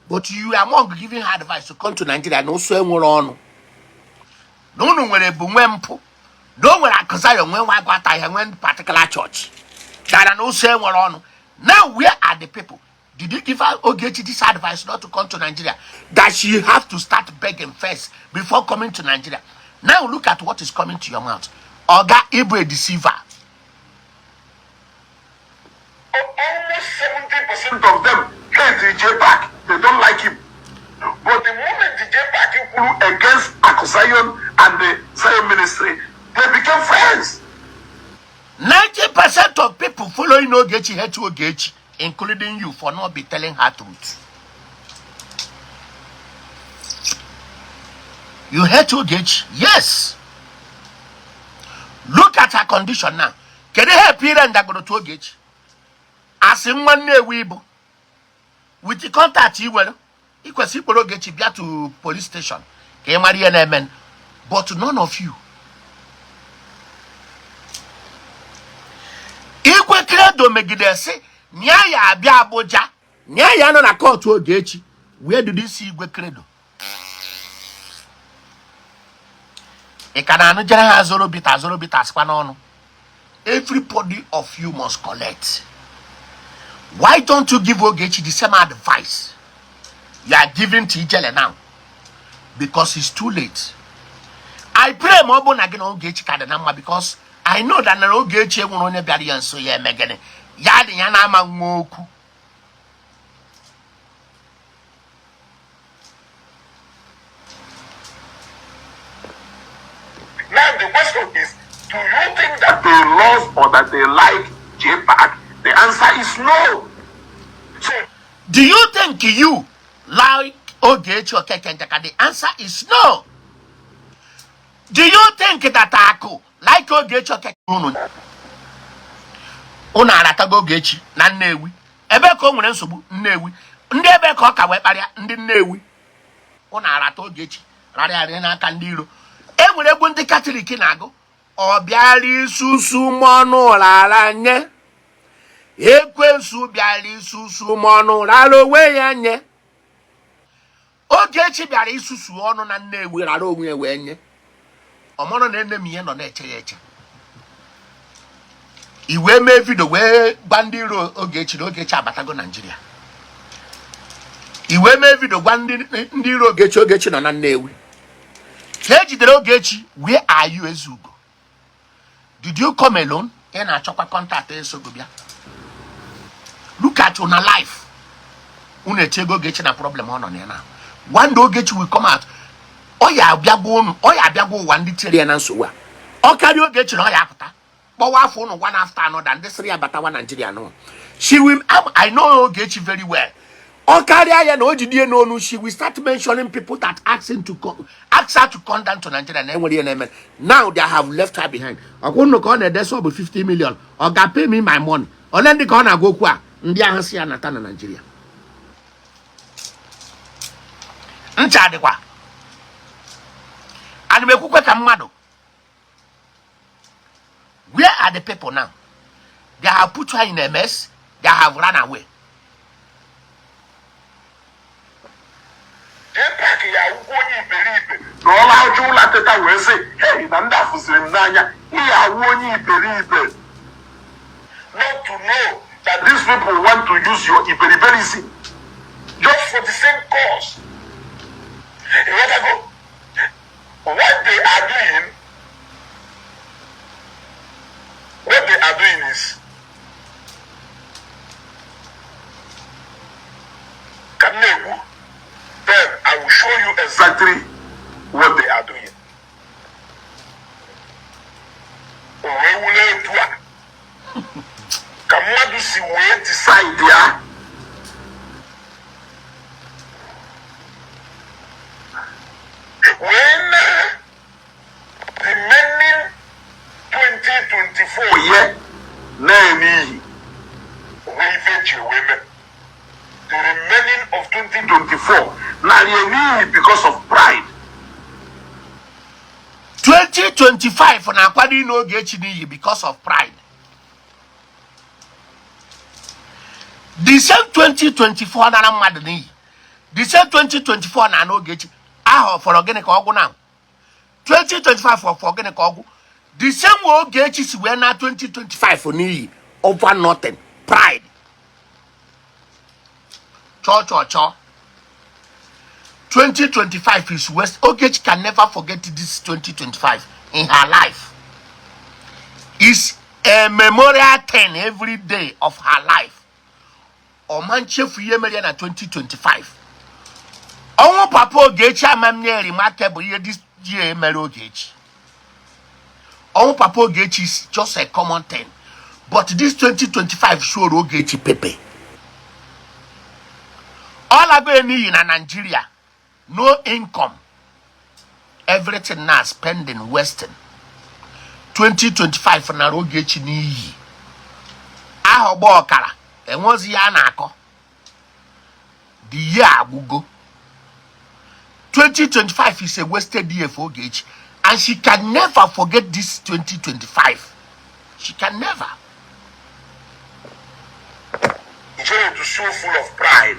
[SPEAKER 2] But you are among giving her advice to come to Nigeria na ụsụ enwere ọnụ. Na unu nwere bụ nwee mpụ. Na o nwere Akụzayo nwee nwa agwata ya nwee particular church. Dara na ụsụ enwere ọnụ. Now where are the people? Did you give her Ogechi this advice not to come to Nigeria? That she have to start begging first before coming to Nigeria. Now look at what is coming to your mouth. Oga Ibu a deceiver.
[SPEAKER 1] Almost 70% of them hate DJ Park. They don't like him. But the moment DJ Park grew against Akusayon and the Zion ministry, they became friends.
[SPEAKER 2] 90% of people following Ogechi hate Ogechi, including you, for not be telling her truth. You hate Ogechi? Yes. Look at her condition now. Kedu help ire ndagoro to Ogechi? Asị nwa Nnewi bụ with the contact i nwere, ị kwesịrị ikpọrọ Ogechi bịa to police station ka ị mara ihe na-eme. But none of you. Igwe Credo megide sị nya ya abịa Abuja, nya ya nọ na court Ogechi. Where did you see Igwe Credo? Ị ka na-anụ jere ha zoro bita zoro bita asịkwa n'ọnụ. Everybody of you must collect. Why don't you give Ogechi the same advice you are giving to Ijele now? Because it's too late. I pray ma ọ bụ na gị na Ogechi ka dị na mma, because I know that na Ogechi enwere onye bịara ya nso ya eme gịnị ya dị ya na-ama nwa okwu.
[SPEAKER 1] Now the question is, do you think that they love or that they like J Park? The answer is no. So
[SPEAKER 2] do you think you like Ogechi Okeke Njaka? The answer is no. Do you think that Aku like Ogechi Okeke? Unu aratago Ogechi na Nnewi. Ebe ka o nwere nsogbu Nnewi. Ndị ebe ka ọ ka wee kparịa ndị Nnewi. Unu arata Ogechi rarịarị n'aka ndị iro. E nwere egwu ndị Katọlik na-agụ. Ọ bịara isusu mọnụ rara nye. Ekwensu bịara isusu mọnụ rara onwe ya nye. Ogechi bịara isusu ọnụ na Nnewi rara onwe ya wee nye. Ọ mụrụ na ene m ihe nọ na-eche ya eche. I wee mee video wee gwa ndị iro Ogechi na Ogechi abatago Naijiria. I wee mee video gwa ndị iro Ogechi. Ogechi nọ na Nnewi ka ejidere Ogechi. Where are you, Ezeugo? Did you come alone? Ị na-achọkwa contact eso gị bịa. Look at una life. Unu echego Ogechi na problem ọ nọ na ya na one day Ogechi will come out. Ọ ya abịagwa unu, ọ ya abịagwa ụwa ndị tinyere ya na nsogbu a. Ọ karịa Ogechi na ọ ya apụta kpọwa afa unu one after another, ndị sịrị ya batawa Naijiria nụ. She will, I know Ogechi very well. Ọ karịa ya na o jide n'onu, she will start mentioning people that ask him to come, ask her to come down to Nigeria na enwere ihe na-eme. Now they have left her behind. Ọkwa unu ka ọ na-edesa ọ bụ 50 million, ọ ga pay me my money. Ole ndị ka ọ na-agwa okwu a? Ndị ahụ sị ya nata na Nigeria. Ncha dịkwa, ana m ekwukwe ka mmadụ. Where are the people now? They have put her in a mess. They have run away.
[SPEAKER 1] JPAC ya awụkwa onye iberibe na ọla ọjọọ ụlọ teta wee sị, "Hey, na ndị afụsịrị m n'anya." Ihe awụ onye iberibe not to know that these people want to use your iberiberism just for the same cause. Ịghọtago? What they are doing, what they are doing is ka m na-ekwu, then I will show you exactly what they are doing. O wee wule etu a ka mmadụ si wee decide ya wee na remaining 2024 ye na-eme wee ife eji wee mee the remaining of 2024 narị n'ihi because of pride.
[SPEAKER 2] 2025 na-akwado ịna Ogechi n'iyi because of pride. The same 2024 nara mmadụ n'iyi, the same 2024 na-ana Ogechi ahụ. Fọrọ gịnị ka ọgwụ na 2025? Fọrọ gịnị ka ọgwụ? The same way Ogechi si wee na 2025 n'iyi over nothing, pride. Chọọ chọọ chọọ, 2025 is waste. Ogechi can never forget this 2025 in her life. It's a memorial thing every day of her life. Ọ ma nchefu ihe mere ya na 2025. Ọnwụ papa Ogechi amamnye remarkable ihe this year mere Ogechi. Ọnwụ papa Ogechi is just a common thing, but this 2025 showed Ogechi pepe. Ọ lago ya n'iyi na Nigeria, no income, everything na spending, wasting. 2025 nara Ogechi n'iyi ahụ gba ọkara, enwezi ya a na-akọ. The year agwụgo. 2025 is a wasted year for Ogechi, and she can never forget this 2025. She can never.
[SPEAKER 1] Ijere to so full of pride.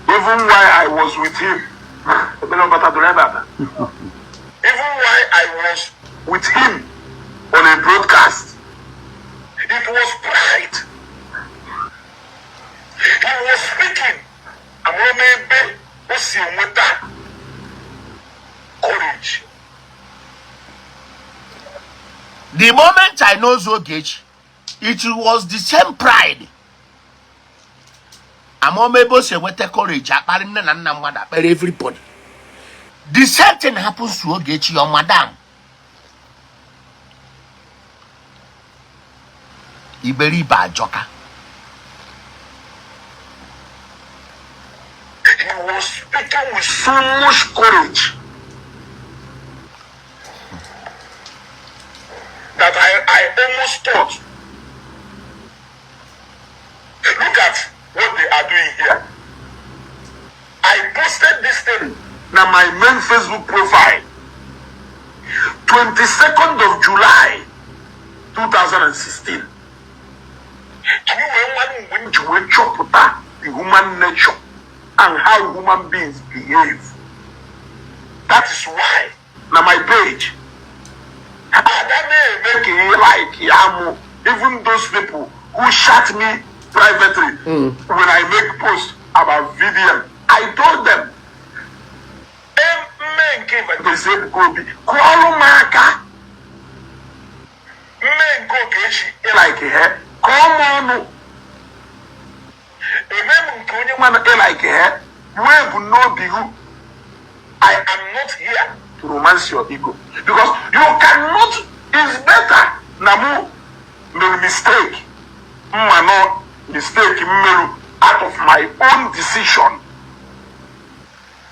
[SPEAKER 1] Even while I was with him, even while I was with him on a broadcast, it was pride. He was speaking. Amụrụ m ebe o si enweta courage.
[SPEAKER 2] The moment I know Ogechi, it was the same pride. Amụọ m ebe o si enweta courage akparị nne na nna mmadụ, akparị everybody. The same thing happens to Ogechi, your madam. Iberibe ajọka.
[SPEAKER 1] He was speaking with so much courage that I almost thought, look at what they are doing here. I posted this thing na my main Facebook profile, 22nd of July 2016. Ka i wee mara mgbe m ji wee chọpụta the human nature and how human beings behave. That is why na my page ada na-eme ka ị like ya mụ, even those people who chat me privately when I make post about VDM, I told them, mme nke Evangelist Ebuka Obi kụọrọ m aka, mme nke Ogechi ịlike ha kọọ m ọnụ, eme m nke onye nwanne ịlike ha wee bụ n'obi hụ. I am not here to romance your ego because you cannot. It's better na mụ mere mistake mma nọ mistake mmerụ out of my own decision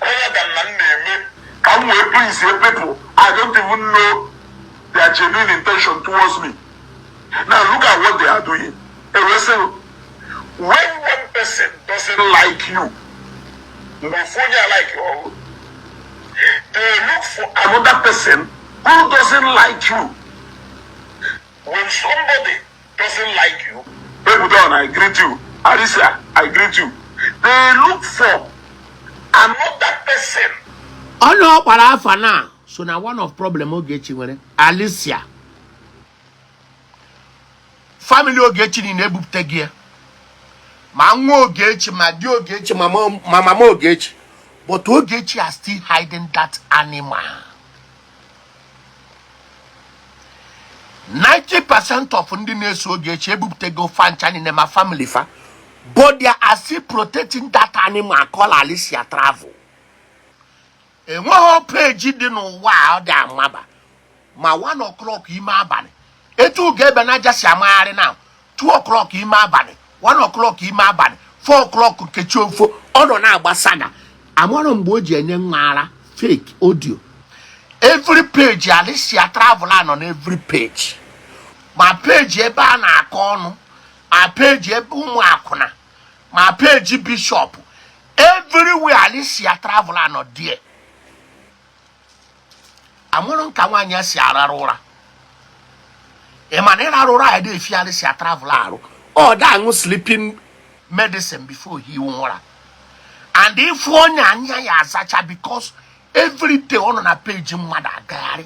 [SPEAKER 1] rather than na m na-eme ka m wee please people I don't even know their genuine intention towards me. Now look at what they are doing. Ewesị when one person doesn't like you, mgbe ofu onye like you, they look for another person who doesn't like you. When somebody doesn't like you, Ebudon, I greet you. Alicia, I greet you. They look for another person.
[SPEAKER 2] Ọnụ ọ kpara afa na so na one of problem Ogechi nwere Alicia family Ogechi niile ebupụta gị ya ma nwa Ogechi ma di Ogechi ma mama Ogechi, but Ogechi are still hiding that animal. 90% of ndị na-eso Ogechi ebupụtago fa ncha niile ma family fa, but they are still protecting that animal called Alicia Travel. Enweghị page dị n'ụwa a ọ dị amaba ma 1 o'clock ime abalị etu Ugegbe n'aja si amagharị na 2 o'clock ime abalị, 1 o'clock ime abalị, 4 o'clock nkechi ofo ọ nọ na-agba saga. Amarọ mgbe o ji enye nwa ara fake audio. Every page Alicia Travel nọ na every page, ma page ebe a na-akọ ọnụ, ma page ebe ụmụ akwụna, ma page bishop, everywhere Alicia Travel nọ there. Amụrụ nka nwaanyị a si ararụ ụra. Ị ma na ịrarụ ụra ya na-efi Alicia Travel arụ, ọ da aṅụ sleeping medicine before he ụra. And ifu onye anya ya azacha because every day ọ nọ na page mmadụ agagharị.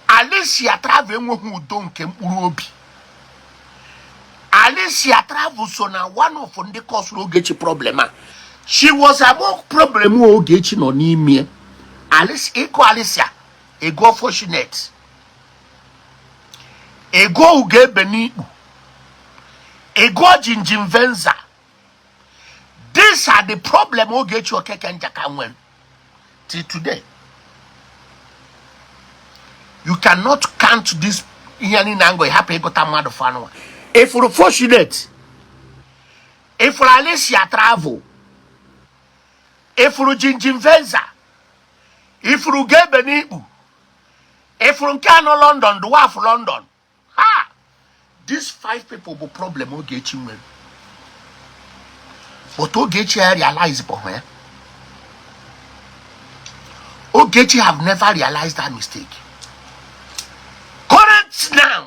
[SPEAKER 2] Alicia Travel enweghị udo nke mkpụrụ obi. Alicia Travel so na one of ndị kọsụrụ Ogechi problem a. She was among problem Ogechi nọ n'ime. Alicia ịkụ Alicia ego Fortunate ego Ugegbe n'ikpu ego Jinjin Venza. These are the problem Ogechi Okeke Njaka nwere till today. You cannot count this ihe niile angọ hapụ ịgụta mmadụ fanụwa. Ifuru Fortunate, ifuru Alicia Travel, ifuru Jinjin Venza, ifuru Ugegbe n'ikpu, ifuru nke anọ London, dwarf London. Ha, these 5 people bụ problem Ogechi nwere, but Ogechi realize bụ ya. Ogechi have never realized that mistake. Current now,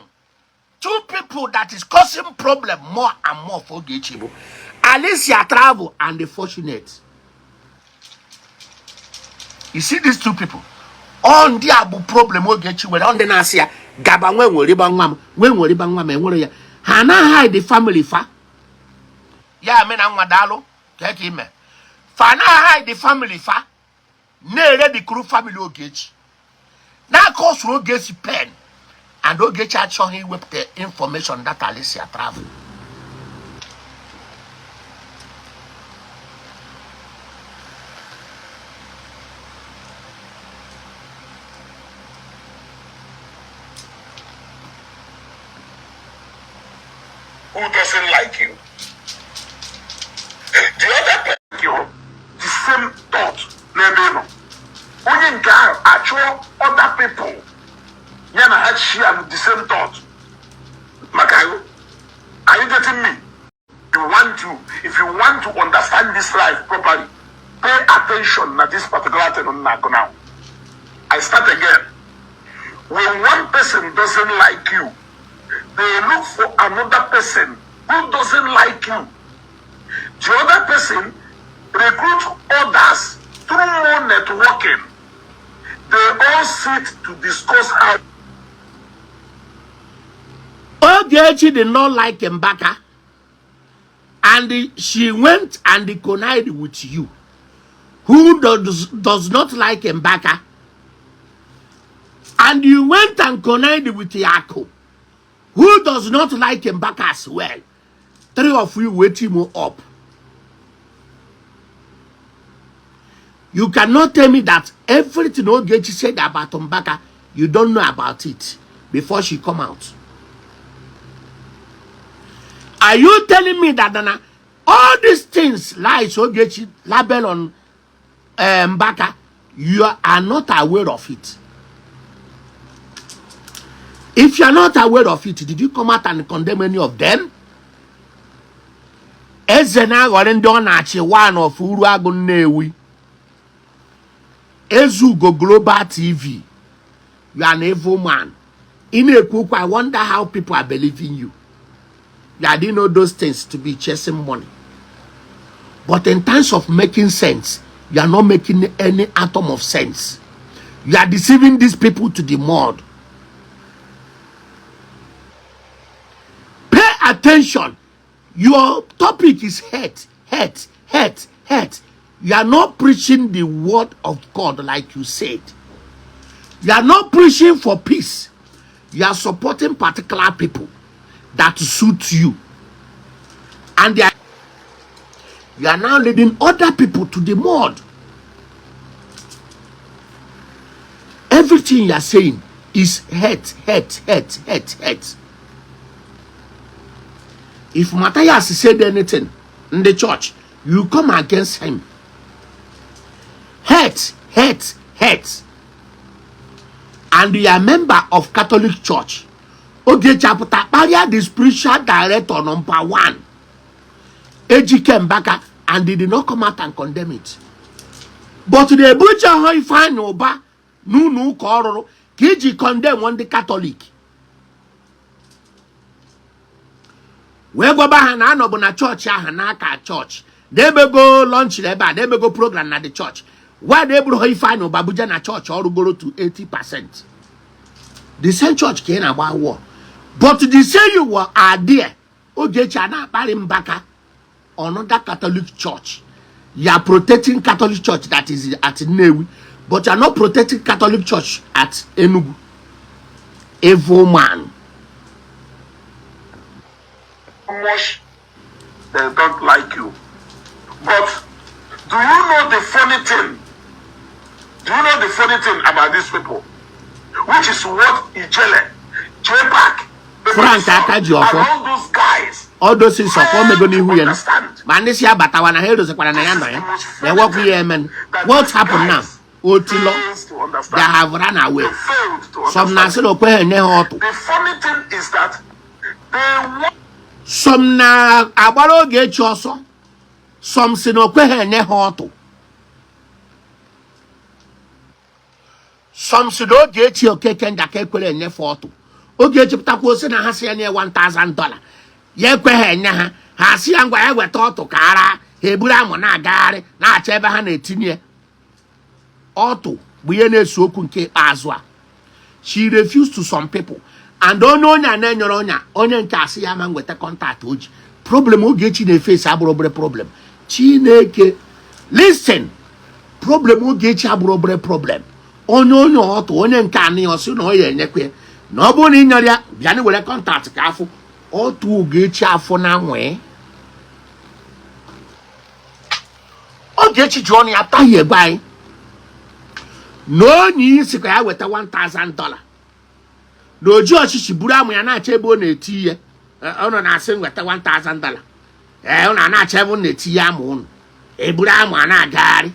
[SPEAKER 2] 2 people that is causing problem more and more for Ogechi bụ Alicia Travel and the Fortunate. You see these 2 people, all ndị a bụ problem Ogechi nwere. Ọ ndị na-asị ya gaba nwe nwere ịgba nwa m, nwe nwere ịgba nwa m, enwere ya. Ha na hide family fa ya eme na nwa daalụ ka ka ime fa na hide family fa na-ere the crew family Ogechi na-aka ọsụrụ Ogechi pen and Ogechi achọghị iwepụta information that Alicia Travel.
[SPEAKER 1] Who doesn't like you? The other person, you, the same thought n'ebe ị nọ. Onye nke ahụ achụọ other people ya na ha share the same thought. Maka you, are you getting me? If you want to understand this life properly, pay attention na this particular thing on now. I start again. When one person doesn't like you, they look for another person who doesn't like you. The other person recruit others through more networking. They all sit to discuss how.
[SPEAKER 2] Ogechi did not like Mbaka, and And she went and connived with you, who does not like Mbaka. And you went and connived with Yako, who does not like Mbaka as well. Three of you wait him up. You cannot tell me that everything Ogechi said about Mbaka, you don't know about it before she come out. Are you telling me that Nana, all these things, lies Ogechi label on Mbaka, you are not aware of it? If you are not aware of it, did you come out and condemn any of them? Eze na-aghọrị ndị ọ na-achị one of Uruagụ Nnewi. Ezugo Global TV. You are an evil man. Ị na-ekwu okwu, I wonder how people are believing you. You didn't know those things to be chasing money. But in terms of making sense, you are not making any atom of sense. You are deceiving these people to the mud. Pay attention. Your topic is hate, hate, hate, hate. You are not preaching the word of God like you said. You are not preaching for peace. You are supporting particular people that suit you. And you are now leading other people to the mud. Everything you are saying is hate, hate, hate, hate, hate. If Matthias said anything in the church, you come against him. Hate, hate, hate. And you are a member of Catholic Church. Ogechi apụta kparịa the spiritual director number one, Ejike Mbaka, and they did not come out and condemn it. But the ebucha Ifeanyi Ụba n'ụlọ ụka ọrụrụ ka iji condemn ndị Catholic. Wee gwaba ha na anọbụ na chọọchị ahụ n'aka chọọchị na-emego launch ebe a, na-emego program na the church. Why na eburu ha Ifeanyi Ụba buje na chọọchị ọrụgoro to 80%? The same church ka ị na-agba war. But the same you were are there. Ogechi a na-akparị Mbaka, another Catholic church. You are protecting Catholic church that is at Nnewi, but you are not protecting Catholic church at Enugu. Evil man.
[SPEAKER 1] Much they don't like you. But do you know the funny thing? Do you know the funny thing about these people? Which is what Ijele, J-Pack,
[SPEAKER 2] Frank Akaji
[SPEAKER 1] and all those guys
[SPEAKER 2] all those things ọkwa omego n'ihu ya
[SPEAKER 1] understand.
[SPEAKER 2] Ma ndị si abatawa na ha edozikwara na ya nọ ya na ewekwu ya emen. What happened now? Otilo,
[SPEAKER 1] Fails to
[SPEAKER 2] they
[SPEAKER 1] understand.
[SPEAKER 2] have run away.
[SPEAKER 1] They failed to
[SPEAKER 2] Some
[SPEAKER 1] understand.
[SPEAKER 2] na-asị na okwe ha enye ha ọtụ.
[SPEAKER 1] The funny thing is that they want
[SPEAKER 2] Some na-agbara Ogechi ọsọ. Some si na okwe ha enye ha ọtụ. Some si na Ogechi Okeke Njaka ekwere enyefe ọtụ. Ogechi pụtakwa osi na ha si ya nye $1,000. Ya ekwe ha enye ha. Ha si ya ngwa ya weta ọtụ ka ara ha eburu amụ na-agagharị na-achọ ebe ha na-etinye. Ọtụ bụ ihe na-eso okwu nke ikpeazụ a. She refused to some people. And onye onye a na-enyere onye onye nke asị ya ma nweta contact o ji. Problem Ogechi na-efesi abụrụ obere problem. Chineke, listen. Problem Ogechi abụrụ obere problem. Onye onye ọtụ onye nke anị ọ sị na ọ ya enyekwa ya. Na ọ bụrụ na ị nyere ya bịa na were contact ka afụ ọtụ Ogechi afọ na nwee. Ogechi ji ọnụ ya taghị egbe anyị. Na onye isi ka ya weta $1,000. Na oji ọchịchị buru amụ ya na-achọ ebe ọ na-eti ihe. Ọ nọ na-asị nweta $1,000. Ee, ọ na-achọ ebe ọ na-eti ihe amụ ụnụ. Eburu amụ a na-agagharị.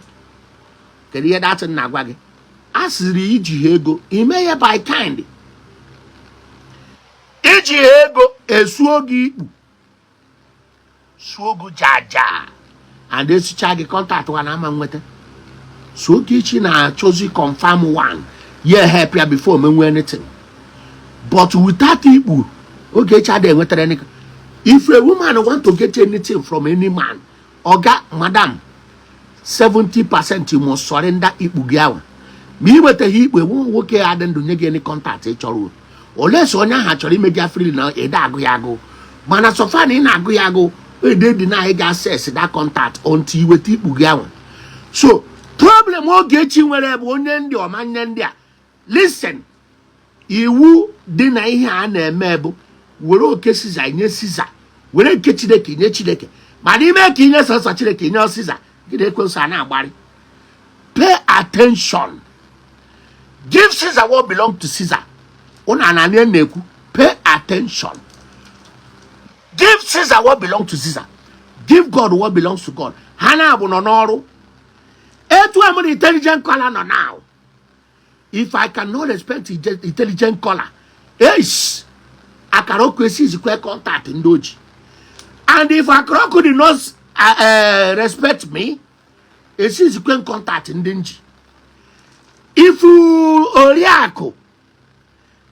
[SPEAKER 2] Kedu ihe datị na-agwa gị? A sịrị iji ha ego ime ya by kind. Iji ha ego esuo gị ikpu. Suo gị jaja. And esicha gị contact wa na ama nweta. So Ogechi na-achọzi confirm one. Ya help ya before menwe anything. But without ikpu, Ogechi adịghị enwetara anything. If a woman want to get anything from any man, oga, madam, 70% you must surrender ikpu gị ahụ. Ma ị nwetaghị ikpu, enwe nwoke ya dị ndụ nye gị any contact ị chọrọ. Olee so onye ahụ chọrọ ime gị afrili na ede agụ ya agụ. Mana so far na ị na-agụ ya agụ, Ede deny gị access that contact until iweta ikpu gị ahụ. So problem Ogechi nwere bụ onye ndị ọma nye ndị a. Listen, iwu dị na ihe a na-eme bụ were oke Caesar nye Caesar, were nke Chineke nye Chineke. Mana ime ka inye sọsọ Chineke nye Caesar, gị na ekwensu a na-agbarị. Pay attention. Give Caesar what belong to Caesar. Unu anani na-ekwu, pay attention. Give Caesar what belong to Caesar. Give God what belongs to God. Ha na-abụ nọ n'ọrụ. Etu a mụ na intelligent caller nọ now. If I cannot respect intelligent caller, ace, akara ọkụ esizikwe contact ndị oji. And if akara ọkụ did not respect me, esizikwe contact ndị nji. If oriakụ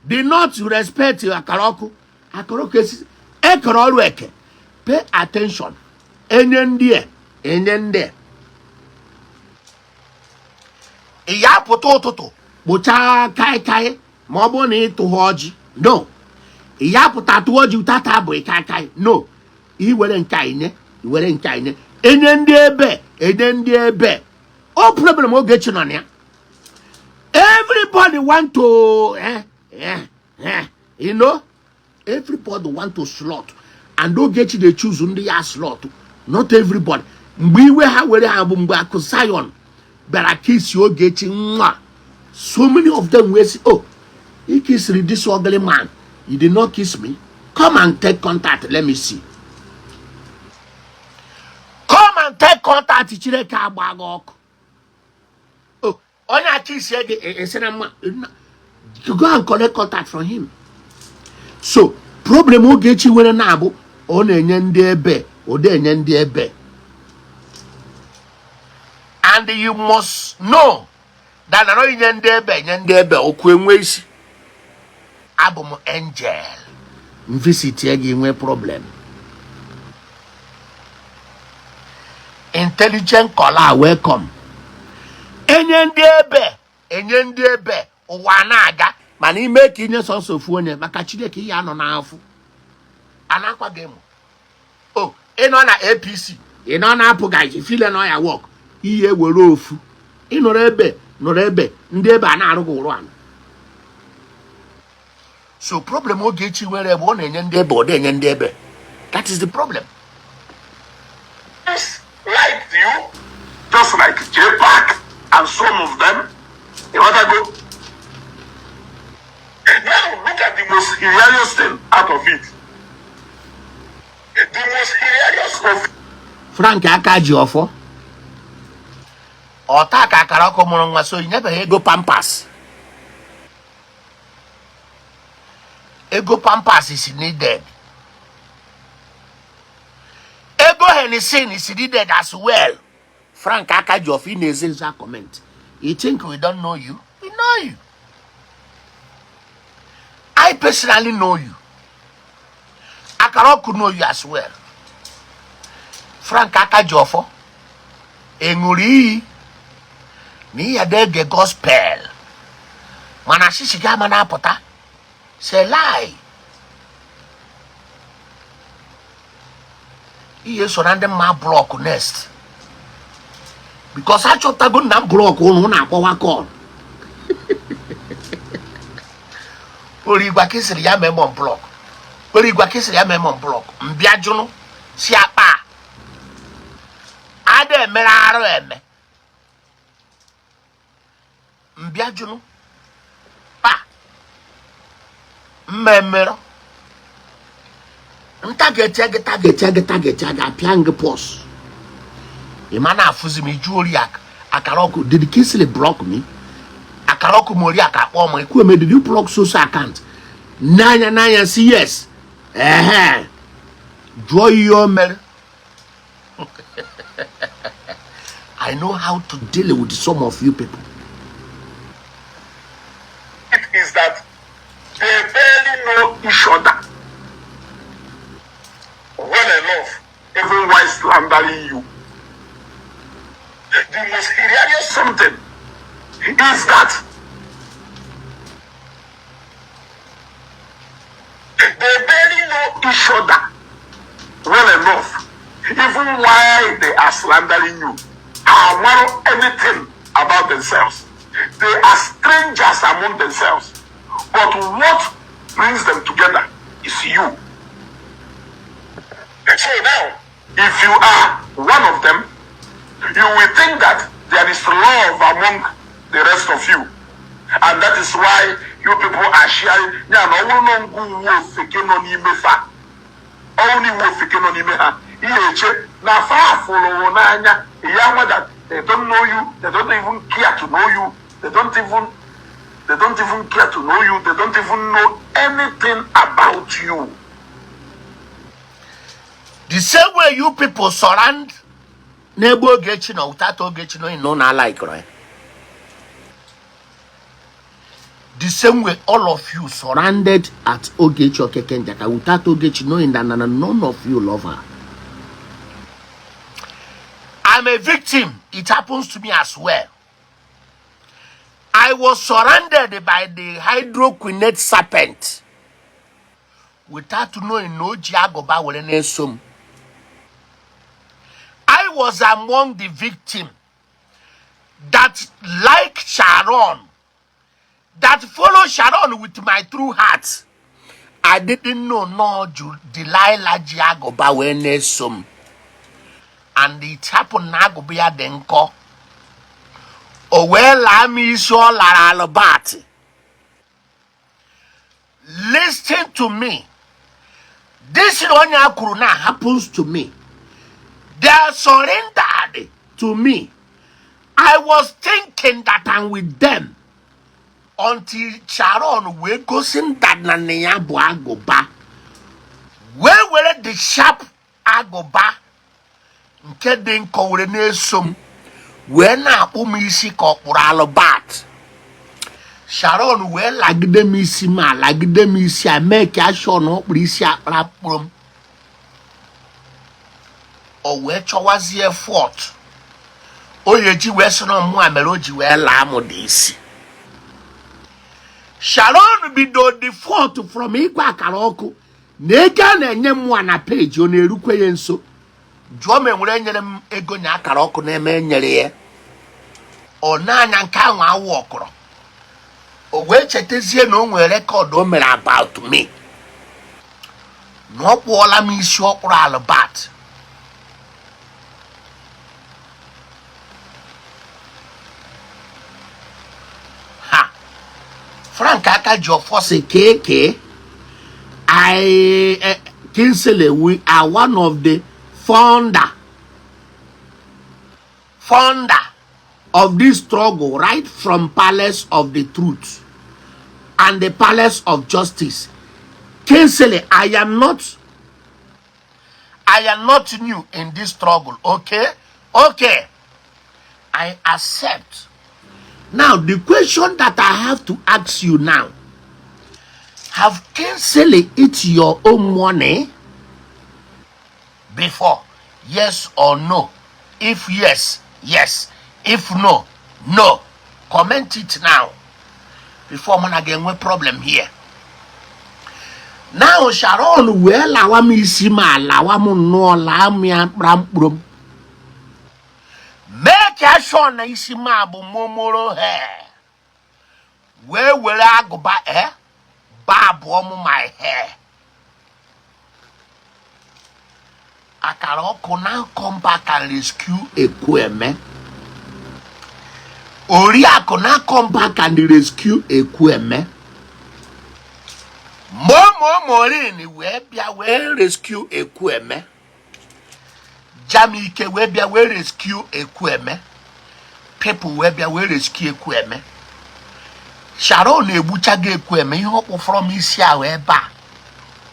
[SPEAKER 2] did not respect akara ọkụ, akara ọkụ esi ekere ọrụ eke. Pay attention. Enye ndị a, enye ndị a. Ị ya pụta ụtụtụ kpụchaa kaikai ma ọ bụrụ na ị tụghị ọjị? No. Ị ya pụta tụọ ọjị tata bụ kaikai? No. I were nke a inye, i were nke a inye. Enye ndị ebe, enye ndị ebe. O problem Ogechi nọ na ya. Everybody want to everybody want to slot, and Ogechi dey choose ndị ya slot, not everybody. Mgbe iwe ha were ha bụ mgbe akụ Zion bịara kisi Ogechi nwa. So many of them wee say, "Oh, he kissed this ugly man, you did not kiss me. Come and take contact, let me see. Come and take contact." Chineke agba gị ọkụ. Oh, onye aka isi gị esi na mma, go and collect contact from him. So problem Ogechi nwere na-abụ ọ na-enye ndị ebe, ọ na-enye ndị ebe. And you must know that na inye ndị ebe, nye ndị ebe, okwu enwe isi. Abụ m angel m visitie gị nwee problem. Intelligent caller, welcome. Enye ndị ebe, enye ndị ebe, ụwa na-aga. Mana ime ka inye sọsọ ofu onye, maka Chineke, ihe anọ n'afọ anakwa gị mụ. O ị nọ na APC, ị nọ na apụ gaji file nọ ya work, ihe were ofu ị nọrọ ebe, nọrọ ebe, ndị ebe a na-arụ gị ụrụ anụ. So problem Ogechi nwere bụ ọ na-enye ndị ebe, ọ na-enye ndị ebe. That is the problem.
[SPEAKER 1] Like you, just like J-Pack and some of them. You want to go? Now look at the most hilarious thing out of it. The most hilarious of
[SPEAKER 2] Frank aka ji ọfọ ọta ka akara ọkụ mụrụ nwa, so inyebeghị ego Pampers. Ego Pampers is needed. Ego Hennessy is needed as well. Frank aka ji ọfọ, ị na-eze nza comment. You think we don't know you? We know you. I personally know you. Akara ọkụ know you as well. Frank aka ji ọfọ, ị ṅụrụ iyi na ihe ege gospel, mana shishi gị ama na-apụta. Say lie. Ihe so na ndị mma block next, because achọpụtago na m block ụnụ na-akpọwa call. Origwa kesịrị ya mee m block, origwa kesịrị ya mee m block. Mbịa jụnụ si akpa ada emere arụ eme. Mbịa jụnụ pa mmemmerọ ntagetie gị, tagetie gị, tagetie gị, apịa gị pọs. Ị ma na-afụzi m iju oriakụ akara ọkụ. Did Kingsley block me? Akara ọkụ m oriakụ akpọ m ekwu eme, "Did you block social account?" N'anya n'anya si yes. Ehe, jụọ ihe o mere. I know how to deal with some of you people.
[SPEAKER 1] It is that they barely know each other well enough, even while slandering you. The most hilarious something is that they barely know each other well enough. Even while they are slandering you, are anything about themselves. They are strangers among themselves. But what brings them together is you. So now, if you are one of them, you will think that there is love among the rest of you. And that is why you people are sharing. Ya na ọ bụrụ na ngụ uwe ofeke nọ n'ime fa, ọ bụrụ na iwe ofeke nọ n'ime ha, ihe eche na fa fụrụ n'anya ya nwa that they don't know you, they don't even care to know you, they don't even care to know you, they don't even know anything about you.
[SPEAKER 2] The same way you people surround n'ebe Ogechi nọ without Ogechi knowing na ụnụ alaikọrọ ya. The same way all of you surrounded at Ogechi Okeke Njaka without Ogechi knowing that none of you love her. I'm a victim. It happens to me as well. I was surrounded by the hydroquinate serpent without knowing na o ji agụba were na-eso m. I was among the victim that like Sharon, that follow Sharon with my true heart. I didn't know no Delilah ji agụba wee na-eso m. And it happened na agụba ya dị nkọ. O wee laa m isi ọ lara Albert. Listen to me. This is onye a kwuru na happens to me. They are surrendered to me. I was thinking that I'm with them until Sharon wee gosi m that na nne ya bụ agụba, wee were the sharp agụba nke dị nkọ were na-eso m, wee na-akpụ m isi ka ọ kpụrụ Albert. Sharon wee lagide m isi, m alagide m isi a mee ka ashọ na ọ kpụrụ isi akpara mkpụrụ m. O wee chọwazie fault o ji wee sị na mụ a mere o ji wee laa m dị isi. Sharon bido the fault from ịgwa akara ọkụ na ego a na-enye mụa na peji ọ na-erukwe ya nso. Jụọ m, enwere enyere m ego nya akara ọkụ na-eme enyere ya ọ na-anya nke ahụ awụ ọkụrọ. O wee chetazie na o nwere record o mere about me, na ọ kpụọla m isi ọkpụrụ Albert. Ha Frank aka ji ọfọ si kee kee. I Kingsley, we are one of the founder of this struggle, right from Palace of the Truth and the Palace of Justice. Kingsley, I am not new in this struggle, okay? Okay. I accept. Now, the question that I have to ask you now, have Kingsley eat your own money before? Yes or no? If yes, yes. If no, no. Comment it now before mụ na ga-enwe problem here. Now Sharon wee lawa m isi, m alawa m nnọọ, laa m ya mkpụrụ mkpụrụ m, mee ka sure na isi m a bụ momoro hair, wee were agụba ba abụọ m my hair. Akara ọkụ now come back and rescue Ekwueme. Oriakụ now come back and rescue Ekwueme. Momo Morin wee bịa wee rescue Ekwueme. Jamike wee bịa wee rescue Ekwueme. People wee bịa wee rescue Ekwueme. Sharon egbuchago Ekwueme. Ihe ọ kpụfọrọ m isi ahụ ebe a,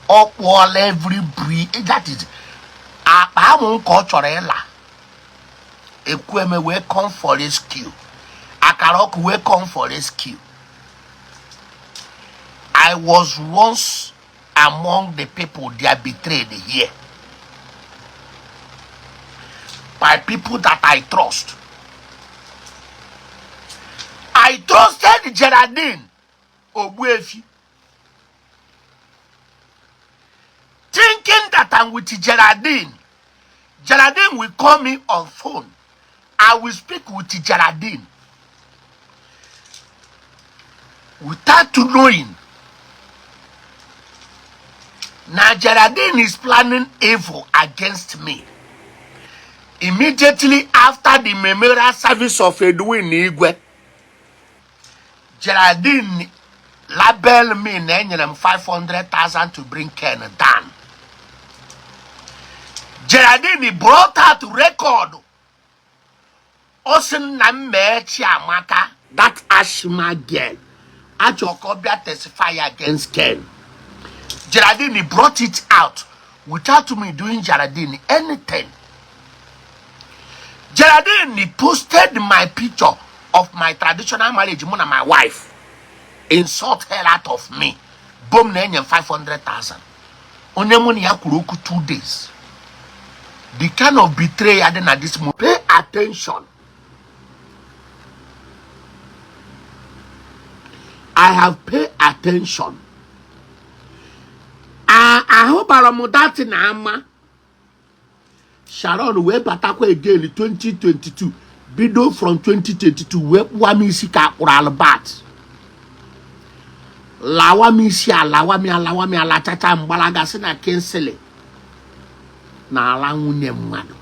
[SPEAKER 2] ọ kpụọla every breed, that is akpa amụ nke ọ chọrọ ịla. Ekwueme wee come for rescue, akara ọkụ wee come for rescue. I was once among the people they are betrayed here by people that I trust. I trusted Geraldine Ogbuefi, thinking that I'm with Geraldine. Geraldine will call me on phone. I will speak with Geraldine without knowing na Geraldine is planning evil against me. Immediately after the memorial service of Edwin Igwe, Geraldine label me na enyere m 500,000 to bring Ken down. Geraldine brought out record. Ọ sị na m mee Chiamaka, that Ashima girl, achọ ka ọ bịa testify against Ken. Geraldine brought it out without me doing Geraldine anything. Geraldine posted my picture of my traditional marriage, mụ na my wife, insult hell out of me. Bom na enye m 500,000. Onye mụ na ya kwuru okwu 2 days. The kind of betrayal dị na this moment. Pay attention. I have paid attention. Ahụbara m that na ama Sharon wee batakwa again 2022, bido from 2022 wee kpụwa m isi ka akpụrụ Albert, lawa m isi, alawa m, alawa m, alachacha mgbalaga, sị na Kingsley na ala nwunye mmadụ.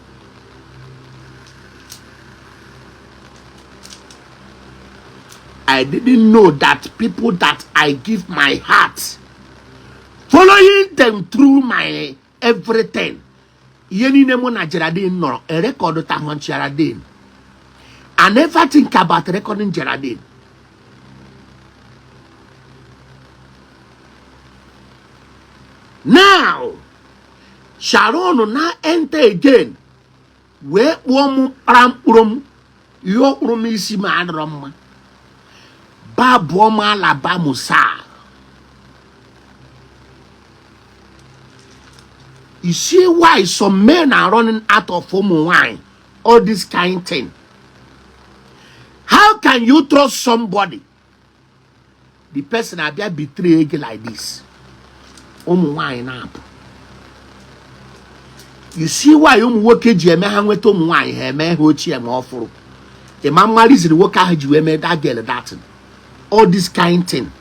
[SPEAKER 2] I didn't know that people that I give my heart, following them through my everything, ihe niile mụ na Geraldine nọrọ erecordụ tahụ Geraldine. I never think about recording Geraldine. Now Sharon na enter again wee kpụọ m kpara mkpụrụ m ihe ọkpụrụ m isi ma adịrọ mma, babụọ m alaba musa. You see why some men are running out of ụmụ nwanyị? All this kind thing. How can you trust somebody, the person abịa betray gị like this? Ụmụ nwanyị na-apụ. You see why ụmụ nwoke ji eme ha nweta ụmụ nwanyị, ha eme ha ochie ma ọ fụrụ ịma mmariziri nwoke ahụ ji wee mee that girl that thing. All this kind thing.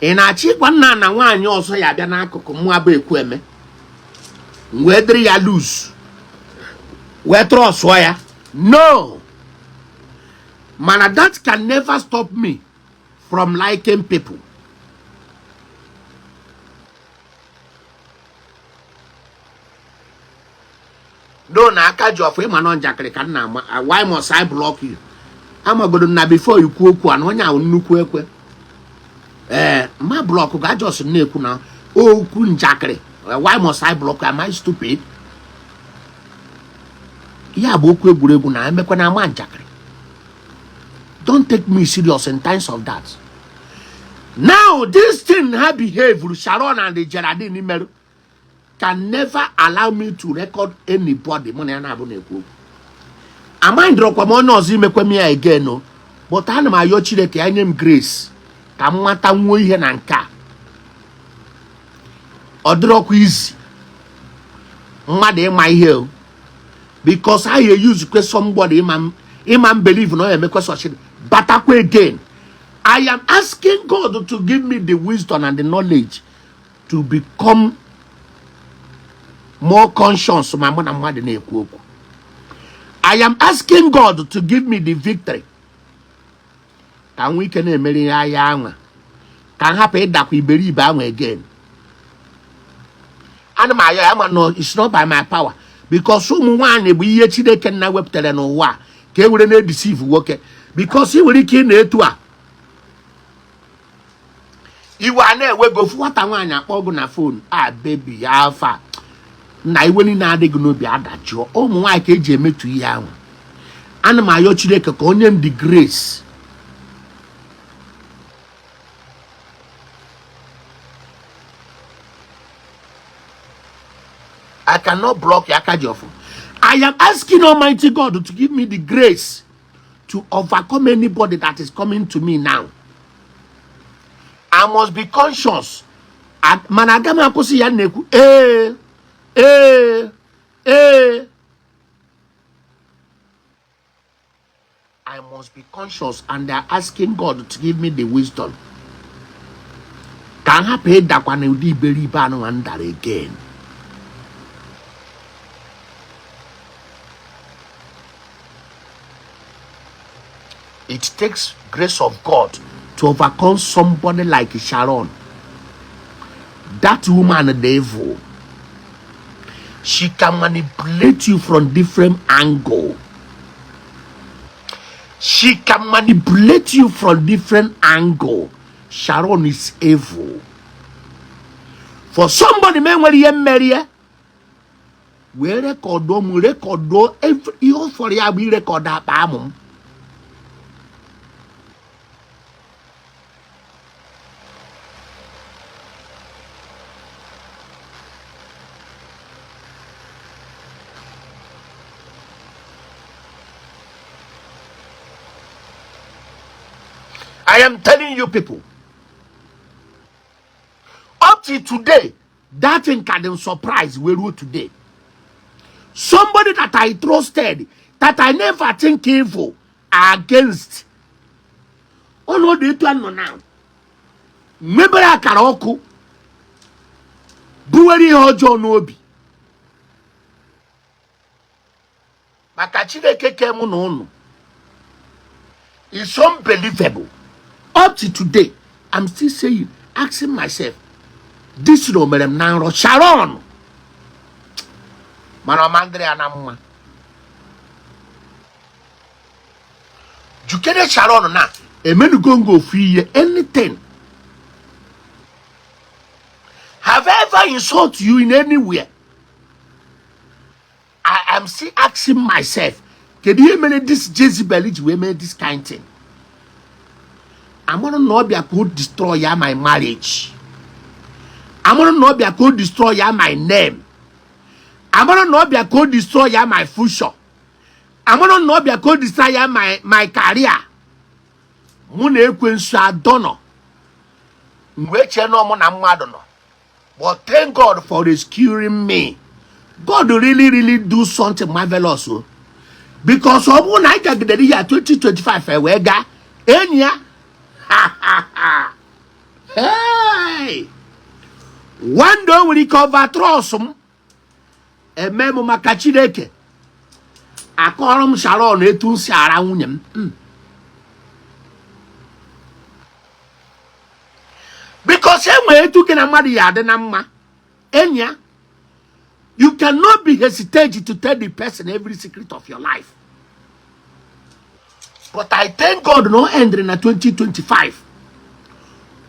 [SPEAKER 2] Ị na-achọ ịgwa nna na nwaanyị ọzọ ya abịa n'akụkụ mụ abụ ekwu eme m wee dịrị ya loose wee trustụọ ya? No, mana that can never stop me from liking people. Do na aka ji ọfọ ịma nọ njakịrị ka m na-ama. Why must I block you? Amagodo na before ikwu okwu a na onye ahụ nnukwu ekwe ee ma block ga just na-ekwu na okwu njakịrị. Why must I block you? Am I stupid? Ya bụ okwu egwuregwu na emekwa na ama njakịrị. Don't take me serious in times of that. Now this thing ha behave, Sharon and the Geraldine merụ, can never allow me to record anybody mụ na ya na-abụ na-ekwu okwu. Amandịrọkwa m onye ọzọ imekwe m ya again o, but ana m ayọ Chineke ya nye m grace ka m nwata nwuo ihe na nke a. Ọ dịrọkwa izi mmadụ ịma ihe o, because I use kwe somebody ịma m believe na ọ emekwe such batakwa again. I am asking God to give me the wisdom and the knowledge to become more conscious ma mụ na mmadụ na-ekwu okwu. I am asking God to give me the victory ka m nwee ike na-emeri ihe agha anwa, ka m hapụ ịdakwa iberibe anwa again. Ana m ayọ ya ma no, it's not by my power, because ụmụ nwaanyị bụ ihe Chineke nna wepụtara n'ụwa a ka e were na-edeceive nwoke, because ị nwere ike ị na-etu a iwe a na-ewe gị, ofu nwata nwaanyị akpọ gị na phone a, "Baby ya afa na," iwe niile adịghị n'obi adajụọ. Ụmụ nwaanyị ka eji emetụ ihe ahụ. Ana m ayọ Chineke ka onye m the grace. I cannot block ya aka ji ọfụ. I am asking Almighty God to give me the grace to overcome anybody that is coming to me now. I must be conscious. Mana aga m akwụsị ya na-ekwu ee ee ee. I must be conscious and they are asking God to give me the wisdom ka m hapụ ịdakwa na ụdị iberibe anụnwa m dara again. It takes grace of God to overcome somebody like Sharon. That woman, the devil, she can manipulate you from different angle. She can manipulate you from different angle. Sharon is evil. For somebody ma enwere ihe mmerie wee rekọdụọ m, rekọdụọ ihe ọ fọrọ ya bụ irekọdụ akpa amụ m. I am telling you people, up till today, that thing can surprise where we today. Somebody that I trusted, that I never think evil against. Ọnọdụ etu a nọ now. Mebere akara ọkụ, buwere ihe ọjọọ n'obi. Maka Chineke ke mụ na ụnụ. It's unbelievable. Up to today, I'm still saying, asking myself, this no mere m na nrọ Sharon. Mana ọma ndịrị ya na mma. Jukene Sharon na emenugo ngo ofu ihe, anything. Have I ever insult you in anywhere? I am still asking myself, kedu ihe mere this Jezebel ji wee mee this kind thing? Amụrụ na ọ bịa ka o destroy ya my marriage. Amụrụ na ọ bịa ka o destroy ya my name. Amụrụ na ọ bịa ka o destroy ya my future. Amụrụ na ọ bịa ka o destroy ya my career. Mụ na ekwensu adọnọ. Mgbe chee na mụ na mmadụ nọ. But thank God for rescuing me. God really, really do something marvelous. Oh. Because ọ bụrụ na anyị gagidere ya 2025 wee gaa, enyi ya, hey! One day o nwere ike overtrust m, eme m maka Chineke, akọrọ m Sharon etu m si ara nwunye m. Because e nwere etu gị na mmadụ ya adị na mma, enyi ya, you cannot be hesitate to tell the person every secret of your life. But I thank God no end na 2025.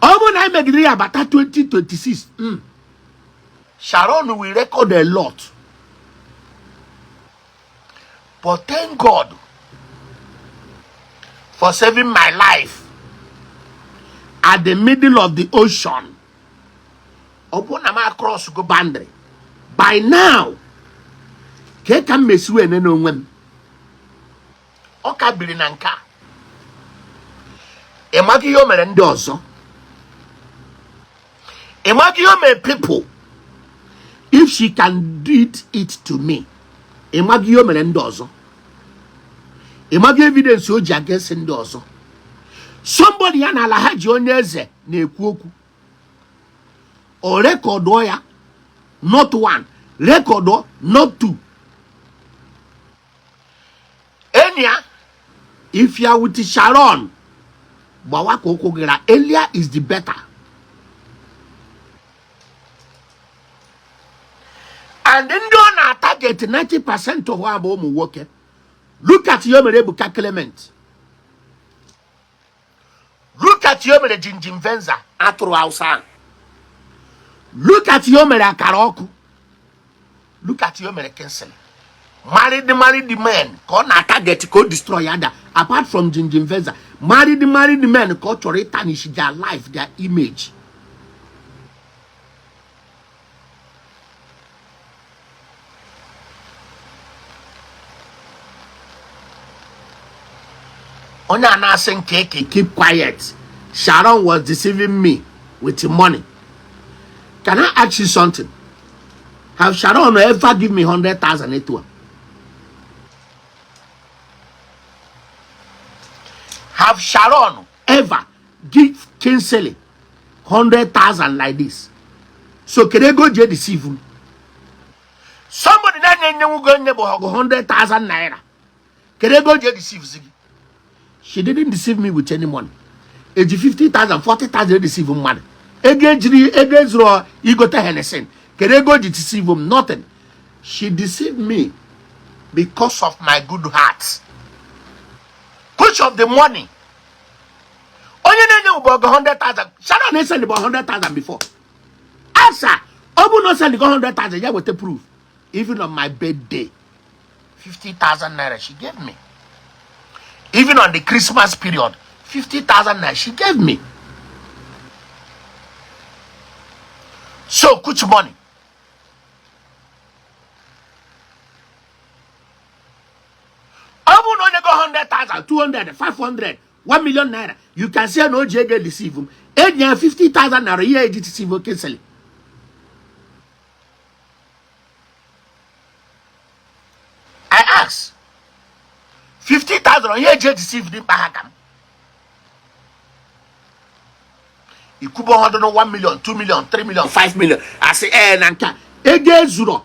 [SPEAKER 2] Ọ bụrụ na anyị megidere ya bata 2026, Sharon will record a lot. But thank God for saving my life at the middle of the ocean. Ọ bụrụ na m across go boundary by now, ka ka m mesi wee nene onwe m. Ọ ka biri na nke a. Ị maghị ihe o mere ndị ọzọ. Ị maghị ihe o mere people. If she can do it to me, ị maghị ihe o mere ndị ọzọ. Ị maghị evidence o ji against ndị ọzọ. Somebody ya na ala ha ji onye eze na-ekwu okwu. O rekọdụọ ya, not one, rekọdụọ not two. Enyi ya, if you are with Sharon, gbawa ka ụkwụ gị ra. Earlier is the better. And ndị ọ na-target 90% of ha bụ ụmụ nwoke. Look at ihe o mere Ebuka Clement. Look at ihe o mere Jinjin Venza atụrụ Hausa. Look at ihe o mere akara ọkụ. Look at ihe o mere Kinsley. Married men ka ọ na-target ka o destroy ya da. Apart from Jinjin Venza, married men ka ọ chọrọ ịtarnish their life, their image. Onye a na-asị nke eke keep quiet. Sharon was deceiving me with money. Can I ask you something? Have Sharon ever give me 100,000 etu a? Have Sharon ever give Kingsley 100,000 like this? So kedu ego ji deceive m? Somebody na-enye nyenwugo nye bụ ọgụ 100,000 naira. Kedu ego ji deceive gị? She didn't deceive me with any money. Eji 50,000, 40,000 deceive mmadụ. Ego ejiri ego ezuru igote Hennessy. Kedu ego ji deceive m? Nothing. She deceived me because of my good heart. Which of the money? Onye na-enye bụ ọgụ 100,000. Sharon esend bụ 100,000 before. Asa, ọ bụ na o send go 100,000 ya weta proof. Even on my birthday, 50,000 naira she gave me. Even on the Christmas period, 50,000 naira she gave me. So, which money? Ọ bụrụ na onye go 100,000, 200, 500, 1 million naira, you can say na o ji ego deceive m. Enye ya 50,000 naira ihe eji deceive Kingsley. I ask. 50,000 ihe eji deceive dị mkpa ha ka m. Ikwubo 101 million, 2 million, 3 million, 5 million. Asị ee na nke a ego ezuro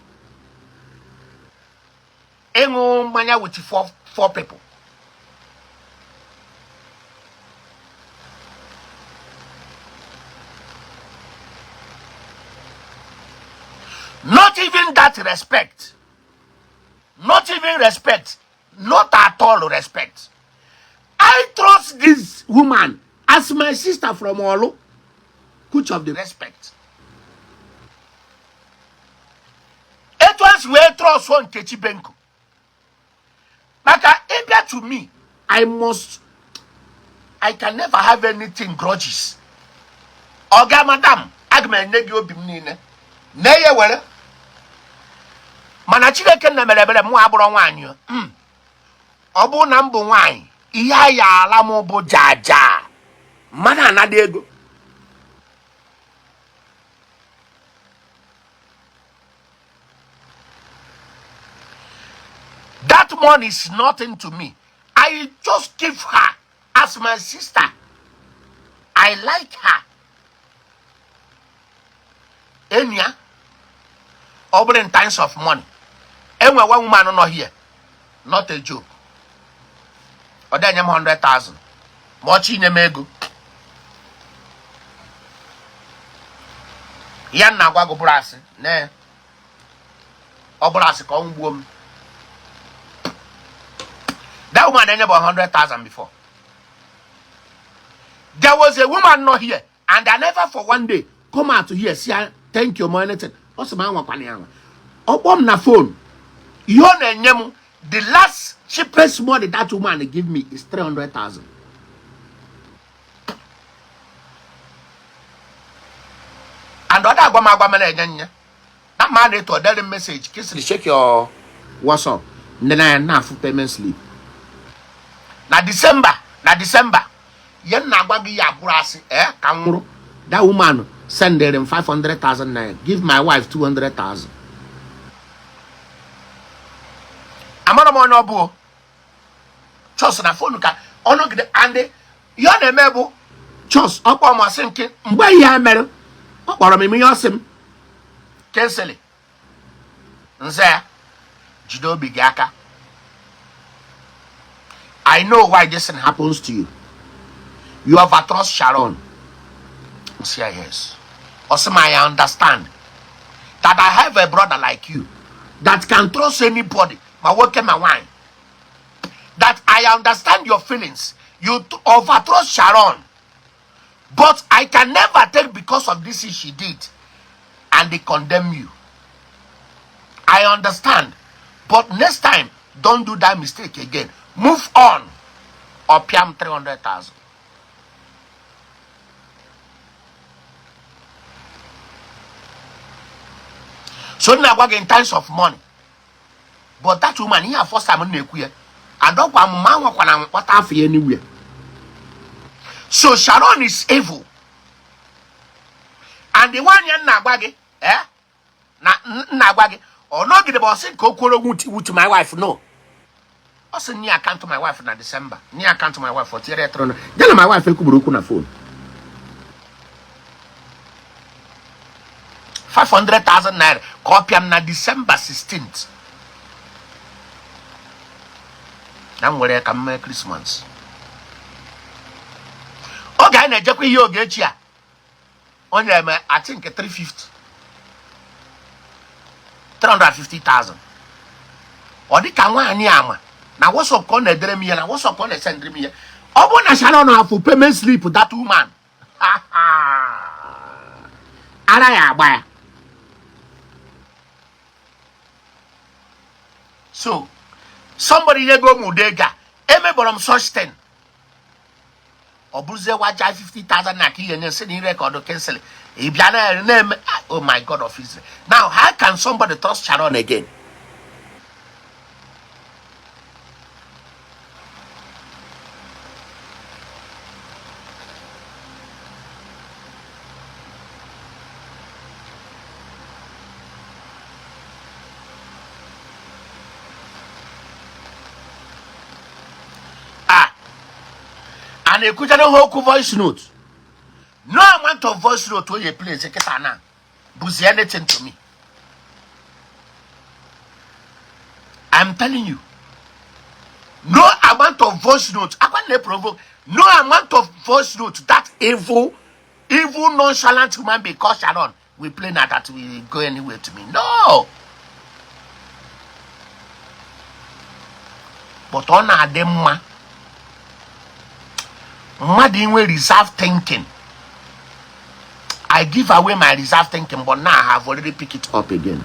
[SPEAKER 2] ịṅụ mmanya with four people. Not even that respect. Not even respect. Not at all respect. I trust this woman as my sister from Olu. Which of the respect? Etu a si wee trust Nkechi Benko. Maka ịbịa to me, I must, I can never have anything grudges. Oga madam, aga m enye gị obi m niile. Na ya were. Mana Chineke nna mere ebere mụ abụrụ nwaanyị o. Ọ bụrụ na m bụ nwaanyị, ihe a ya ala m bụ jaja. Mmadụ anada ego. That money is nothing to me. I just give her as my sister. I like her. Enyi ya, ọ bụrụ in times of money. Enwe one woman nọ here, not a joke. Ọ dị enye m 100,000 ma ọ chọ inye m ego. Ya na agwa gị bụrụ asị na ọ bụrụ asị ka ọ gbuo m. That woman enye bụ 100,000 before. There was a woman not here and I never for one day come out here say thank you or anything. Ọ sị m anwakwana ya anwa. Ọ kpọọ m na phone. Ihe ọ na-enye m, the last cheapest money that woman give me is 300,000. And ọ da agwa m agwa mere enye nye. Na ma na-eto ọ dere message Kingsley check your WhatsApp. Ndị na ya na-afụ payment slip. Na December, ihe m na-agwa gị ya bụrụ asị ka m nwụrụ. That woman sendere m 500,000 naira, give my wife 200,000. Amara m onye ọ bụ chọs na phone ka ọ nọgide and ihe ọ na-eme bụ chọs ọ kpọọ m asị nke mgbe ihe a mere ọ kpọrọ m ime ihe ọ sị m Kingsley nze ya jide obi gị aka. I know why this thing happens to you. You overtrust Sharon. Say yes. Osima, I understand that I have a brother like you that can trust anybody, ma nwoke ma nwanyị. That I understand your feelings. You overtrust Sharon. But I can never take because of this thing she did and they condemn you. I understand. But next time, don't do that mistake again. Move on. Or piam 300,000. So now gwa gị in times of money. But that woman, ihe a first time m na-ekwu ya. Adọkwa m ma nwakwana mkpọta afọ ya anywhere. So Sharon is evil. And the one ya na-agwa gị, eh, na na-agwa gị, ọ nọgide bụ ọ sị ka o kwuoro with my wife. No, ọ sị nye account my wife na December, nye account my wife, ọ tinyere ya tụrụ ya na my wife ekwuburu okwu na phone. 500,000 naira ka ọ pịa m na December 16th na m were ka m mee Christmas. Oge anyị na-ejekwa ihe Ogechi a, o nyere m, I think, 350, 350,000. Ọ dị ka nwaanyị ama na WhatsApp ka ọ na-edere m ihe, na WhatsApp ka ọ na-esendịrị m ihe. Ọ bụrụ na Sharon afụ payment slip that woman, ara ya agba ya. So somebody nyego m ụdị ego a, emebọrọ m such thing. Ọ bụrụzie waja 50,000 na ka ihe nye nsị na ire ka ọdụ cancel, ị bịa na-eme. Oh my God of Israel, now how can somebody trust Sharon again? A a na-ekwuchara ha okwu voice note. No amount of voice note onye place kịta na bụzi anything to me. I'm telling you, no amount of voice note akwa na-provoke, no amount of voice note that evil, evil, nonchalant human being called Sharon will play now that will go anywhere to me. No, but ọ na-adị mma mmadụ inwe reserve thinking. I give away my reserve thinking, but now I have already picked it up again.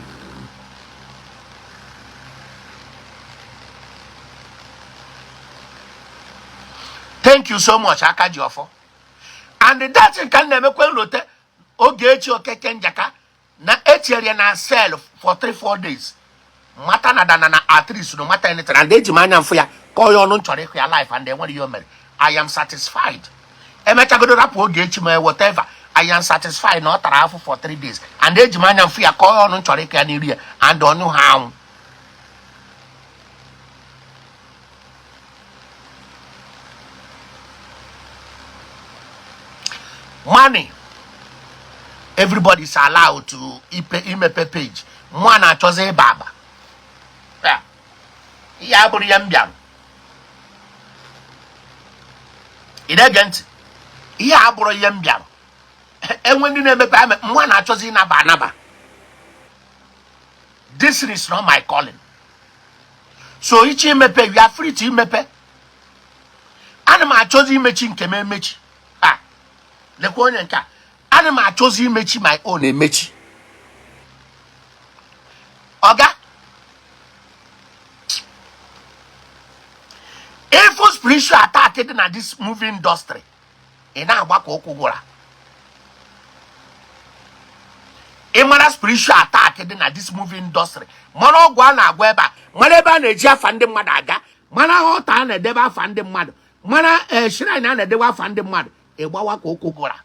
[SPEAKER 2] Thank you so much, aka ji ọfọ. And that thing ka m na-emekwe nlote Ogechi Okeke Njaka na etinyere ya na cell for 3-4 days, mata na dana na at least no matter anything, and eji m anya mfụ ya kọọ ya ọnụ, m chọrọ ịkụ ya life, and enwere ihe o mere. I am satisfied. Emechagodo rapụ Ogechi ma whatever, I am satisfied na ọ tara afụ for 3 days, and eji m anya mfụ ya kọọ ya ọnụ m chọrọ ịkụ ya n'iru ya, and ọnụ ha anwụ. Money, everybody is allowed to ipe imepe page. Mụ na-achọzi ịba aba ya, ihe abụrụ ya m bịara. Ị na-ege ntị? Ihe abụrụ ihe m bịara. Enwe ndị na-emepe ame, mụ na-achọzi ịnaba anaba. This is not my calling. So iche imepe, you are free to imepe. Ana m achọzi imechi nke m emechi. Ha lekwa onye nke a, ana m achọzi imechi my own emechi. Ọga ịfụ spiritual attack dị na this movie industry, ị na-agba ka ụkwụ gwụra. Ị mara spiritual attack dị na this movie industry, mara ọgwụ a na-agwọ ebe a, mara ebe a na-eji afa ndị mmadụ aga, mara altar a na-edebe afa ndị mmadụ, mara shrine a na-edebe afa ndị mmadụ, ị gbawa ka ụkwụ gwụra.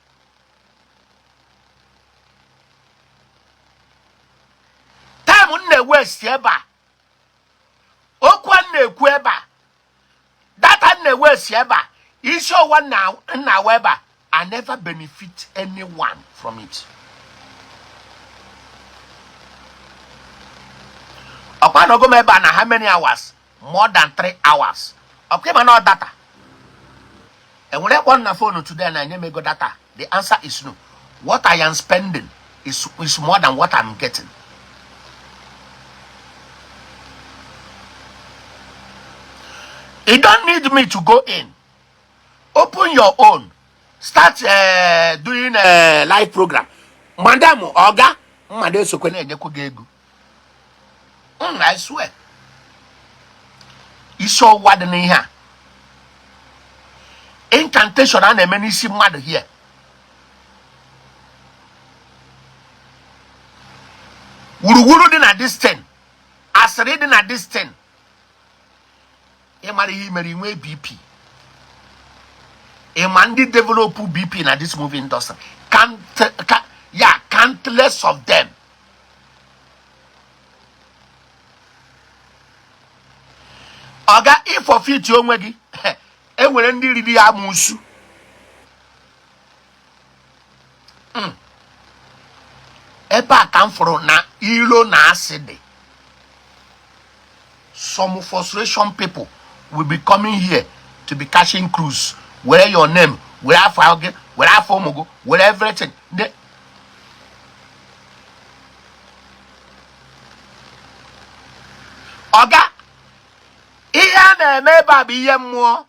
[SPEAKER 2] Time m na-ewaste ebe a, okwu a na-ekwu ebe a, data m na-ewaste ebe a, isi ọwa na-awa ebe a, I never benefit anyone from it. Ọkwa nọgo m ebe a na how many hours? More than 3 hours. Ọkwa ịma na ọ data enwere kpọ na phone today na enye m ego data? The answer is no. What I am spending is more than what I'm getting. You don't need me to go in. Open your own, start doing a live program. Madam, oga mmadụ esokwe na-enyekwa gị ego. I swear, isi ọwụwa dị n'ihe a, incantation a na-eme n'isi mmadụ here, wuruwuru dị na this thing, asịrị dị na this thing. Ịmara ihe mere inwe BP, ịma ndị develop BP na this movie industry can ya Countless of them. Ọga, ị forfeit onwe gị. E nwere ndị riri ya amụsụ. Ebe a ka m fụrụ na ilo na asị dị. Some frustration people will be coming here to be catching cruise. Were your name, were afa gị, were afa ụmụ gị, were everything. Ndị ọga, ihe a na-eme ebe a bụ ihe mmụọ.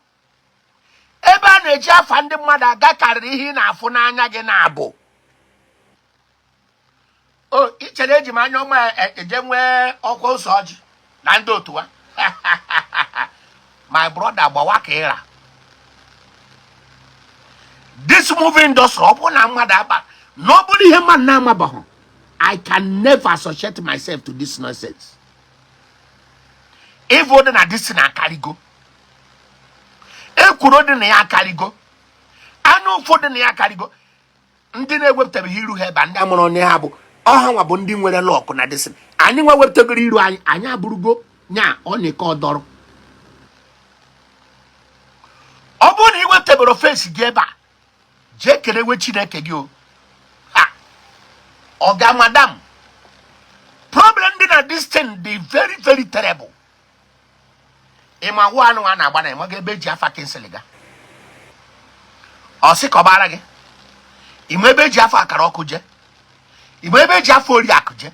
[SPEAKER 2] Ebe a na-eji afa ndị mmadụ aga karịrị ihe ị na-afụ n'anya gị na-abụ. O i chere eji m anya ọma eje nwee ọkwa ose ọjị na ndị otu ha? My brother, gbawa ka ịra. This movie industry, ọ bụrụ na mmadụ aba na ọ bụrụ ihe mmadụ na-amabaghị, I can never associate myself to this nonsense. Evil dị na this na akarịgo, ekwuro dị na ya akarịgo, anya ụfụ dị na ya akarịgo. Ndị na-ewepụtabeghị iru ha ebe a, ndị amụrụ onye ha bụ ọha nwa bụ ndị nwere luck na this thing. Anyị nwa wepụtagoro iru anyị, anyị abụrụgo nya ọnyịka ọdọrọ. Ọ bụrụ na ị wepụtabere face gị ebe a, jee kelewe Chineke gị. O ha ọga, madam, problem dị na this thing dị very very terrible. Ịma wụ anụ a na-agba na ịmaga ebe eji afa Kingsley ga, ọ sị ka ọ gbara gị. Ịma ebe eji afa akara ọkụ jee, ịma ebe eji afa oriakụ jee,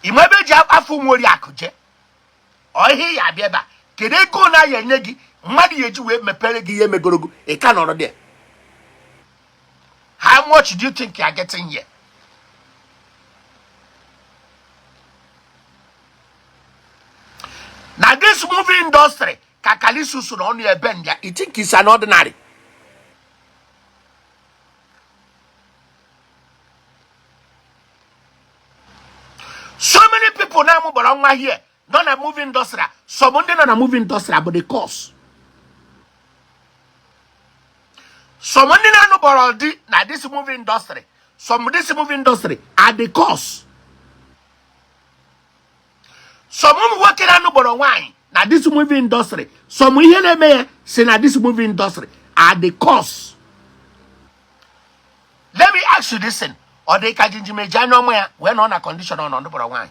[SPEAKER 2] ịma ebe eji afa ụmụ oriakụ jee. Ọ ihe ya abịa ebe a, kedu ego na ya enye gị mmadụ ya eji wee mepere gị ihe megorogo? Ị ka nọrọ there. How much do you think you are getting here? Na this movie industry ka Kalisu so na ọnụ ebe ndị a. You think it's an ordinary? So many people na-amụbara nwa here nọ na movie industry. Some ndị nọ na movie industry bụ the cause. Some ndị na-anụbara di na this movie industry, some this movie industry are the cause. Some ụmụ nwoke na-anụbara nwaanyị na this movie industry, some ihe na-eme ya si na this movie industry are the cause. Let me ask you this thing: ọ dị ka jinjimeji anya ọma ya wee nọ na condition ọ nọ nụbara nwaanyị?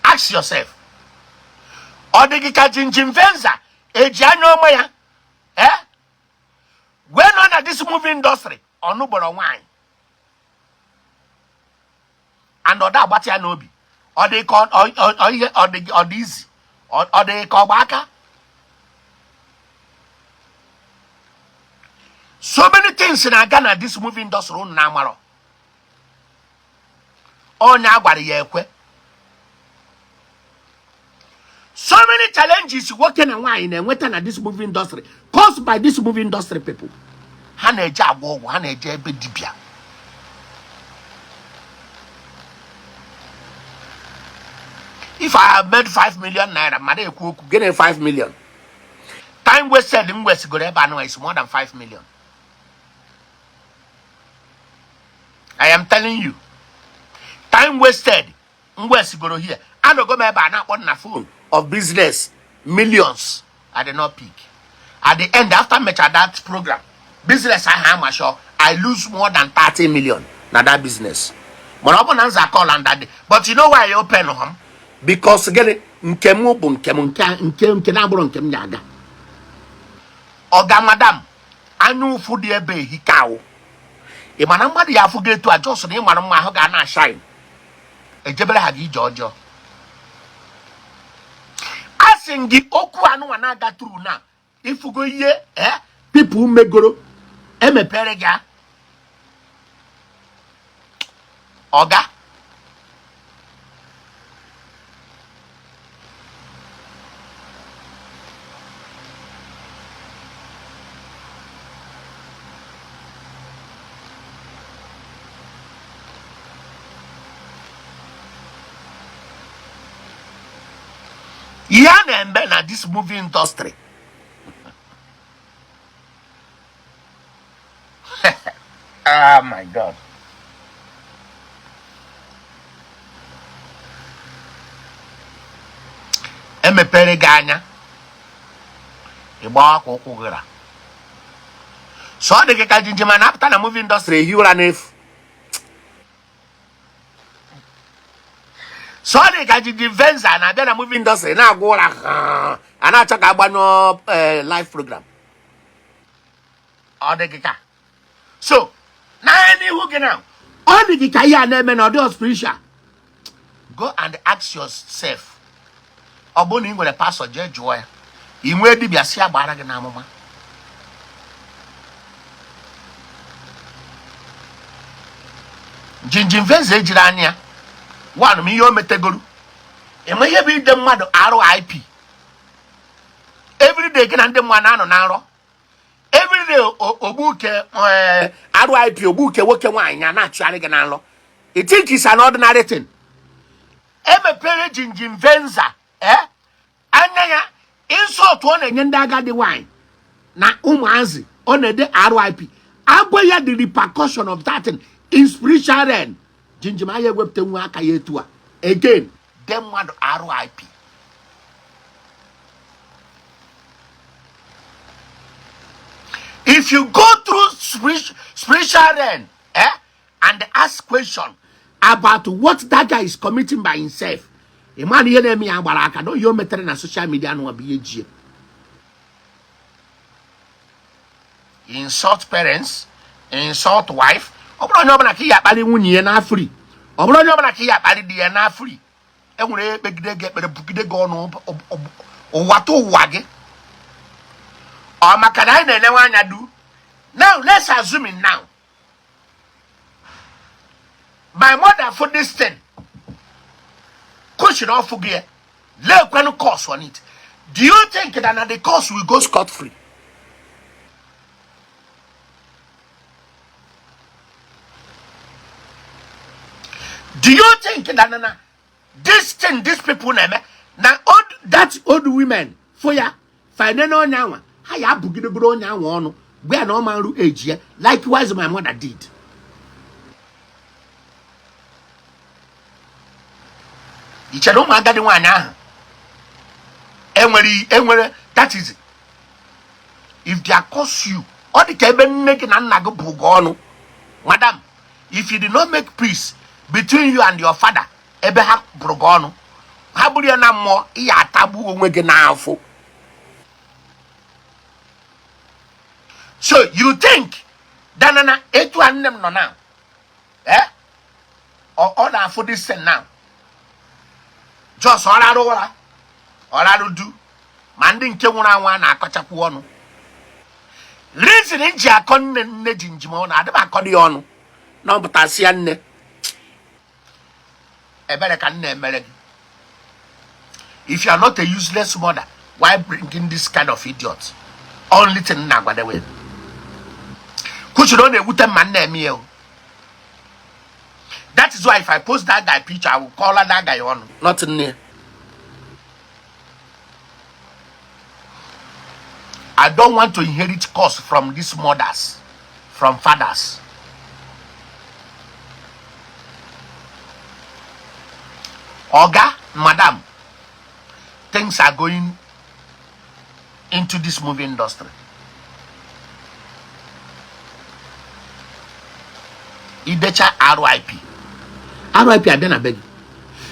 [SPEAKER 2] Ask yourself, ọ dị gị ka Jinjim Venza eji anya ọma ya eh wee nọ na this movie industry ọ nụbara nwaanyị and ọ da agbatị ya n'obi? Ọ dị ka ihe ọ dị, ọ dị izi, ọ dị ka ọgba aka. So many things na-aga na this movie industry unu na-amarọ. Onye a gwara ya ekwe. So many challenges nwoke na nwaanyị na-enweta na this movie industry caused by this movie industry people. Ha na-eje agwọ ọgwụ, ha na-eje ebe dibịa. If I have made 5 million naira, mmadụ ekwu okwu gịnị? 5 million time wasted m wesigoro ebe anụ is more than 5 million. I am telling you, time wasted m wesigoro here. Anọgo m ebe a na-akpọ na phone of business millions, I did not pick. At the end, after mecha that program, business ahụ amasho, I lose more than 30 million na that business. Mana ọ bụ na nza call and that day. But you know why I open him? Because gịnị? Nke m bụ nke m, nke nke nke na-abụrụ nke m ya aga. Ọga, madam, anya ụfụ dị ebe ehika ahụ. Ị ma na mmadụ ya afụ gị etu a, just na ị mara mma, ahụ ga na shine, ejebere ha gị ije ọjọọ. A sị m gị, okwu anụnwa na-aga tru na ifugo ihe eh people megoro emepere gị ọga. Ihe a na-eme na this movie industry, Ah, my God. Emepere gị anya, ị gbaa akwa ụkwụ gị ra. So ọ dị gị ka jinjim a na-apụta na movie industry ehi ụra n'efu. So ọ dị ka jinjim venza na-abịa na movie industry na-agwọ ụra, a na-achọ ka agbanyụọ live program. Ọ dị gị ka so n'anya n'ihu gị na ọ dị gị ka ihe a na-eme na ọ dị spiritual. Go and ask yourself. Ọ bụrụ na ị nwere pastor, jee jụọ ya. Ị nwee dibịa, si agbara gị n'amụma. Jinjim venza ejiri anya ya one ma ihe o metegoro enwe ihe bụ ide mmadụ RIP everyday. Gị na ndị mmadụ na-anọ na nrọ everyday, ogbuke RIP, ogbuke nwoke nwaanyị ya na-achụgharị gị na nrọ. You think it's an ordinary thing? Emepere jinjim venza anya ya, insult ọ na-enye ndị agadi nwaanyị na ụmụazị ọ na-ede RIP, agwa ya the repercussion of that thing in spiritual realm. Jinjim anya ewepụta nwa aka ya etu a again de mmadụ RIP. If you go through spiritual realm and ask question about what that guy is committing by himself, ị ma na ihe na-eme ya gbara aka na ihe o metere na social media nụwa bụ ihe jie insult parents, insult wife. Ọ bụrụ onye ọbụla ka ị ya akparị nwunye ya na free, ọ bụrụ onye ọbụla ka ị ya akparị di ya na free, enwere ekpegide gị ekpere bugide gị ọnụ ụwa tụ ụwa gị. Ọ maka na anyị na-enenwe anya du. Now let's assume it now, my mother for this thing question off gị lekwanụ curse on it. Do you think that na the curse will go scot free? Do you think that na this thing these people na-eme na old that old women for ya fine na onye anwa ha ya abụgidegoro onye anwa ọnụ gwa ya na ọ ma nru eji ya? Likewise my mother did. I chere ụmụ agadi nwaanyị ahụ enwere that is if they curse you, ọ dị ka ebe nne gị na nna gị bụ gị ọnụ. Madam, if you did not make peace between you and your father, ebe ha bụrụ gị ọnụ, ha bụrụ ya na mmụọ, ị ya atagbu onwe gị n'afọ. So you think that na etu a nne m nọ now, ọ na-afụ this thing now, just ọ rarụ ụra, ọ rarụ du. Ma ndị nke nwụrụ anwụ a na-akọchakwu ọnụ. Reason m ji akọ nne ji njem ọ na-adị m akọ dị ya ọnụ na ọ pụtasị ya, nne, ebere ka nna emere gị. If you are not a useless mother, why bringing this kind of idiot? Only thing nna agwadewe kwuchiri, ọ na-ewute mma nna eme ya o. That is why if I post that guy picture, I will call that guy ọnụ, not nne. I don't want to inherit curse from these mothers, from fathers. Oga, madam, things are going into this movie industry. Idecha RIP. RIP abịa na be gị.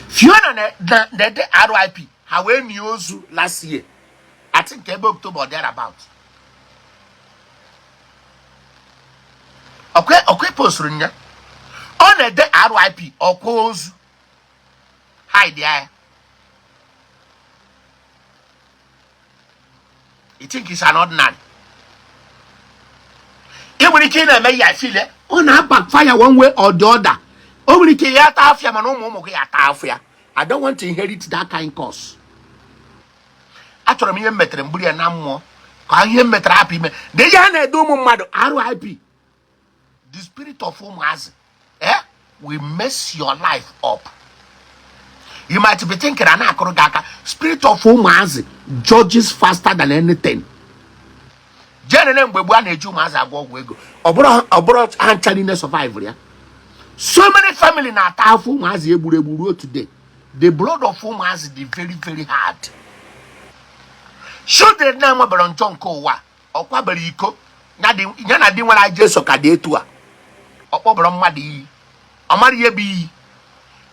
[SPEAKER 2] Fiona na-ede RIP, ha wee nie ozu last year. I think ebe October or thereabout. Ọkwe posturu nya. Ọ na-ede RIP ọkwa ozu. Hide ya. You think it's an ordinary? Ị nwere ike ị na-eme ya feel ọ na-backfire one way or the other. O nwere ike ya ata afịa, mana ụmụ ụmụ gị ya ata afịa. I don't want to inherit that kind curse. Achọrọ m ihe m metere mburu ya na mmụọ ka ihe m metere hapụ ime na ihe a na-ede ụmụ mmadụ RIP. The spirit of ụmụazị will mess your life up. You might be thinking a na-akụrụ gị aka. Spirit of ụmụazị judges faster than anything. Jee nene mgbe gboo a na-eji ụmụazị agwọ ọgwụ ego, ọ bụrụ ha ncha niile survive ya. So many family na-ata afụ ụmụazị egburu egbu ruo today. The blood of ụmụazị dị very very hard. Children na-enwebere njọ nke ụwa, ọ kwabere iko ya na di nwere Jesu ka dị etu a, ọ kpọbara mmadụ iyi, ọ mara ihe bụ iyi.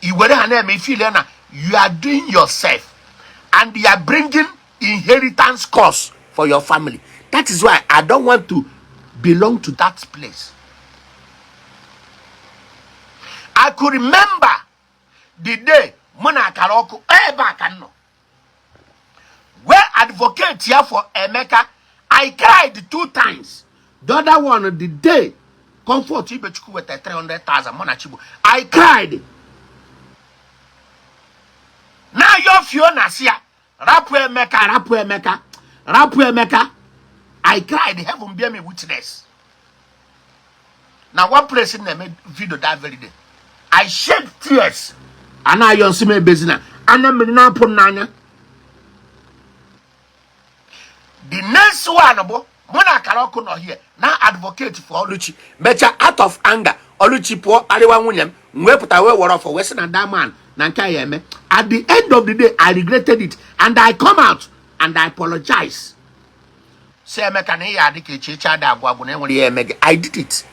[SPEAKER 2] I were ha na-eme ifile na you are doing yourself and you are bringing inheritance curse for your family. That is why I don't want to belong to that place. I could remember the day mụ na akara ọkụ ebe a ka m nọ wee advocate ya for Emeka. I cried two times. The other one, the day Comfort Ibechukwu weta 300,000, mụ na Chigbo, I cried na-ayọ Fiona si ya rapụ Emeka, rapụ Emeka, rapụ Emeka. I cried, heaven bear me witness. Na one place na-eme video that very day, I shed tears. A na-ayọ nsị m ebezina, anya mmiri na-apụ m n'anya. The next one bụ mụ na akara ọkụ nọ here na advocate for Oluchi. Mechaa, out of anger, Oluchi pụọ kparịwa nwunye m, m wee pụta wee were ọfọ wee sị na that man na nke a ya eme. At the end of the day, I regretted it and I come out and I apologize, sị Emeka na ị ya adị ka echi, echi adị agwụ agwụ, na enwere ya eme gị. I did it.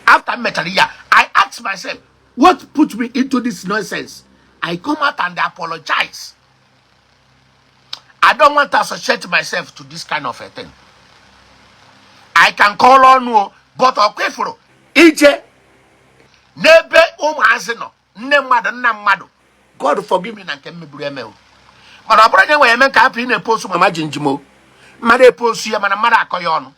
[SPEAKER 2] After m mechara ya, I asked myself what put me into this nonsense. I come out and apologize. I don't want to associate myself to this kind of a thing. I can call on you, but ọ kwefuru ije n'ebe ụmụazị nọ, nne mmadụ, nna mmadụ. God forgive me na nke m meburu eme o. Mana ọ bụrụ na enwere eme nke hapụ ị na-epostu mama jinjim o, mmadụ epostu ya, mana mmadụ akọ ya ọnụ.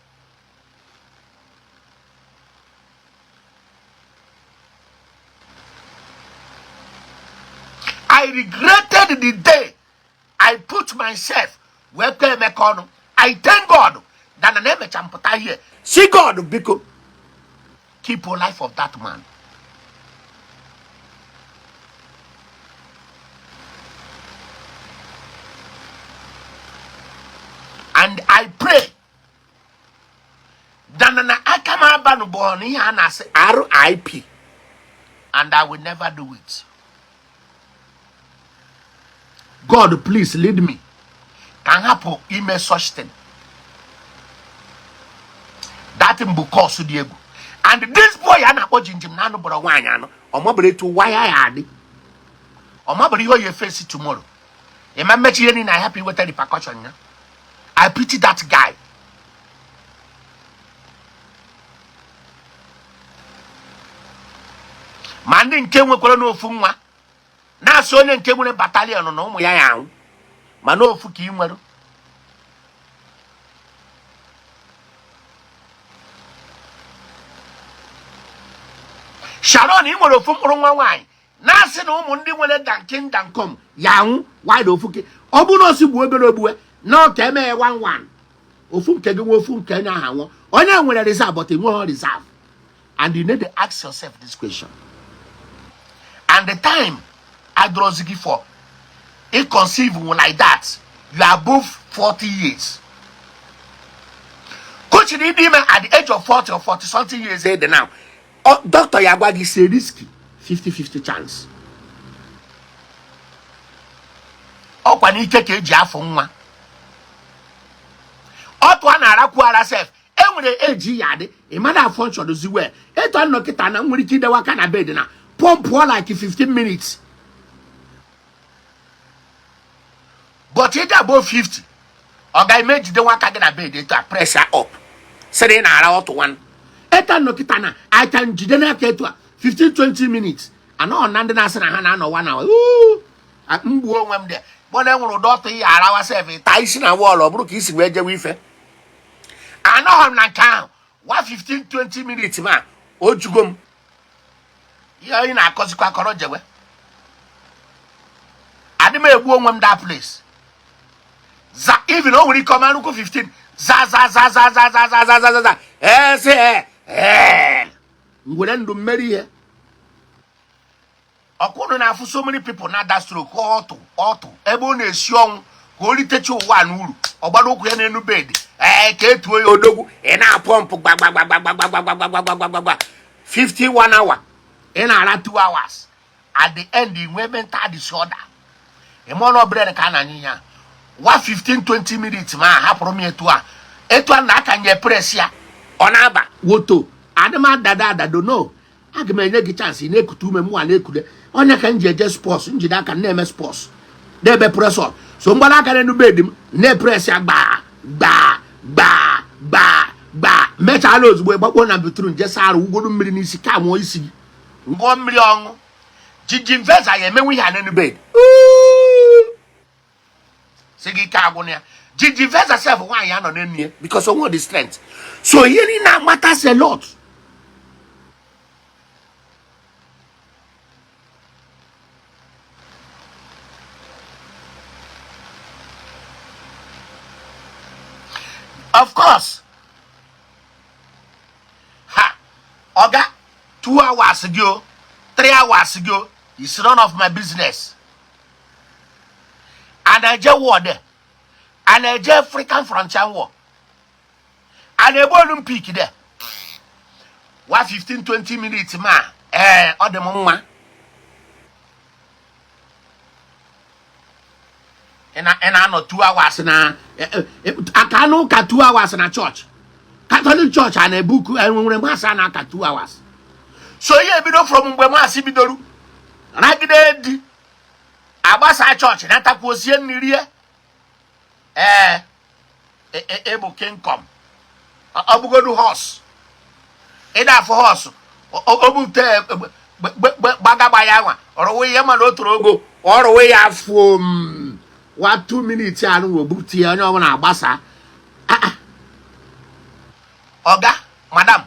[SPEAKER 2] I regretted the day I put myself wee kọọ Emeka ọnụ. I thank God that na emecha m pụta here si God biko keep life of that man. And I pray that na aka m abanụ bụ na ihe a na-asị RIP, and I will never do it. God, please lead me ka m hapụ ime such thing. That thing bụ curse dị egwu. And this boy a na-akpọ Jinjim na anụbara nwaanyị anụ, ọ mabara etu waya ya adị, ọ mabara ihe ọ ya efesi tomorrow. Ịma mmechi ihe niile ahapụ iweta repercussion ya. I pity that guy. Ma ndị nke nwekwara n'ofu nwa na-asị onye nke nwere battalion na ụmụ ya ya anwụ, ma n'ofu ka ị nwere. Sharon, ị nwere ofu mkpụrụ nwa nwaanyị, na-asị na ụmụ ndị nwere dankin dankom ya anwụ wide ofu ke. Ọ bụrụ na o si gbuo obere ogbue na ọ ka emeghe one one, ofu nke gị nwe, ofu nke onye ahụ anwụọ. Onye nwere reserve, but enweghị reserve. And you need to ask yourself this question. And the time adọrọzi gị for inconceive like that, you are above 40 years. Coaching ịdị ime at the age of 40 or 40 something years old now, doctor ya agwa gị say risky 50-50 chance. Ọkwa n'ike ka eji afọ nwa, ọtụ a na-arakwu ara sef. Enwere eji ya adị ị mada function zi well. Etu anọ kịta na nwere ike idewe aka na bed na pọmpụọ like 15 minutes, but ịdị above 50, ọ ga-eme ejide nwa aka gị na bed etu a press ya up, sịrị ị na-ara ọtụ nwanne. Etu anọ kịta na I can jide n'aka etu a 15 20 minutes. Anọ na ndị na-asị na ha na-anọ one hour, mgbuo onwe m dị gbọna. Enwere ụdị ọtụ ya arawa sef, taa isi na wall, ọ bụrụ ka isi wee jewe ife. Anọghị m na nke ahụ wa 15 20 minutes, ma o jugo m. Ihe anyị na-akọzikwa akọrọ jewe, adị m egbu onwe m that place. Za even o nwere ike ọma nnukwu 15 za za za za za za za za za za ee sị ee ee ngwere ndụ mmeri ihe ọkwụnụ na-afụ. So many people na-ada stroke, ọtụ ọtụ ebe ọ na-esi ọnwụ ka o ritecha ụwa n'uru, ọ gbado ụkwụ ya n'elu bed. Ee, ka etuo ya odogwu. Ị na-apọmpụ gbagbagbagbagbagbagbagbagbagbagbagba 51 hour, ị na-ara 2 hours. At the end, ị nwee mental disorder. Ị mụọ na brain ka a na-anya ya wa 15 20 minutes, ma hapụrụ m etu a, etu a na aka nye press ya, ọ na-aba woto. Adị m adado adado. No, aga m enye gị chance. Ị na-ekute ume, mụnwa na-ekute. Onye ka m ji eje sports, njide aka m na-eme sports, na-ebe press up. So mgbada aka n'elu bed m na-epress ya, gbaa gbaa gbaa gbaa gbaa. Mechala ozugbo, ịgbakpo na bathroom, je saa arụ, wugoro mmiri n'isi, ka mụọ isi gị, ṅụọ mmiri ọṅụ. Jiji mveza ya emenwe ihe a n'elu bed, si gị ike agwụna ya. Jiji veza sef, nwaanyị anọ n'enu ya because onwe the strength. So ihe niile matters a lot. Of course, ha oga 2 hours gị o, 3 hours gị o, it's none of my business. A na-eje war there, a na-eje African frontier war, a na-egbu Olympic there. Wa 15 20 minutes, ma ee, ọ dị m mma. Ị na-anọ 2 hours na aka n'ụka, 2 hours na church, Catholic Church, a na-ebuku enwere mass a na-aka 2 hours. So ihe ebido from mgbe mass bidoro ragide di agbasa chọọchị, natakwu osie nri rie. Ee, ịbụ kingcom. Ọ bụgodu horse, ị na-afụ horse, o bute gbagagba ya nwa ọrụwe ihe, mana o toro ogo ọrụwe ya fụm wa 2 minutes anụ wee bute ya. Onye ọbụla agbasa. Ọga madam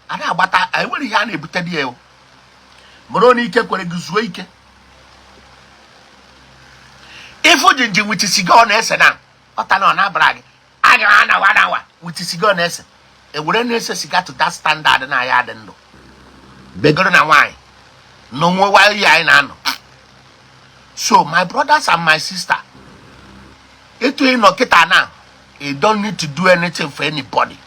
[SPEAKER 2] a na-agbata, enwere ihe a na-ebute di ya. Mụrụ na ike kwere gị, zuo ike. Ịfụ jinji with siga ọ na-ese na ọta na ọ na-abara gị aga anawa anawa with siga ọ na-ese, ewere na-ese siga to that standard na ya dị ndụ begoro na nwaanyị na onwe ihe anyị na-anọ. So my brothers and my sister, etu ị nọ kịta na, you don't need to do anything for anybody.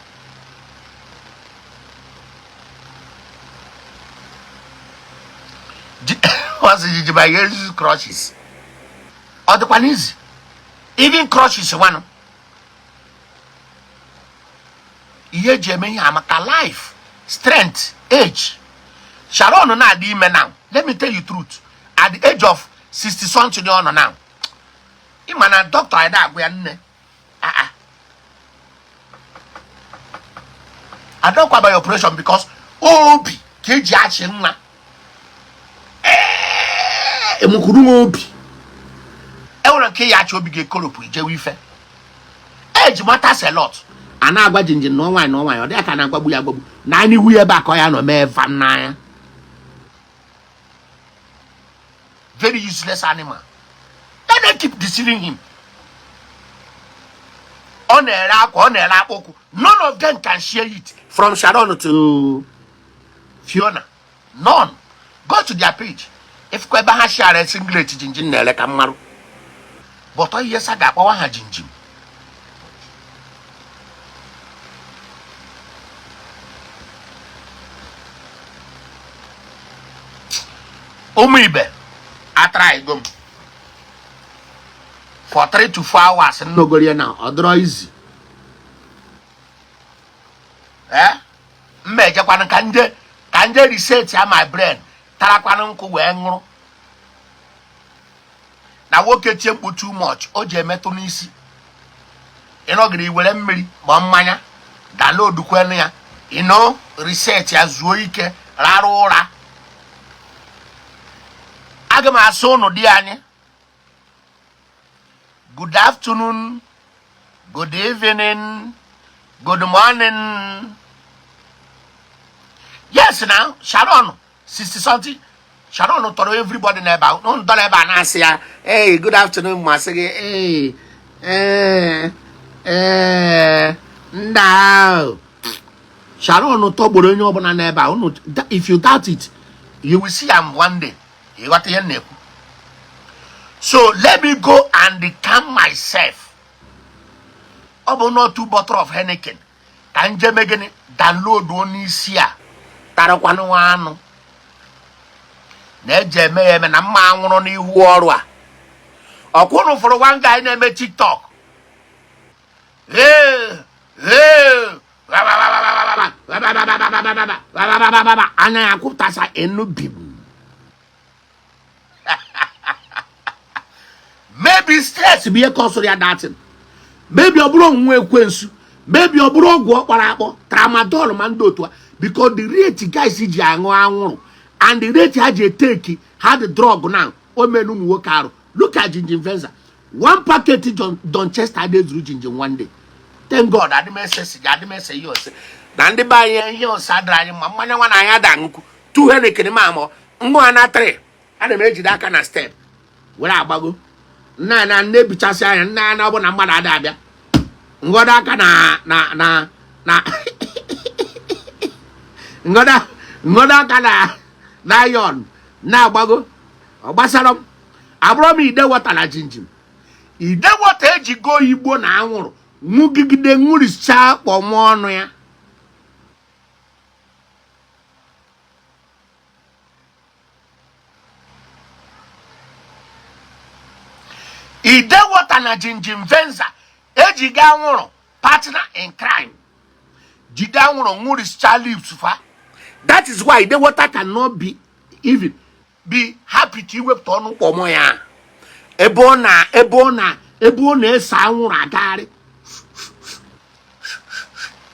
[SPEAKER 2] Ọ sị jiji ma ya use crutches, ọ dịkwa n'izi even crutches nwanụ. Ihe eji eme ihe amaka, life, strength, age. Sharon na-adị ime now. Let me tell you truth, at the age of 60 something ọ nọ now, ịma na doctor anyị na-agwa ya, nne, ah, adọkwa by operation, because obi ka eji achị nwa. Emukwuru m obi enwere nke ya achị obi ga-ekoropụ ijewe ife. Age matters a lot. A na-agwa jinjin na nwaanyị na nwaanyị, ọ dịghị ka a na-agbagbu ya agbagbu na n'ihu ya ebe a ka ọ ya nọ mee vam n'anya. Very useless animal. Let them keep deceiving him. Ọ na-ere akwa, ọ na-ere akpụkwụ. None of them can share it, from Sharon to Fiona, none. Go to their page, ifukwa ebe ha share singlet jinjin na-ere ka mmarụ. But ọ ihe sa ga-akpọwa ha jinjin. Ụmụ ibe, atara ego m for 3 to 4 hours nnọgoro na ọ dọrọ izi. Ee, mma ejekwanụ ka nje reset ya my brain, tarakwanụ nkwụ wee ṅụrụ. Na nwoke tie mkpu too much, o ji emetụ n'isi. Ịnọgide iwere mmiri ma mmanya download kwenu ya, ino reset ya, zuo ike, rarụ ụra. Aga m asị ụnụ di anyị, good afternoon, good evening, good morning. Yes, now Sharon 60 something, Sharon tọrọ everybody n'ebe a. Unu dọrọ ebe a na-asị ya, "Hey, good afternoon." Ma sị gị, "Hey, ee, ee, ndị ahụ." Sharon tọgburu onye ọbụla n'ebe a. Unu, if you doubt it, you will see am one day. Ịghọta ihe m na-ekwu? So let me go and calm myself. Ọ bụ na otu bottle of Heineken ka njeme gịnị download n'isi a tarakwanụ nwa anụ na-eji eme ya eme na mma anwụrụ n'ihu ọrụ a. Ọkwụnụ fụrụ one guy na-eme TikTok. Hey, hey, anya ya kwụpụtasa enu bim. Maybe stress bụ ihe kọsụrụ ya datin. Maybe ọ bụrụ onwunwe ekwensu. Maybe ọ bụrụ ọgwụ ọ kpọrọ akpọ tramadol ma ndị otu a, because the rate guys ji aṅụ anwụrụ and the rate ha ji eteki ha the drug now, o mere ụmụ nwoke arụ. Look at Jinjin Venza, one packet Don Chester adị ezuru Jinjin one day. Thank God adị m ese siga, adị m ese ihe ose na ndị be anyị. Ihe ose adịrị anyị mma. Mmanya nwa na anyị ada aṅụkwu two Heineken ma amọ ngwa na three, ana m ejide aka na step were agbago nna na nne ebichasị anya nna na ọ bụ na mmadụ ada abịa ngọdọ aka na na na na ngọdọ ngọdọ aka na na yon na-agbago. Ọ gbasara m abụrụ m ide wọta na jinjin ide wọta ejigo igbo na anwụrụ nwugide nwurichaa kpọmụ ọnụ ya. Ide wọta na Jinjin Venza ejiga anwụrụ partner in crime, jide anwụrụ nwurichaa lips fa. That is why ide water cannot be even be happy to iwepụta ọnụ kpọmọ ya ebe ọ na ebe ọ na ebe ọ na-ese anwụrụ agagharị.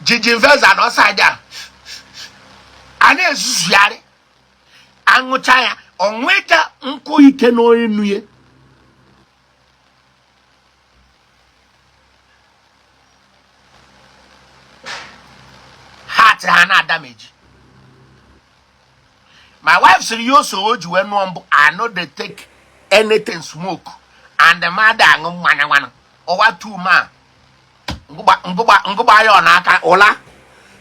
[SPEAKER 2] Jinjin Venza na ọsaja a na-ezuzugharị aṅụcha ya ọnweta nkwụ ike n'enu ya. Heart ha na-adameji. My wife sịrị ya oso o ji wee nụọ mbụ. I no dey take anything smoke and the mother aṅụ mmanya nwanụ ọwa two ma ngụgba ngụgba ya ọ n'aka ụla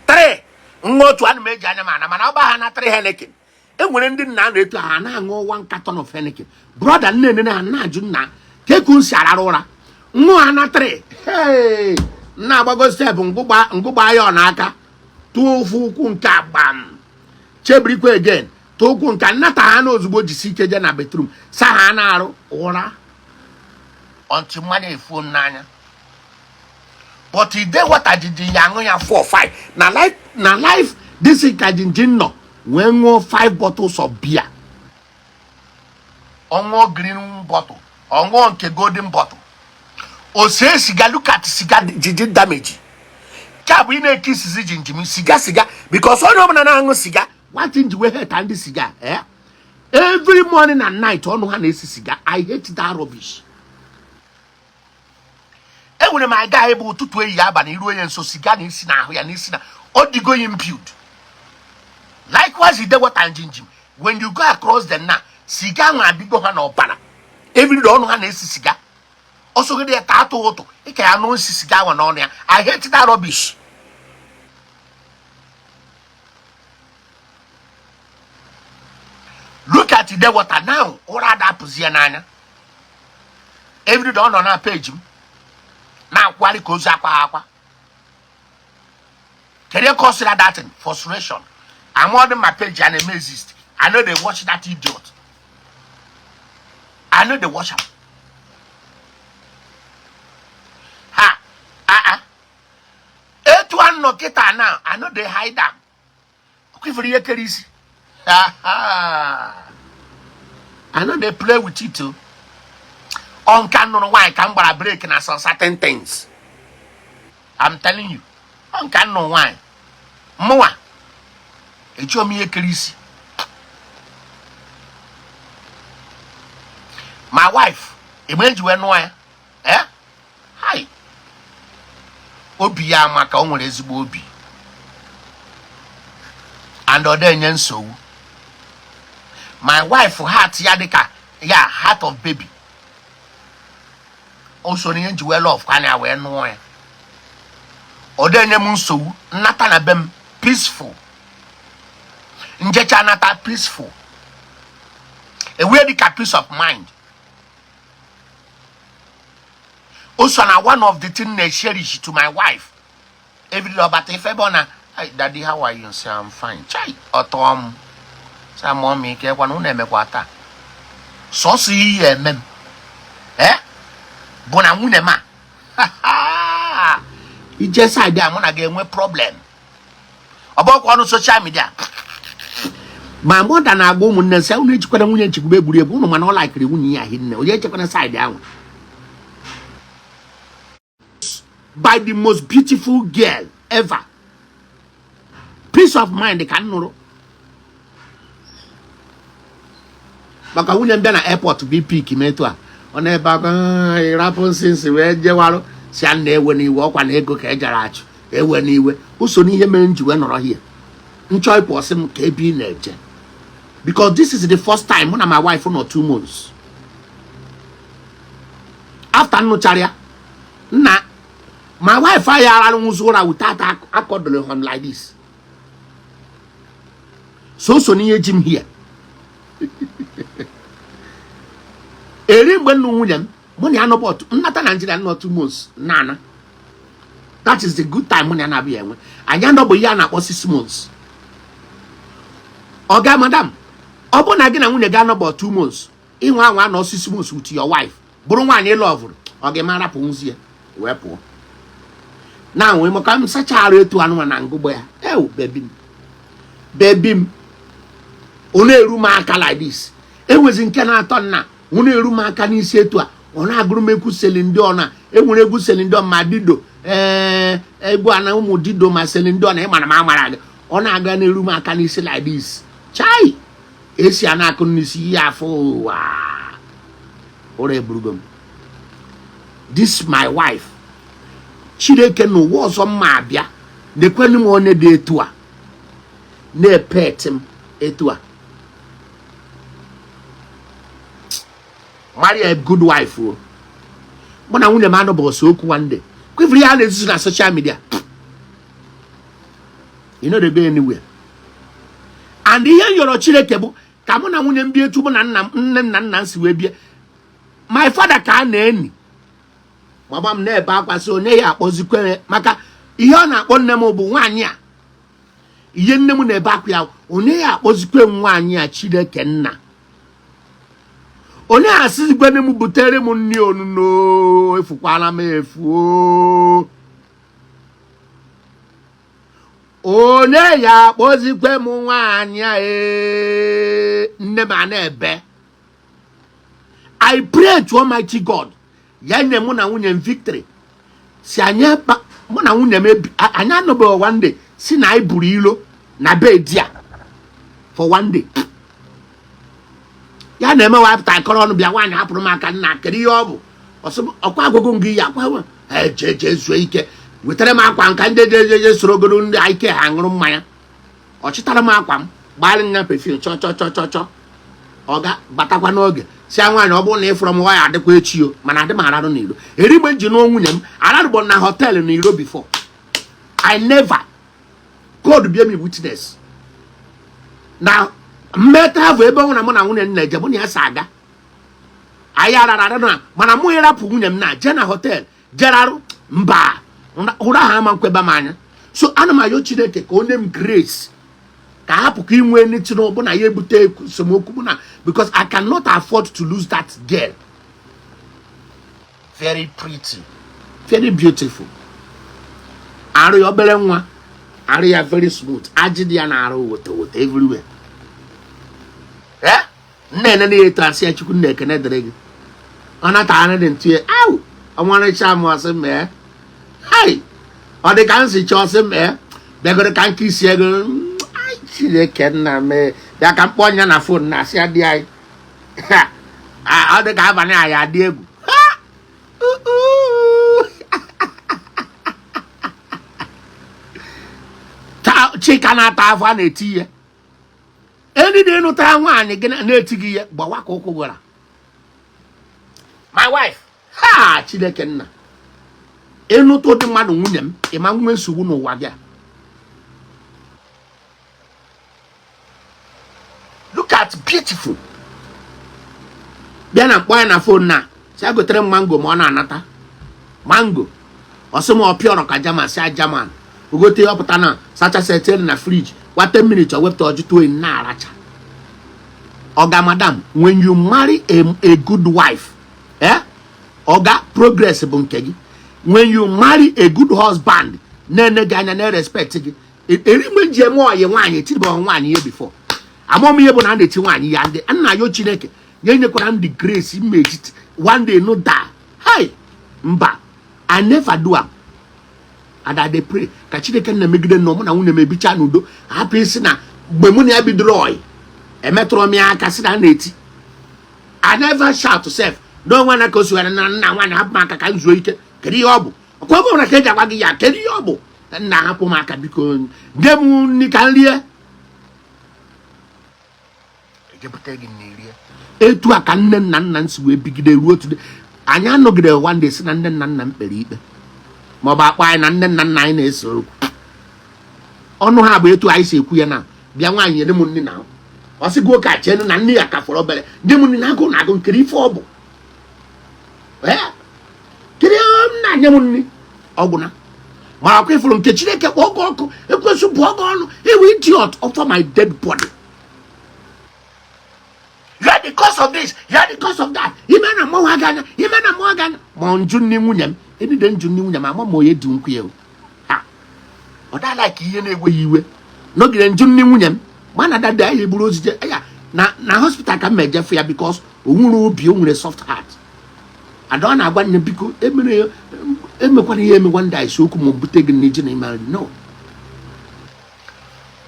[SPEAKER 2] three nwa otu ana m eji anya m ana mana ọ ba ha na three Heineken. E nwere ndị nna na-eto ha na-aṅụ one carton of Heineken. Brother, nne nne ha na-ajụ nna ka eku si arara ụra nwa ha na three. Hey, nna agbago step ngụgba ngụgba ya ọ n'aka tụọ ofu ụkwụ nke agbam chebirikwa again tụọ ụkwụ nke nnata ha na ozugbo jisi ike je na bedroom sa ha na-arụ ụra until mmanya efuo m n'anya. But ide wata jinjin ya aṅụ ya 4 5 na life na life this ka jinjin nọ wee ṅụọ 5 bottles of beer. Ọ ṅụọ green bottle, ọ ṅụọ nke golden bottle, o see siga. Look at siga jinjin damage nke a bụ ị na-eke isizi jinjin siga siga because onye ọbụla na-aṅụ siga, one thing ji wee hate ndị siga, eh? Every morning and night ọnụ ha na-esi siga. I hate that rubbish. Enwere m aga ebe ụtụtụ ehihie abalị iruo ya nso siga na-esi n'ahụ ya n'isi na ọ dịgo imbued. Likewise ide water njinjim, when you go across them now, siga ahụ adịgo ha n'ọbara. Every day ọnụ ha na-esi siga. Ọsọgide ya taa atụ ụtụ ịka ya nụ nsi siga ahụ n'ọnụ ya. I hate that rubbish. Look at ide water now, ụra adapụzi ya n'anya. Every day ọ nọ na page m na-akwari ka ozu akwa akwa. Kedu ka ọ sịrị that thing? Frustration. I'm on my page and it exist. I no dey watch that idiot. I no dey watch am. Ha ah ah, etu a nọ kịta now, I no dey hide am. Ọkwa ihe kere isi. I no dey play with it o. Ọ nka nụrụ nwaanyị ka m gbara break na some certain things. I'm telling you, ọ nka nụrụ nwaanyị mụnwa ejighị m ihe kere isi. My wife egbe eji wee nụọ ya, eh, hi, obi ya amaka. O nwere ezigbo obi and ọ na-enye nsogbu. My wife heart ya dịka ya heart of baby. O so n'ihe nji wee love ka ya wee nụọ ya. Ọ na-enye m nsogbu. Nnata na be m peaceful, njecha nata peaceful, enwee dịka peace of mind. O so na one of the thing na-cherish to my wife every day. Ọbata ife ebe ọ na, "Hey, Daddy, how are you?" Say, "I'm fine." Chai, ọtọ m sa mụọ m ike kwana unu emekwa taa sọsọ ihe eme m eh bụ na nwunye m a ije side a, mụ na ga-enwe problem. Ọ bụkwa ọnụ social media ma mother na-agba ụmụnne nsị, unu ejikwara nwunye nchekwube egwuregwu unu, mana ọ laikiri nwunye ya hinne. Onye echekwana side ahụ by the most beautiful girl ever. Peace of mind ka m nụrụ maka nwunye m. Bịa na airport bụ pick m etu a, ọ na-ebe akwa, ịrapụ nsị nsị wee jewarụ si a na-ewe n'iwe. Ọkwa na ego ka e jere achụ ewe n'iwe. O so n'ihe mere m ji wee nọrọ hie nchọ ịpụ. Ọsị m ka ebe ị na-eje, because this is the first time mụ na my wife nọ 2 months after nnụchara ya. Nna, my wife anyị ararụnwụzi ụra without akọdụrụ him like this. So n'ihe ji m hie eri mgbe nnu nwunye m, mụ na ya nọbụ otu nnata Naijiria nọ 2 months nana. That is the good time mụ na ya na-abịa enwe. Anyị anọbụ ihe a na-akpọ 6 months. Ọga madam, ọ bụrụ na gị na nwunye gị anọbụ 2 months, ịnwe anwa anọ 6 months with your wife, bụrụ nwaanyị ịlụ ọvụrụ, ọ ga-eme arapụ nwuzi ya wee pụọ na nwee maka m sacha arụ etu anụmanụ na ngụgbọ ya. Ew, baby m, baby m, ọ na-eru m aka like this. Enwezi nke na-atọ nna, ọ na-eru m aka n'isi etu a, ọ na-agụrụ m egwu Celine Dion. Na enwere egwu Celine Dion ma Dido, ee, egwu a na ụmụ Dido ma Celine Dion na ịmara m amara gị. Ọ na-aga na-eru m aka n'isi like this. Chai, esi a na-akụ n'isi ihe afọ ụwa, ụra eburugo m. This my wife, Chineke, n'ụwa ọzọ mma abịa na-ekwenu m onye dị etu a na-epet m etu a. Marry a good wife o. Mụ na nwunye m anụbụ ọsọ okwu one day. Kwefuru ihe a na-ezuzu na social media, you no dey go anywhere. And ihe m yọrọ Chineke bụ ka mụ na nwunye m bie etu mụ na nna m, nne m na nna m si wee bie. My father ka a na-eni, mama m na-ebe akwa sị onye ya akpọzikwe maka ihe ọ na-akpọ nne m bụ nwaanyị a. Ihe nne m na-ebe akwa ya, onye ya akpọzikwe m nwaanyị a. Chineke nna, onye asịzikwene m butere m nri onuno, efukwala m efu. Onye ya akpọzikwe m nwaanyị a? Ee, nne m a na-ebe. I pray to Almighty God ya nye mụ na nwunye m victory. Si anyị mụ na nwunye m anyị anọbeghị one day si na anyị buru ilo na be di a for one day. Ya na-eme wapụta akọrọ ọnụ bịa, nwaanyị hapụrụ m aka. Nna, kedu ihe ọ bụ? Ọsị m, ọkwa agwụgwụ m gị ya akwa eje je zuo ike, wetara m akwa nka ndị je je sorogoro ndị ike ha ṅụrụ mmanya. Ọ chịtara m akwa m, gbara nya perfume, chọ chọ chọ chọ chọ. Ọ ga batakwa n'oge si ya, nwaanyị, ọ bụrụ na ị fụrụ m ya adịkwa echi o, mana adị m ararụ n'iro. Erigbe m ji nụọ nwunye m, ararụgbọ na hotel n'iro before. I never. God bear me witness na mmeta ahụ ebe ọ na mụ na nwunye m na-eje, mụ na ya si aga, anyị arara ara na, mana mụ ịrapụ nwunye m na jee na hotel jerarụ mba, ụra ha ama nkweba m anya. So ana m ayọ Chineke ka onye m grace ka hapụ ka inwe anything ọbụla ya ebute esemokwu mụ na, because I cannot afford to lose that girl. Very pretty, very beautiful. Arụ ya obere nwa, arụ ya very smooth, ajị dị ya na-arụ woto woto everywhere. Eh, nne ene na eto asị ya, Chukwu nna, ekene dịrị gị. Ọ nata anụ dị ntụ ya au, ọmarịcha m. Ọsị mee hai, ọ dị ka m si chọọ. Ọsị mee bịagoro ka nke isi ego. Ai, Chineke nna, mee bịa ka mkpọ nya na phone na asị ya dị anyị. Ọ dị ka abalị anyị adị egwu. Ha! Uh-uh. Chika na-ata afọ a na-eti ihe eni dị ịnụtara nwaanyị gị na-eti gị ihe gbawa ka ụkwụ gwara my wife. Ha, Chineke nna, ịnụta ụdị mmadụ nwunye m, ịma nwe nsogbu n'ụwa gị a. Look at beautiful. Bịa na mkpọ ya na phone na si gotere m mango ma ọ na-anata. Mango, ọ sị m ọ pịọrọ ka German si German ogote, ọpụta na sachasị, etinye na fridge kwa 10 minutes, o wepụta ọjụtụ oyi na-aracha. Oga, madam, when you marry a good wife, eh, oga, progress bụ nke gị. When you marry a good husband na-ene gị anya, na-respect gị. Eri mgbe ji eme ọyị nwaanyị, etiribeghị nwaanyị ihe before. Amam ihe bụ na a na-eti nwaanyị ya. Ndị nna yo, Chineke nye nyekwara m the grace mmejit one day no die. Hey, mba, I never do am, and I dey pray ka Chineke na-emegide nnọọ mụ na nwunye m ebicha n'udo, hapụ isi na mgbe mụ na ya bidoro ọyị, emetụrụ m ya aka si na a na-eti. I never shout sef na onwe na ka o siwara na nna nwaanyị, hapụ m aka ka m zuo ike. Kedu ihe ọ bụ? Ọkwa ebe ọbụla ka eji agwa gị ya. Kedu ihe ọ bụ? Nna, hapụ m aka, biko, nye m nri ka m rie. Ejepụta gị nri rie. Etu a ka nne nna nna m si wee bigide ruo today. Anyị anọgide one day si na nne nna nna m kpere ikpe, ma ọ bụ akpọ anyị na nne nna nna anyị na-ese okwu. Ọnụ ha bụ etu anyị si ekwu ya na bịa nwaanyị, nyere m nri na ọ sị gị oke achenu na nne ya ka fọrọ obere, nye m nri na agụ na agụ. Nkiri ife ọ bụ kiri m na-nye m nri ọgwụ na ma akwa ifuru nke Chineke kpọọ gị ọkụ, ekwesị bụọ gị ọnụ. Ewe idiot, over my dead body. You are the cause of this, you are the cause of that. Ime na mmanwụ aga anya, ime na mmanwụ aga anya. Ma njụ nne nwunye m edide njụ nne nwunye m ama ma onye dị nkwụ ya ha ọ dala ka ihe na-enweghị iwe nọgide njụ nne nwunye m. Ma na dada ya eburu ozije ya na hospital ka m ejefu ya, because o nwere obi, o nwere soft heart. Ada ọ na-agwa nne, biko, emere emekwana ihe emekwa ndị a isi okwu ma bute gị n'iji na ime. No,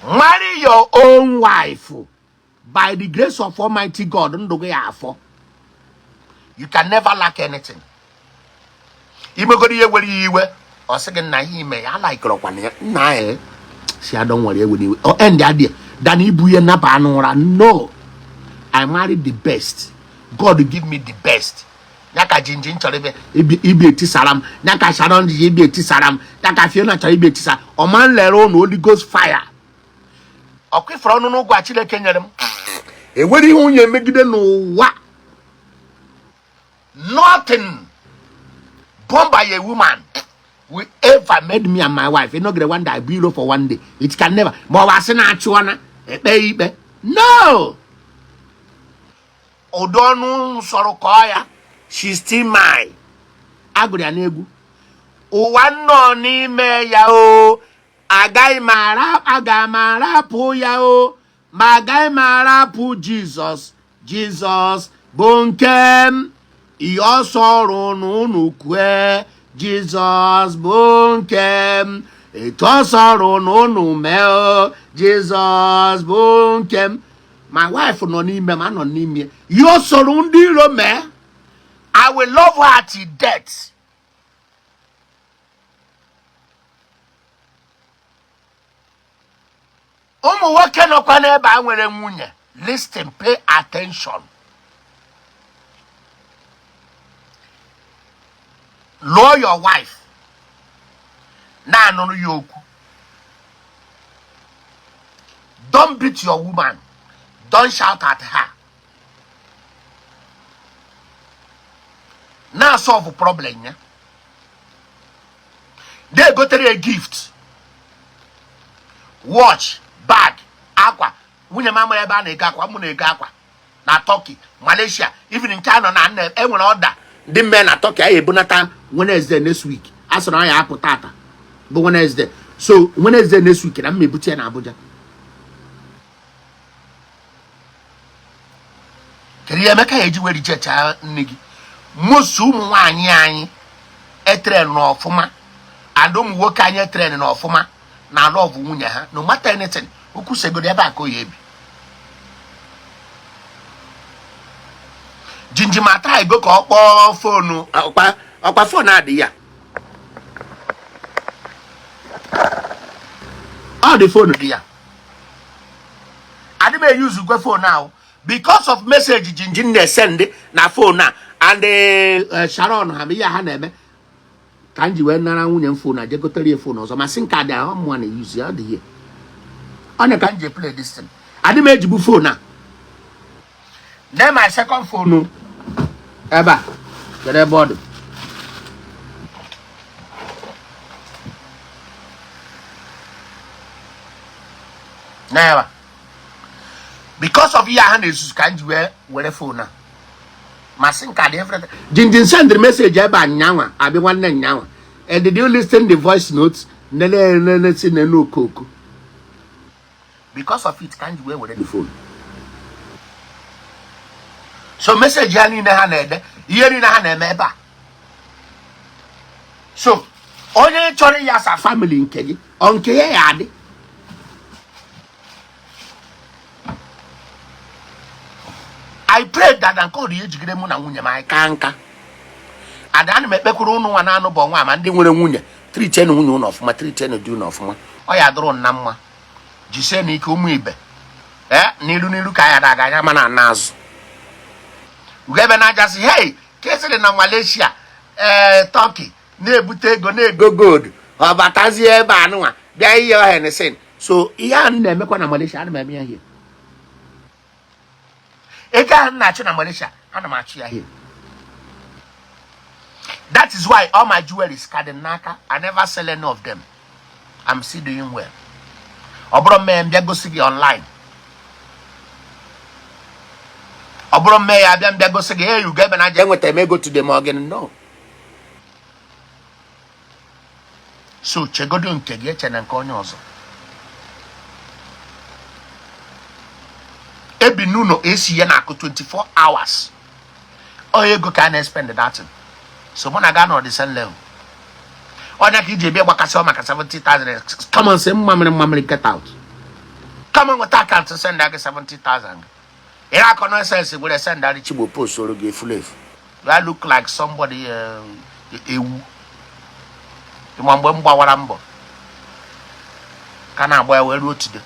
[SPEAKER 2] marry your own wife. By the grace of Almighty God, ndụ gị ya afọ. You can never lack anything. Imegoro ihe were ya iwe, ọ sị gị nna, ihe ime ya alaikọrọkwana ya. Nna ya si adọ nwere ewe n'iwe o end adịa than ibu ihe naba n'ụra. No, I married the best. God give me the best. Ya ka Jinjin chọrọ ibi ibi etisara m, ya ka Sharon ji ibi etisara m, ya ka Fiona chọrọ ibi etisara ọma. Nlere ụnụ Holy Ghost fire ọkụ ifere ọnụ n'ụgwọ a Chineke nyere m. Enwere ihe onye emegide n'ụwa. Nothing born by a woman will ever made me and my wife ịnọgide one day bụ iro for one day. It can never. Ma ọ bụ asị na-achụọna ekpe ikpe. No, ụdị ọnụ nsọrọ kọọ ya, she still mine. Agụrụ ya n'egwu ụwa nnọọ n'ime ya o. Agaghị m ara, aga m arapụ ya o, ma agaghị m arapụ Jizọs. Jizọs bụ nke m. Ihe ọsọ ọrụ n'ụnụ kwue, Jizọs bụ nke m. Etu ọsọ ọrụ n'ụnụ mee o, Jizọs bụ nke m. My wife nọ n'ime m, anọ n'ime ya. O soro ndị iro mee, I will love her till death. Ụmụ nwoke nọkwa n'ebe a nwere nwunye, listen, pay attention. Lụọ your wife, na-anụrụ ya okwu. Don't beat your woman, don't shout at her. Na solve problem ya, na-egotere ya gift, watch, bag, akwa. Nwunye m amara ebe a na-ego akwa. Mụ na-ego akwa na Turkey, Malaysia, even nke a nọ na nna enwere ọda ndị mme na Turkey anyị ebunata Wednesday next week. A sịrị ọ ya apụ tata bụ Wednesday, so Wednesday next week na m ebute ya na Abuja. Kedu ihe Emeka ya eji wee rejechaa nne gị? Most ụmụ nwaanyị anyị etrain n'ọfụma and ụmụ nwoke anyị etrain n'ọfụma na love nwunye ha no matter anything. Okwu segoro ebe a ka o ya ebi. Jinjimata ego ka ọ kpọọ phone, ọkwa ọkwa phone adị ya, ọ dị phone dị ya. Adị m eyuzu gwe phone ahụ because of message Jinjin na-esend na phone a and Sharon ha ihe ha na-eme ka m ji wee nara nwunye m phone a, jegotere ya phone ọzọ. Ma sị nke adị ahụ mụnwa na-eyuzu ya, ọ dị ihe ọ na ka m ji play this thing. Adị m ejibu phone a. Then my second phone ebe a, kedu ebe ọ dị? N'ebe because of ihe ha na-ezuzu ka m ji wee were phone a ma SIM card everything. Jinjin send the message ebe a nyanwa abi nwanne nyanwa. And did you listen the voice notes? Nene nene si nene okoko. Because of it ka m ji wee were the phone. So message ha niile ha na-ede ihe niile ha na-eme ebe a. So onye chọrọ ya sa family nke gị ọ nke ya ya adị. I pray that na nke ọrụ ya ejigide mụ na nwunye m anyị ka nka ada ana m ekpekwuru ụnụ nwa na-anụ bụ nwa ma ndị nwere nwunye treatienụ nwunye ụnụ ọfụma treatienụ di ụnụ ọfụma ọ ya dụrụ na mma jisie n'ike ụmụ ibe ee n'iru n'iru ka anyị ada anya mana ana azụ ugebe na aja sị hey ka esiri na Malaysia ee Turkey na-ebute ego na-ego gold ọ batazie ebe anụnwa bịa ihe ọhenesin so ihe ahụ na-emekwa na Malaysia ana m eme ya here ego ahụ m na-achụ na Malaysia ana m achụ ya here. That is why all my jewelries ka dị n'aka. I never sell any of them. I'm still doing well. Ọ bụrụ mmee m bịa gosi gị online, ọ bụrụ mmee ya bịa m bịa gosi gị, hey, ugo ebe na aja enwetara m ego today ma ọ gịnị. No, so chegodo nke gị eche na nke onye ọzọ. Ebi n'ụlọ AC ya na-akụ 24 hours, ọ ego ka a na-espend that thing. So mụ na ga nọ the same level. Onye ka iji bịa gbakasị ọ maka 70,000? Come on, sị mmamịrị mmamịrị, get out. Come on, nweta account send gị 70,000. Ị akọ nonsense were send arị Chigbo post oro gị efu efu. I look like somebody ewu ma mgbe m gbawara mbọ ka na-agba ya wee ruo today.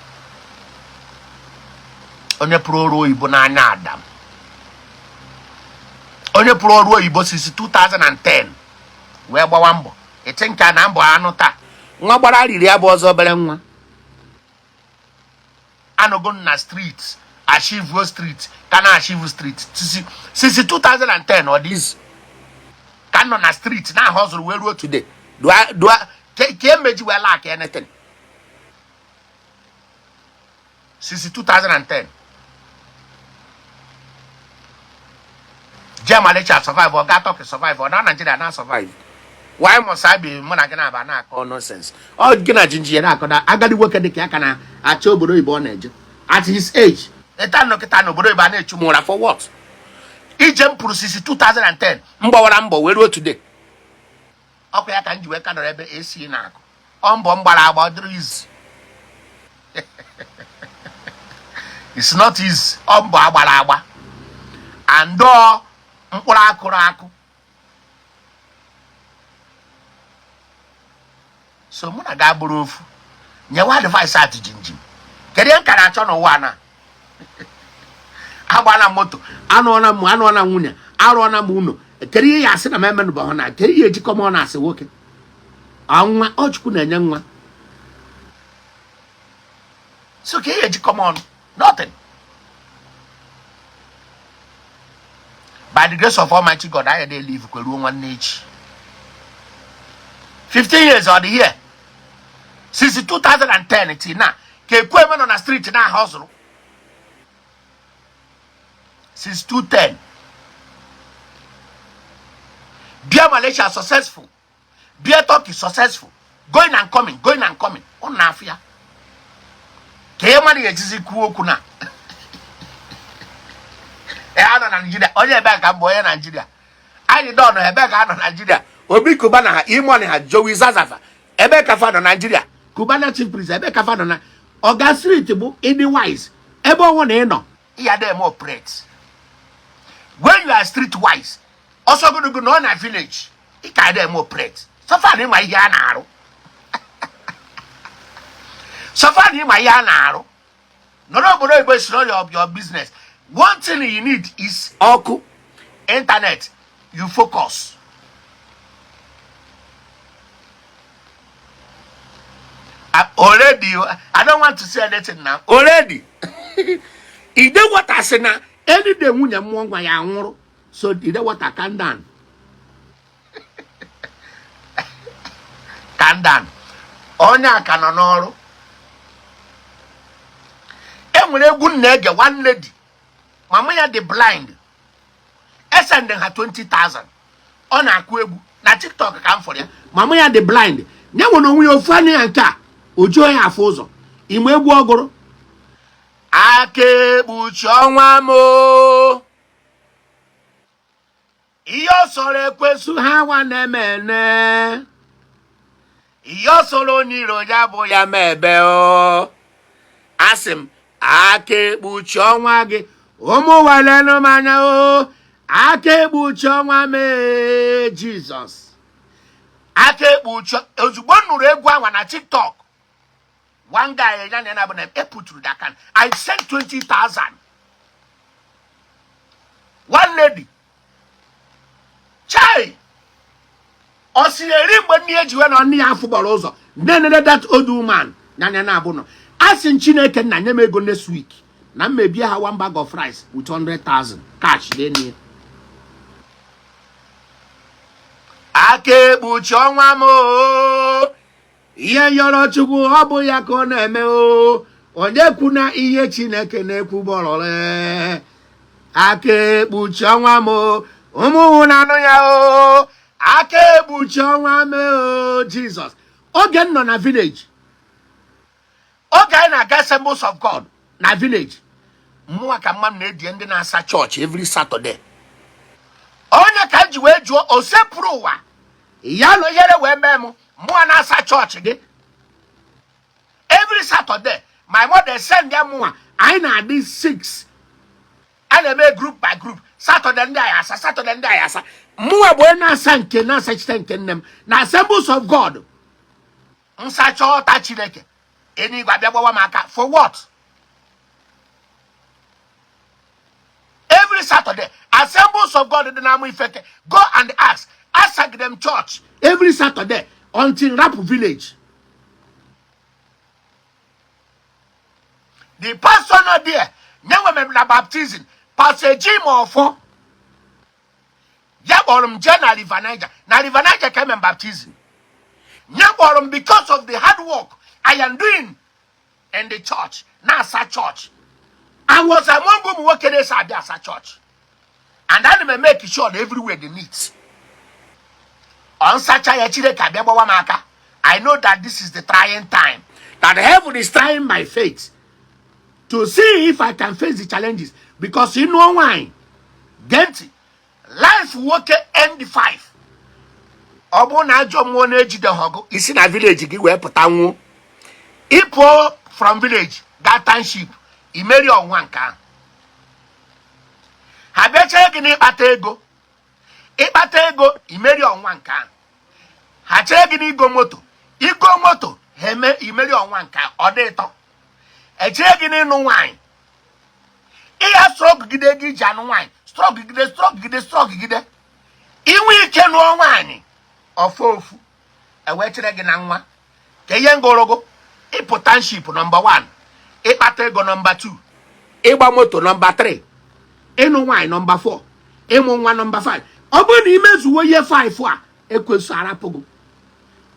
[SPEAKER 2] Onye pụrụ ọrụ oyibo n'anya Adam, onye pụrụ ọrụ oyibo since 2010 wee gbawa mbọ eti nke na mbọ anụ taa nwa gbara riri ya bụ ọzọ obere nwa anọgo na street achieve street ka na achieve street since 2010 ọ dị ka nọ na street na ahụ zụrụ wee ruo today. Do ka emeji wee lack anything since 2010. Jee Malaysia survive, ọ gaa Turkey survive, ọ na Nigeria na survive. Why must I be mụ na gị na-aba na-akọ nonsense? Ọ gị na jinji ya na-akọ na agadi nwoke dị ka ya ka na-achọ obodo oyibo ọ na-eje at his age. Ịta nọkịta n'obodo oyibo a na-echu m ụra for what? Ije m pụrụ since 2010 m gbawara mbọ wee ruo today. Ọkwa ya ka m ji wee ka nọrọ ebe AC na-akụ ọ mbọ m gbara agba ọ dịrị easy. It's not easy. Ọ mbọ agbara agba and ọ mkpụrụ akụrụ akụ. So mụ na ga bụrụ ofu nyewa advice at jinjin. Kedu ihe m ka na-achọ n'ụwa na agbala moto anụọna m anụọna nwunye arụọna m ụlọ? Kedu ihe ya asị na m emenụbahụ na kedu ihe ejikọ m ọ na-asị nwoke nwa ọ Chukwu na-enye nwa? So ka ihe ejikọ m ọnụ? Nothing. By the grace of Almighty God, anyị dey live kweruo nwanne echi. 15 years ọ dị here since 2010 till now ka Ekwueme nọ na street na ahụ zụrụ since 2010. Bịa Malaysia successful, bịa Turkey successful, going and coming, going and coming. Ụnụ na-afụ ya ka ihe mmadụ ga-ejizi kwuo okwu na ee anọ na Nigeria. Onye ebe ka mbụ onye Nigeria anyị dọn ebe ka anọ Nigeria. Obi Cubana ha E-Money ha Jowi Zazafa ebe ka fa nọ Nigeria. Cubana chief priest ebe ka fa nọ na ọga street bụ ịdị wise ebe ọnwụ na ị nọ ya dem operate. When you are street wise, ọsọ gụnụgụ nọ na village ị ka dem operate. So far na ịma ihe a na-arụ, so far na ịma ihe a na-arụ nọrọ obodo oyibo is not your business. One thing you need is ọkụ internet. You focus. Already I don't want to say anything now. Already ide water sị na any day nwunye mmụọ nwa ya nwụrụ. So ide water, calm down, calm down. Onye a ka nọ n'ọrụ. Enwere egwu m na-ege, one lady, mama ya dị blind, esend ha 20,000. Ọ na-akụ egwu na TikTok ka m fọrọ ya. Mama ya dị blind, ya nwere onwe ya ofu anya ya nke a ojuo ya afọ ụzọ. Ime egwu ọgụrụ aka ekpuchi ọnwa m o. Ihe ọ sọrọ ekwesu ha nwa na-emene, ihe ọ sọrọ onye iro ya bụ ya ma ebe o. Asị m, aka ekpuchi ọnwa gị, ụmụ welenụ m anya o. Aka ekpuchi ọnwa mee Jizọs, aka ekpuchi. Ozugbo m nụrụ egwu anwa na TikTok, one guy ya na ya bụ na eputuru that can I sent 20,000. One lady, chai, ọ siri eri mgbe nne ya ji wee na nne ya afụ gbara ụzọ na-enene that old woman na anya na-abụ nọ. A sị m, Chineke nna, nye m ego next week na m mebie ha one bag of rice with 100,000 cash n'enye. Aka ekpuchi ọnwa m o. Ihe yọrọ Chukwu, ọ bụ ya ka ọ na-eme o. Onye kwu na ihe Chineke na-ekwu gbọrọrọ. Aka ekpuchi ọnwa m o. Ụmụ na-anụ ya o. Aka ekpuchi ọnwa m o. Jizọs, oge m nọ na village, oge anyị na-aga Assemblies of God na village, mmụọ ka mma m na-edie ndị na-asa chọọchị every Saturday. Onye ka m ji wee jụọ osepụrụ ụwa ya na ihere wee mee m, mụọ na-asa chọọchị gị every Saturday. My mother send ya mụnwa. Anyị na-adị 6, a na-eme group by group. Saturday ndị anyị asa, Saturday ndị anyị asa. Mụnwa bụ onye na-asa nke na-asachite nke nne m na Assemblies of God. Nsacha ọta Chineke enigwe abịa gbawa m aka for what? Every Saturday, Assemblies of God dị n'ama Ifeke, go and ask. Asagide m church every Saturday until rapụ village. The pastor nọ there nyenwe m na baptism, Pastor Jim Ọfọ, ya kpọrọ m jee na River Niger. Na River Niger ka eme m baptism. Ya kpọrọ m because of the hard work I am doing in the church, na-asa church. I was among ụmụ nwoke na-eso abịa asa church, and ana m make sure na everywhere dị neat. Ọ nsacha ya, Chineke abịa gbawa m aka. I know that this is the trying time, that heaven is trying my faith to see if I can face the challenges, because ịnụọ nwaanyị, gee ntị, life nwoke end 5. Ọ bụrụ na ajọ mmụọ na-ejide ha ọgụ isi na village gị wee pụta nwụọ, ịpụọ from village gaa township, imeri ọnwa nke ahụ. Ha bịachaa gị n'ịkpata ego, ịkpata ego, imeri ọnwa nke ahụ. Ha chee gị n'igo moto, igo moto, ha eme imeri ọnwa nke ahụ. Ọ dị ịtọ. Echee gị n'ịnụ nwaanyị, ịya strọgide ego iji anụ nwaanyị, strọgide, strọgide, strọgide, inwe ike nụọ nwaanyị ọfụ ofu, ewee chere gị na nwa ka ihe ngorogo. Ịpụ township number 1, ịkpata ego number 2, ịgba moto number 3, ịnụ nwaanyị number 4, ịmụ nwa number 5. Ọ bụrụ na imezuwo ihe 5 a, ekwesu arapụgo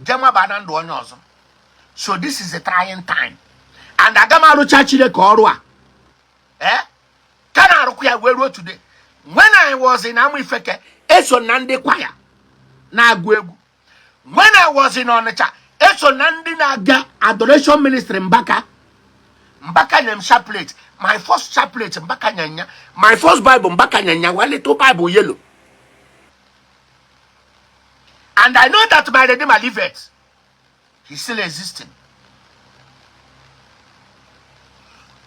[SPEAKER 2] jee maba na ndụ onye ọzọ. So this is a trying time, and aga m arụcha Chineke ọrụ a ka na-arụkwa ya wee ruo today. When I was in Ama Ifeke, eso na ndị kwaya na-agụ egwu. When I was in Onitsha, eso na ndị na-aga adoration ministry. Mbaka, Mbaka nyere m chaplet, my first chaplet. Mbaka nyanya my first Bible. Mbaka nyanya one little Bible, yellow. And I know that my Redeemer liveth. He's still existing.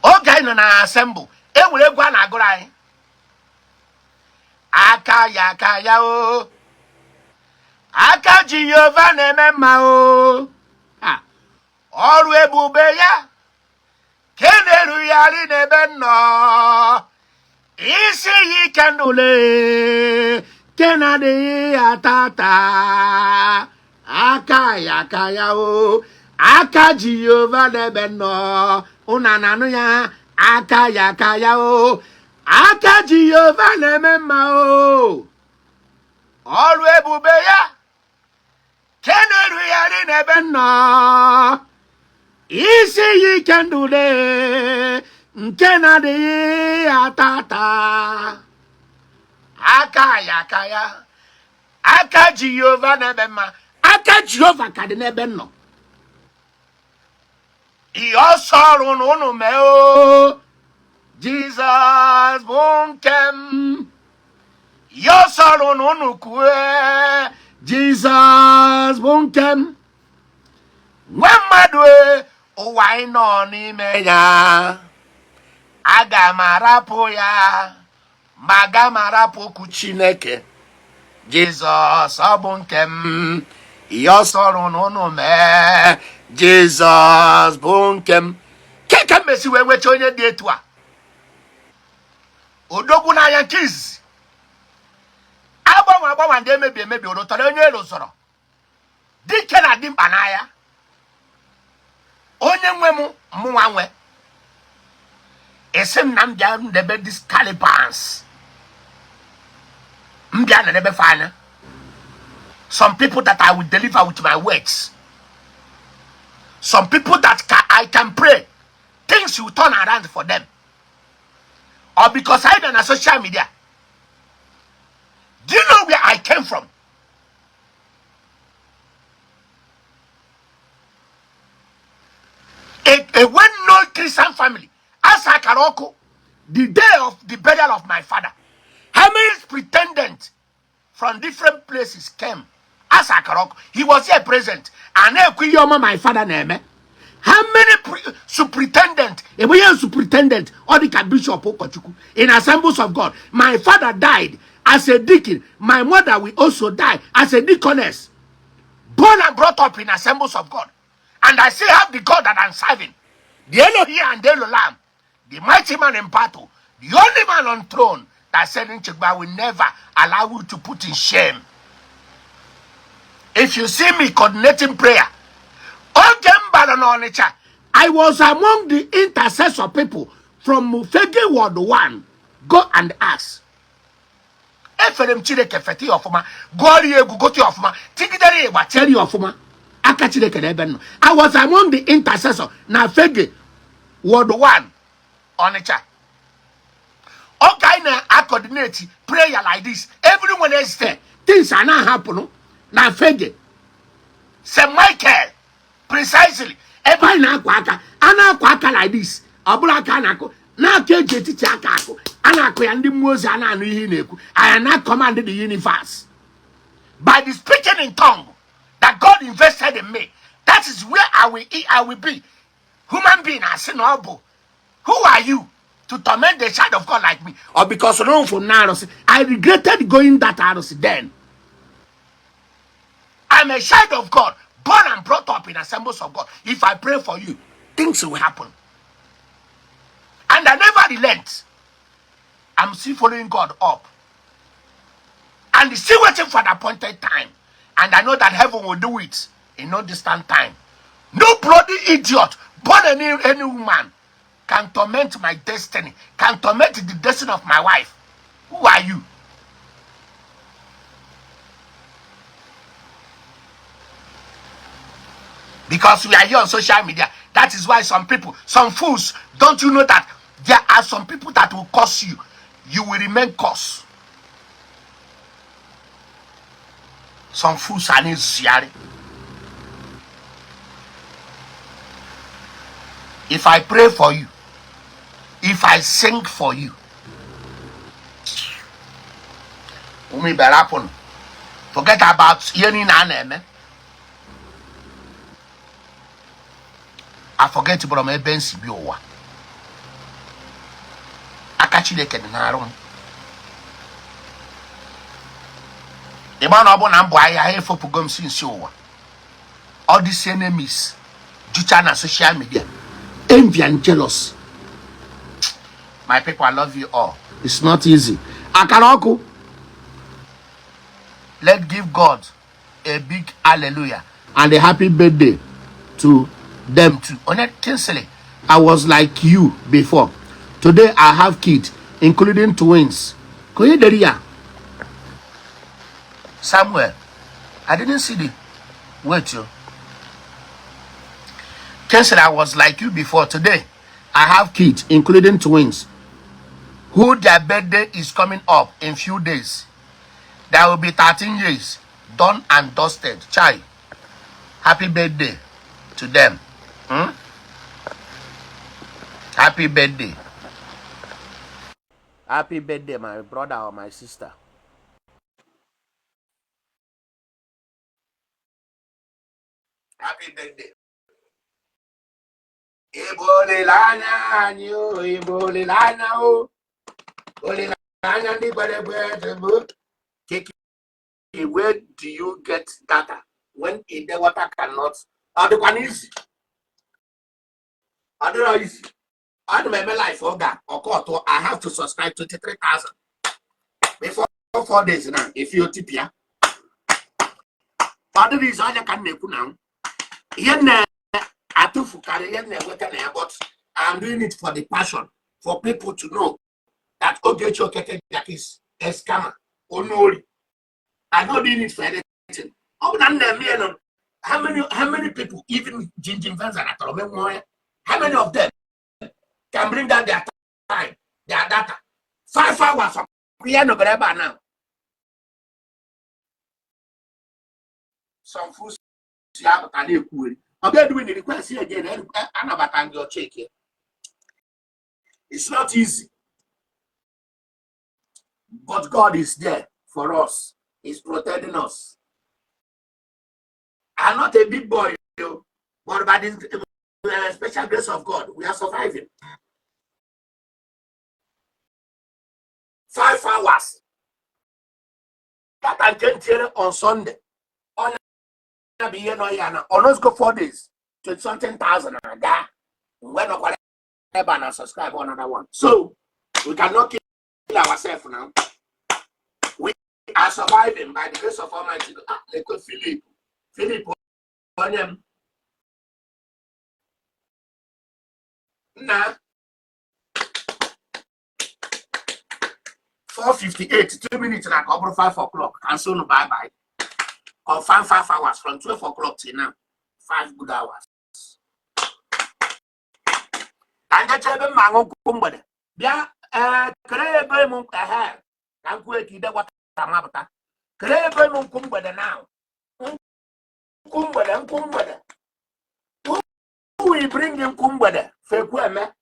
[SPEAKER 2] Oge anyị nọ na assemble, e nwere egwu a na-agụrụ anyị: aka ya, aka ya o, aka Jehova na-eme mma o. Ha, ọrụ ebube ya ka na-erugharị n'ebe nnọ, isi ya ike ndụle ke na-adịghị ata ata, aka ya, aka ya o, aka Jehova n'ebe nnọ. Ụna na-anụ ya: aka ya, aka ya o, aka Jehova na-eme mma o, ọrụ ebube ya ke na-erugharị n'ebe nnọ, isi ya ike ndụle. Nke na-adịghị ata ata. Aka ya, aka ya, aka Jehova n'ebe mma. Aka Jehova ka dị n'ebe m nọ. Ihe ọsọ ọrụ na unu mee o. Jizọs bụ nke m. Ihe ọsọ ọrụ na unu kwue. Jizọs bụ nke m. Nwa mmadụ e, ụwa anyị nọ n'ime ya. Aga m arapụ ya, ma aga m arapụ okwu Chineke. Jizọs ọ bụ nke m. Ihe ọsọ ọrụ na unu mee. Jizọs bụ nke m. Ke ka m esi wee nweta onye dị etu a? Odogwu n'anya nke izizi. Agbanwe agbanwe ndị emebi emebi orotọrọ onye erozọrọ. Dike na dimkpa n'agha. Onye nwe m mụnwa nwe. Esi m na m bịa ndebe these calibans. M bịa na ebe anya. Some people that I will deliver with my words. Some people that I can pray. Things will turn around for them. Or because I been on social media. Do you know where I came from? A well-known Christian family, as Akaroko, the day of the burial of my father, how many pretended from different places came as Akaroko? He was here present. And na-ekwu my father na-eme. How many superintendent, ebe superintendent, or the bishop ụkọchukwu in Assemblies of God? My father died as a deacon. My mother will also die as a deaconess. Born and brought up in Assemblies of God. And I still have the God that I'm serving. The Elohim and the Elohim, the mighty man in battle, the only man on throne that said in Chigba will never allow you to put in shame. If you see me coordinating prayer, oge m bara n'Ọnịcha, I was among the intercessor people from Mufege Ward 1. Go and ask. Efere m Chineke fete ya ọfụma, gụọrọ ya egwu, gote ya ọfụma, tigidere ya ịgba, tiere ya ọfụma. Aka Chineke n'ebe m nọ. I was among the intercessor na Fege Ward 1 Ọnịcha. Oge anyị na-coordinate prayer like this every Wednesday, things are not happening na Fege. St. Michael, precisely. Ebe anyị na-akwa aka, a na-akwa aka like this, ọ bụrụ aka a na-akụ na-aka eji etiti aka akụ, a na-akụ ya ndị mmụọ ozi a na-anụ ihe ị na-ekwu. Anyị na command the universe by the speaking in tongue that God invested in me. That is where I will be. Human being asị na ọ bụ who are you to torment the child of God like me? Or because run from arụsị. I regretted going that arụsị then. I'm a child of God, born and brought up in Assemblies of God. If I pray for you, things will happen. And I never relent. I'm still following God up. And still waiting for the appointed time. And I know that heaven will do it in no distant time. No bloody idiot, born any woman, can torment my destiny, can torment the destiny of my wife. Who are you? Because we are here on social media. That is why some people, some fools, don't you know that there are some people that will curse you? You will remain cursed. Some fools are in. If I pray for you, if I sing for you, ụmụ ibe rapụnụ. Forget about ihe niile a na-eme. I forget bụrụ m ebe m si bi ụwa. Aka Chineke dị n'arụ m. Ịgba na ọ bụ na mbụ ahịa ha efopụgo m si nsi ụwa. All these enemies jucha na social media, envy and jealous. My people, I love you all. It's not easy. Akara ọkụ. Let's give God a big hallelujah and a happy birthday to them too. Onye Kingsley, I was like you before. Today I have kids, including twins. Ka onye dere ya? Samuel. I didn't see the wait you. Kingsley, I was like you before. Today, I have kids, including twins, who their birthday is coming up in few days. There will be 13 years done and dusted. Chai, happy birthday to them. Happy birthday. Happy birthday, my brother or my sister. Happy birthday. Ịbụ olileanya anyị o, ịbụ olileanya o. Olileanya ndị kwere ekwe bụ Keke, where do you get data when Idewata cannot? Ọ dịkwa n'easy. Ọ dịrọ easy. Ana m eme live oge a, ọkọtụ, I have to subscribe 23,000 before 4 days now, if you tip ya. Ọ dịrị easy anya ka m na-ekwu na ihe m na-atụfukarị ihe m na-enweta na ya, but I'm doing it for the passion, for people to know that Ogechi Okeke Njaka is a scammer, onye ori. I'm not doing it for anything. Ọ bụ na m na-eme ya nọ, how many people, even Jinjin Venza na tọrọ menwụọ ya, how many of them can bring down their time, their data? 5 hours ya nọbere ebe a now. Some fools si apụta na-ekwugheri. Ọ ga-eduwe na request again, anabata gị ọcheke. It's not easy. But God is there for us. He's protecting us. I'm not a big boy, but by the special grace of God, we are surviving. 5 hours. That I came here on Sunday. On be here no ya almost go 4 days. 20 something thousand and that. When and subscribe another one. So we cannot kill ourselves now. We are surviving by the grace of Almighty God. Ah, Leko Philip. Philip onye m. Nna 4:58, 2 minutes na ka ọ bụrụ 5 o'clock. Ka nso unu bye bye. Confirm 5 hours from 12 o'clock till now. 5 good hours. Ka njecha ebe m ma aṅụ nkwụ mgbede. Bịa ee kere ebe m ehe ka m kwuo ka ide gwata mapụta. Kere ebe m nkwụ mgbede now. Nkwụ mgbede, nkwụ mgbede. Who will bring nkwụ mgbede? Fekwu eme.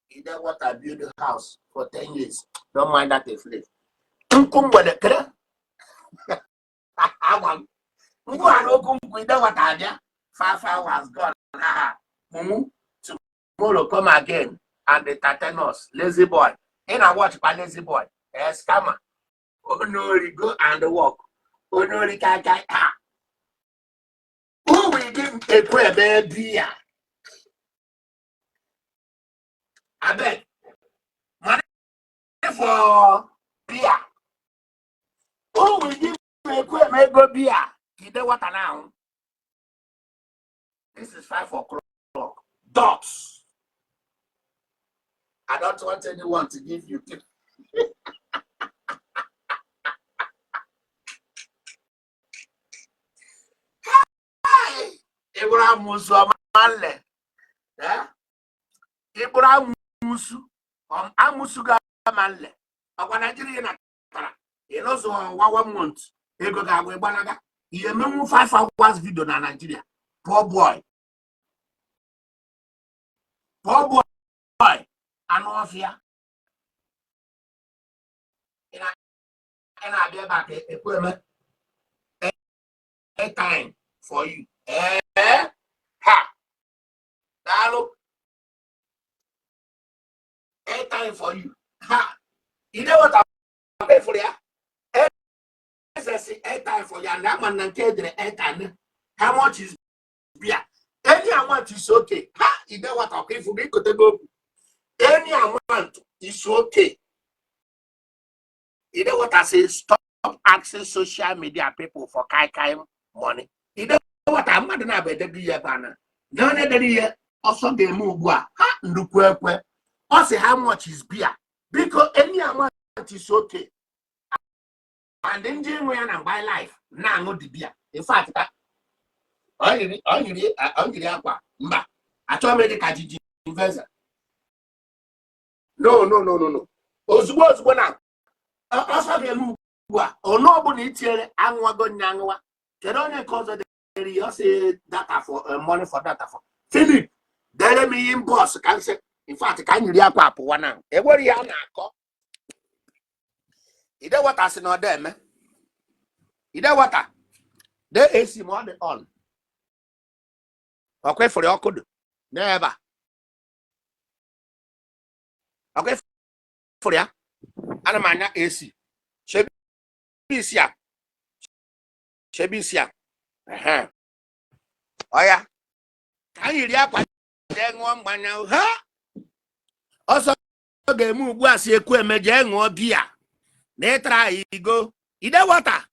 [SPEAKER 2] Ide water build house for 10 years. Don't mind that a flip. Nkwụ mgbede kere. Agwa m. Ngwa na okwu nkwụ ide water abịa. 5 hours gone. Ha mumu tomorrow come again and entertain us. Lazy boy. Ị na watch pa lazy boy. Eh, scammer. Onye ori, go and work. Onye ori ka ka ha. Who will give Ekweme beer? Abeg. Money for beer. Who will give Ekweme ego beer? Ide water now. This is 5 o'clock. Dots. I don't want anyone to give you tip. Ị bụrụ amụsụ ọma nle. Eh? Ị bụrụ amụsụ amụsụ ga-ama nle. Ọkwa Naijiria natara ịnọzụ ọwa one month ego ga-agwa ịgbanaga ihe emenwu 5 hours video na Naijiria. Poor boy. Poor boy. Anụ ọfịa. Ị na-abịa ebe a ka ekwe eme airtime for you. Eh? Ha! Daalụ. Airtime for you. Ha! You know what I pay for ya? Eze si airtime for ya na ama na nke edere airtime. How much is beer? Any amount is okay. Ha! You know what I pay for? Go. Any amount is okay. You know what I say? Stop asking social media people for kai kai money. You know what mmadụ na-abụ edebe ihe ebe a na na onye dere ihe ọsọ ga-eme ugbu a ha nnukwu ekwe ọ sị, "How much is beer?" Biko, any amount is okay. And ndị nwe ya na mgbe life na-aṅụ the beer, in fact, ka Ọ yiri akwa. Mba, achọghị m ịdị ka Gigi Venza. No, no, no, no, no. Ozugbo ozugbo na ọsọ ga-eme ugbu a, ọnụ ọbụla itinyere aṅụwago nya aṅụwa. Kedu onye nke ọzọ dere ya? Ọ sị data for money for data for Philip. Dere m ihe inbox ka m sị, in fact, ka m yiri akwa apụwa na enwere ihe a na-akọ. Idewata sị na ọ dị eme. Idewata dee AC ma ọ dị on. Ọkwa ịfụrụ ọkụ dị n'ebe a? Ọkwa ịfụrụ ya? Ana m anya AC. Chebe isi a, chebe isi a. Ehe. Ọya ka m yiri akwa jee ṅụọ mmanya. Ha ọsọ ga-eme ugbu a si ekwu eme, jee ṅụọ biya na ịtara igo. Idewata.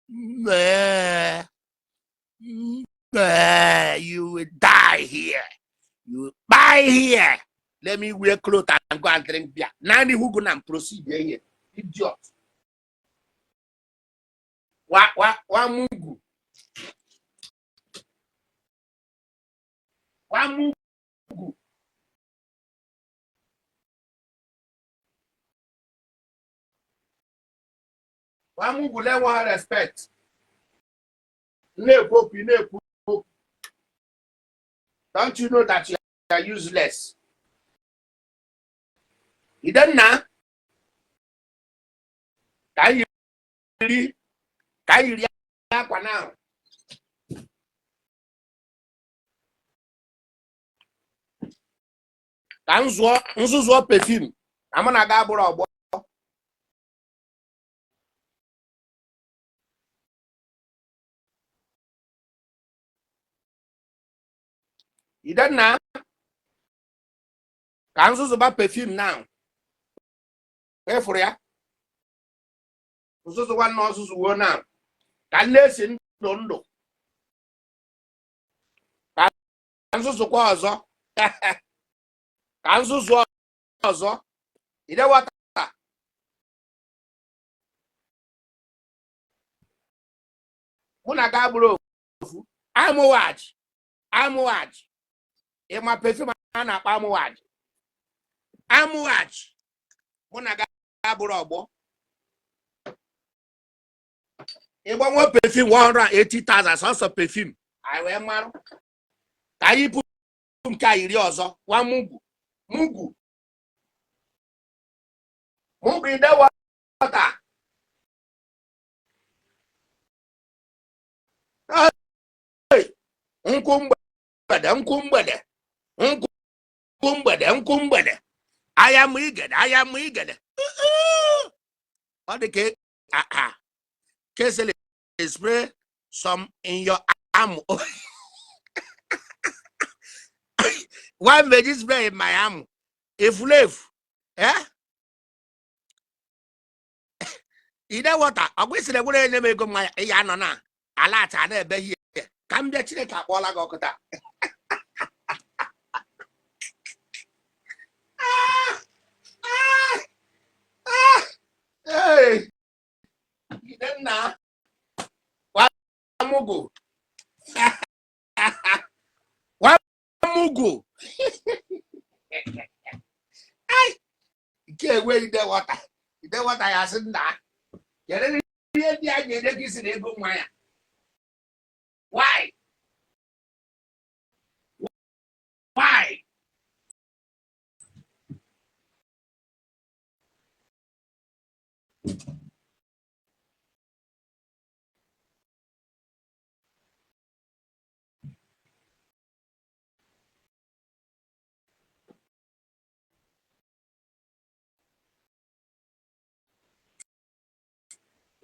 [SPEAKER 2] Mee. Mee. You will die here. You will die here. Let me wear clothes and go and drink beer. Naanị who go and proceed here. Idiot. Wa wa wa mugu. Wa mugu. Wa mugu lenwe respect. Na-ekwu okwu, ị na-ekwu okwu. Don't you know that you are useless? Idenna, ka anyị yiri akwa now. Ka m zụọ nzụzụọ perfume na mụ na ga abụrụ ọgbọ. Idenna, ka m zụzụba perfume now. Efụrụ ya nzụzụ nwanne ọzụzụ wuo now ka m na-esi ndụ ndụ ka nzụzụkwa ọzọ, ka nzụzụ ọzọ. Idewata, mụ na ga bụrụ ofu. Amụwaji, amụwaji. Ịma perfume a na-akpọ amụwaji? Amụwaji. Mụ na ga bụrụ ọgbọ. Ịgbanwe perfume 180,000 sọsọ perfume, anyị wee marụ ka anyị pụ nke a iri ọzọ. Nwa mugu, mugu, mugu. Idewata. Hey, nkwụ mgbede, nkwụ mgbede, nkwụ mgbede, nkwụ mgbede. Aya m igede, aya m igede. Ọ dị ka ah kesele spray some in your arm. Why may this spray in my arm? Efulefu, eh, Idewata. Ọ kwesịrị egwere enye m ego mmanya ya nọ na ala acha na-ebe ihe ka m bịa. Chineke akpọọla gị ọkụ taa. Ah, ah, hey, Idenna, wamugu, wamugu. Ai, nke enwe Idewata. Idewata ya sị nna, kedu ihe ndị a ga-enye gị si na ego mmanya? Why, why?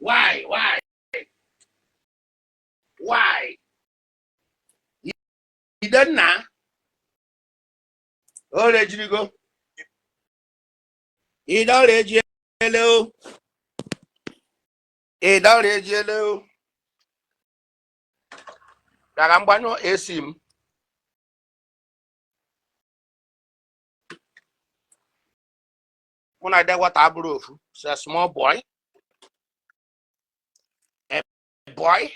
[SPEAKER 2] Why, why, why? Idenna, o rejirigo. Ide ejiele o, ide ejiele o. Bịara mgbanyụ AC m. Mụ na Idewata abụrụ ofu. It's a small boy, a boy.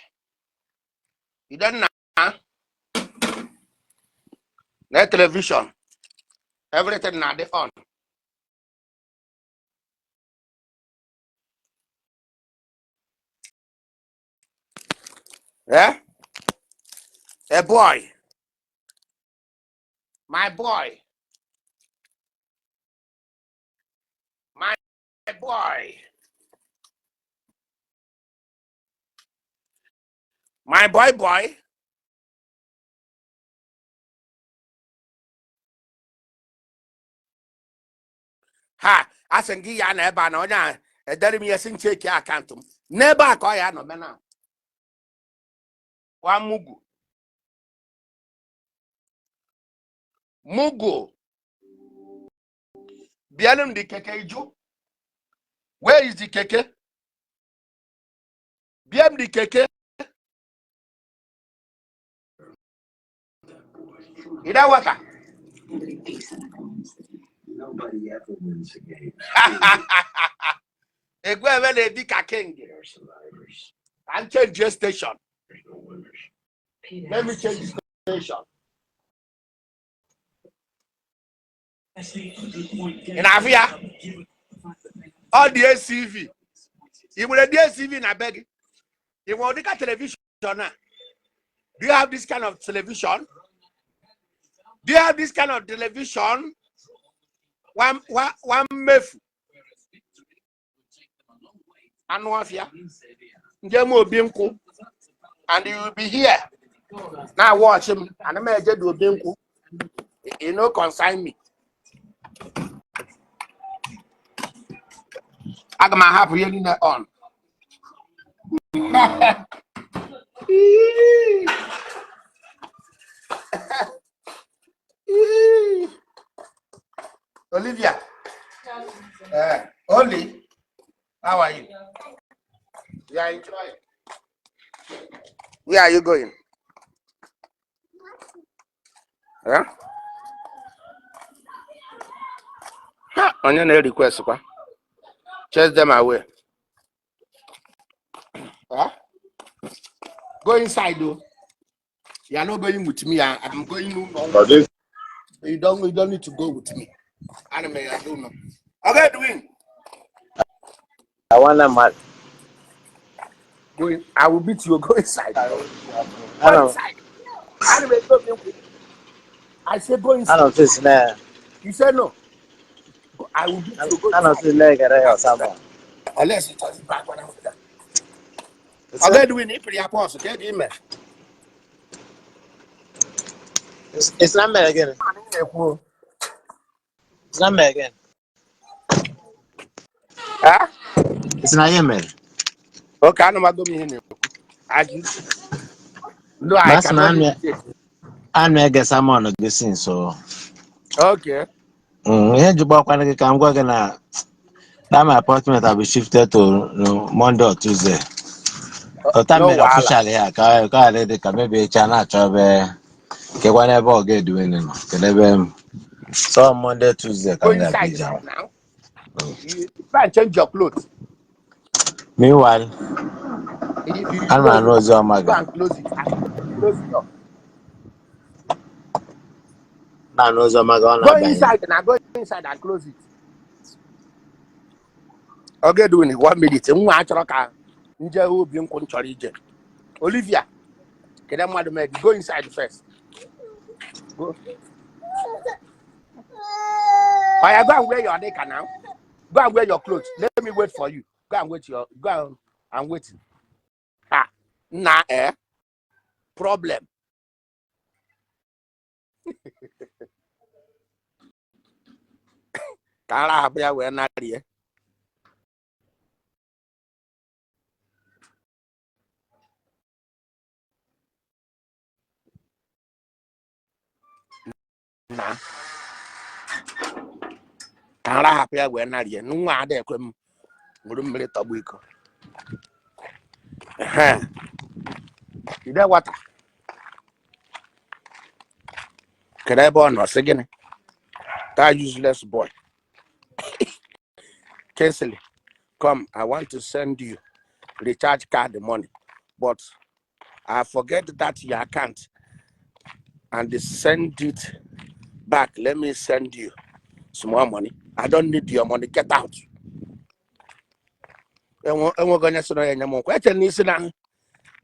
[SPEAKER 2] Idenna. Na television, everything na-adị on. Eh? A boy, my boy, my boy, my boy boy. Ha, asị m gị ya na ebe a na onye a edere m ihe si ncheki account m n'ebe a ka ọ ya nọ mena wa mugu mugu bịalụ m dị keke iju. Where is the keke? Bịa m dị keke. Ị da wata. Egwu ebe na-ebi ka king. Ka m change station. Let me change station. Ị na-afụ ya? Ọ dị ACV. Ị nwere DSTV na be gị? Ị nwere ụdịka television a? Do you have this kind of television? Do you have this kind of television? Nwa mmefu anụ ọfịa njem obi nkwụ, and you will be here na watch m. Ana m eje dị obi nkwụ. You no concern me. Aga m ahapụ ihe niile on. Olivia. Oli, how are you? You are enjoying. Where are you going? Huh? Ha, onye na-request kwa? Chase them away. Huh? Go inside though. You are not going with me. I'm going no.
[SPEAKER 1] But this
[SPEAKER 2] You don't need to go with me. Anime, I don't know. Okay, Edwin.
[SPEAKER 3] I wanna mad.
[SPEAKER 2] Go in. I will beat you. Go inside. Go
[SPEAKER 3] Ana
[SPEAKER 2] inside. Anime, go in. I say go inside.
[SPEAKER 3] ana ofisi na
[SPEAKER 2] You say no. I will beat you. Go
[SPEAKER 3] ana
[SPEAKER 2] inside.
[SPEAKER 3] ofisi na gere ya osama.
[SPEAKER 2] Unless it was back when I was there. Okay, Edwin, if you are possible, get him.
[SPEAKER 3] It's not me again. It's not me again.
[SPEAKER 2] Huh?
[SPEAKER 3] It's not him.
[SPEAKER 2] Okay, I'm not going to No, I
[SPEAKER 3] That's
[SPEAKER 2] cannot
[SPEAKER 3] not me.
[SPEAKER 2] imitate.
[SPEAKER 3] Ana ege Simon gị since so.
[SPEAKER 2] Okay.
[SPEAKER 3] Ihe njikwa gị ka m gwa gị na that my appointment will be shifted to no, Monday or Tuesday. So that
[SPEAKER 2] No
[SPEAKER 3] mere
[SPEAKER 2] wahala.
[SPEAKER 3] officially ya ka ọ dị ka maybe echi a na-achọ ebe kekwa n'ebe ọ ga-eduwe nọ kedu ebe m so Monday, Tuesday ka
[SPEAKER 2] Go
[SPEAKER 3] m ga-abịa
[SPEAKER 2] inside
[SPEAKER 3] ije.
[SPEAKER 2] right now. You try and change your clothes.
[SPEAKER 3] Meanwhile,
[SPEAKER 2] You
[SPEAKER 3] ana m
[SPEAKER 2] close
[SPEAKER 3] anụ
[SPEAKER 2] it.
[SPEAKER 3] ozi ọma
[SPEAKER 2] Go
[SPEAKER 3] gị.
[SPEAKER 2] and close it. Close it up.
[SPEAKER 3] Na-anụ ozi ọma gị ọ
[SPEAKER 2] Go
[SPEAKER 3] na-abanye.
[SPEAKER 2] inside now. Go inside and close it. Okay, doing it. 1 minute. Nwa achọrọ ka nje obi nkwụ m chọrọ ije. Olivia, kedu mmadụ mee gị? Go inside first. Go. Oya, go and wear your knicker now. Go and wear your clothes. Let me wait for you. Go and wait your go and I'm waiting. Ah, na eh? Problem. Ka ara hapụ ya wee narie. Na ka ara hapụ ya wee narie. Nwa ada ekwe m ṅụrụ mmiri tọgbọ iko. Ehe. Ide wata. Kedu ebe ọ nọ sị gịnị? That useless boy. Kinsley, come, I want to send you recharge card money, but I forget that your account and they send it back. Let me send you small money. I don't need your money. Get out. Enweghị onye sịrị ya enye m nkwa eche n'isi na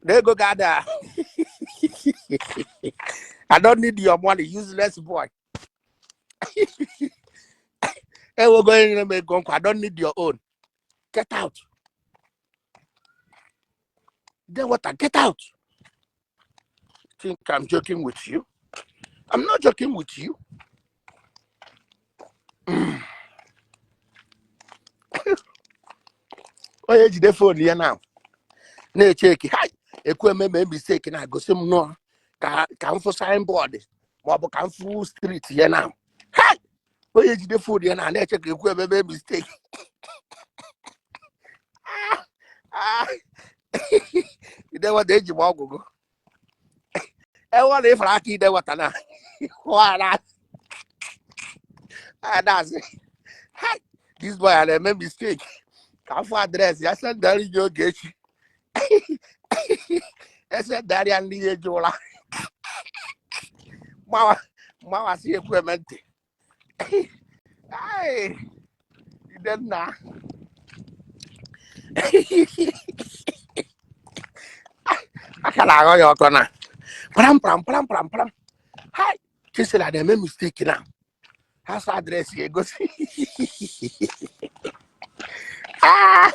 [SPEAKER 2] na ego ga-ada. I don't need your money, useless boy. Enweghị onye nyere m ego nkwa. I don't need your own. Get out. Then what? Get out. Think I'm joking with you? I'm not joking with you. Onye jide phone ya na na-eche eke ha ekwu eme mistake na-agosi m nọọ ka m fụ signboard ma ọ bụ ka m fụ street ya na ha onye jide phone ya na na-eche ka ekwu eme mistake. Ah, idewata eji m ọgwụgwụ ewe na ịfara aka idewata na na-asị this boy a na-eme mistake ka m fụ address ya sendara gị oge echi esendara ya ndị ya eji ụra mgbawasị ekwu eme ntị. Ai, Idenna aka na-aghọ ya ọkọ na pram pram pram pram pram. Hai, chisela na-eme mistake na ha sọ address ya egosi. Ah,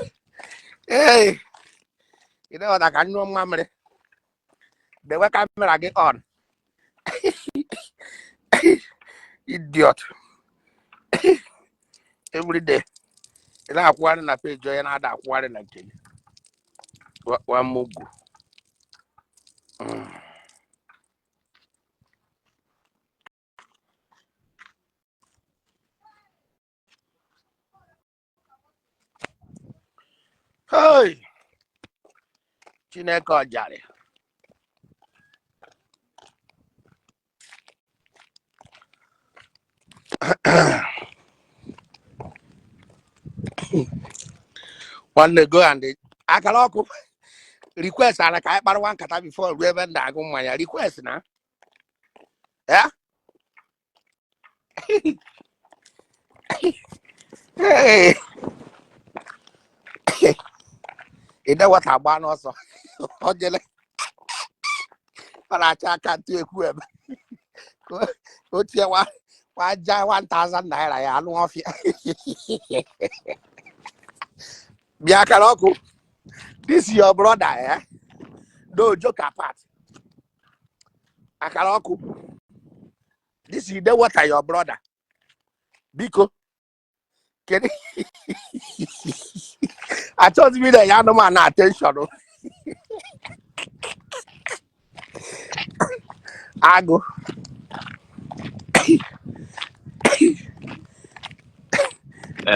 [SPEAKER 2] ee, idewata ka nyụọ mmamịrị dewe camera gị on, idiot. Everyday ị na-akwụgharị na peji onye na-ada akwụgharị na nke gị. Wa mugu. Hey! Chineke ọjarị. Nwanne, go and akara ọkụ request ana ka anyị kparịwa nkata before ruo ebe m na-agụ mmanya request na ya. Hey! Idewata agba n'ọsọ ọ jele ọ na-acha aka ntụ ekwu ebe ka o tie wa waja 1000 naira ya anụ ọfịa bịa akara ọkụ. This your brother, eh? No joke apart, akara ọkụ, this is Idewata, your brother. Biko, kedu achọghịzi m ị ya anụmanụ attention o. Agụ.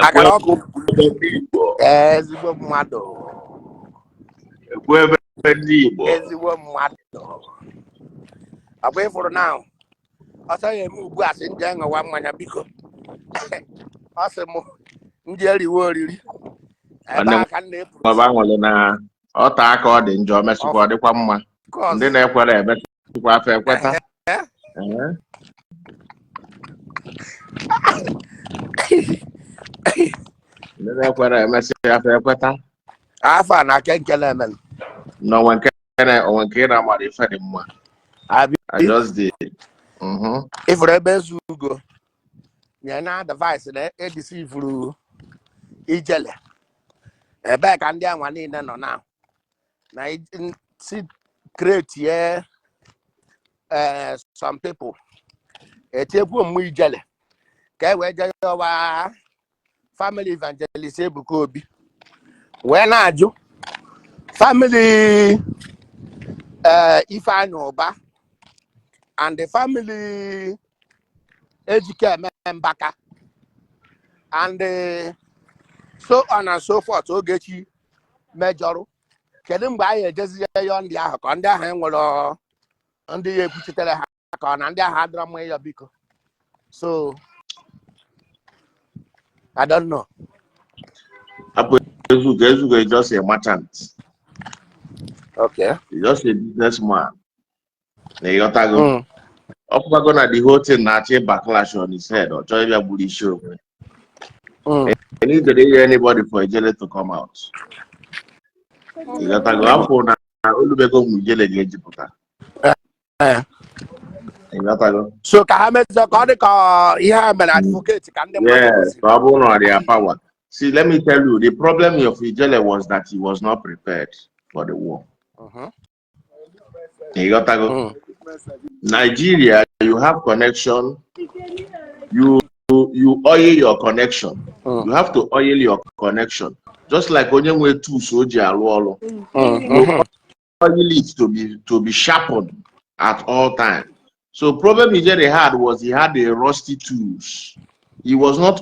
[SPEAKER 2] Akara ọkụ.
[SPEAKER 4] Ebe ndị Igbo.
[SPEAKER 2] Ezigbo mmadụ.
[SPEAKER 4] Ekwu ebe ndị Igbo.
[SPEAKER 2] Ezigbo mmadụ. Ọ bụ ịfụrụ na ọsọ ya eme ugbu a sị ndị aṅụwa mmanya biko ọ sị m ndị eriwe oriri ebe
[SPEAKER 4] Nwanne m
[SPEAKER 2] a ka m na-epuru.
[SPEAKER 4] Ọba nwere na ọta aka ọ dị njọ mesịkwa ọ dịkwa mma.
[SPEAKER 2] Course.
[SPEAKER 4] Ndị na-ekwere emesịkwa afọ ekweta. Ee. Ndị na-ekwere emesị afọ ekweta.
[SPEAKER 2] Afọ a na ake nke na-eme
[SPEAKER 4] Na onwe nke onwe nke ị na-amara ife dị mma.
[SPEAKER 2] Abi.
[SPEAKER 4] I just did.
[SPEAKER 2] Ịfụrụ ebe Ezugo nye na advice na edisivuru ijele ebee ka ndị anwa niile nọ na na si create ye some people etiekwu mmụ ijele ka e wee jee yọwa family evangelist Ebuka Obi wee na-ajụ family Ifeanyi Ụba and the family Ejike Mbaka and so on and so forth. Ogechi mejọrọ kedu mgbe anyị ejezi yọọ ndị ahụ ka ndị ahụ enwere ndị ya ekwuchitere ha ka ọ na ndị ahụ adịrọ mma ịyọ biko. So I don't know.
[SPEAKER 4] Hapụ Ezugo. Ezugo is just a merchant.
[SPEAKER 2] Okay.
[SPEAKER 4] He's just a businessman. Na ịghọtago? Ọ fụkwago na the whole thing na-achọ backlash on his head. Ọ chọrọ ịbịa gburu isi onwe. He need to hear anybody for Ijele to come out. Ịghọtago? Afọ na olubego mgbe Ijele ga-ejipụta. Ịghọtago?
[SPEAKER 2] So ka ha mezie ka ọ dị ka ihe a mere advocate ka ndị mmadụ
[SPEAKER 4] Yes,
[SPEAKER 2] kwesịrị.
[SPEAKER 4] ka ọ bụrụ na ọ dị ya power. See, let me tell you, the problem of Ijele was that he was not prepared for the war. Ịghọtago? Nigeria, you have connection, you oil your connection. You have to oil your connection. Just like onye nwe tools o ji arụ ọrụ. You oil it to be sharpened at all times. So problem Ijele had was he had a rusty tools. He was not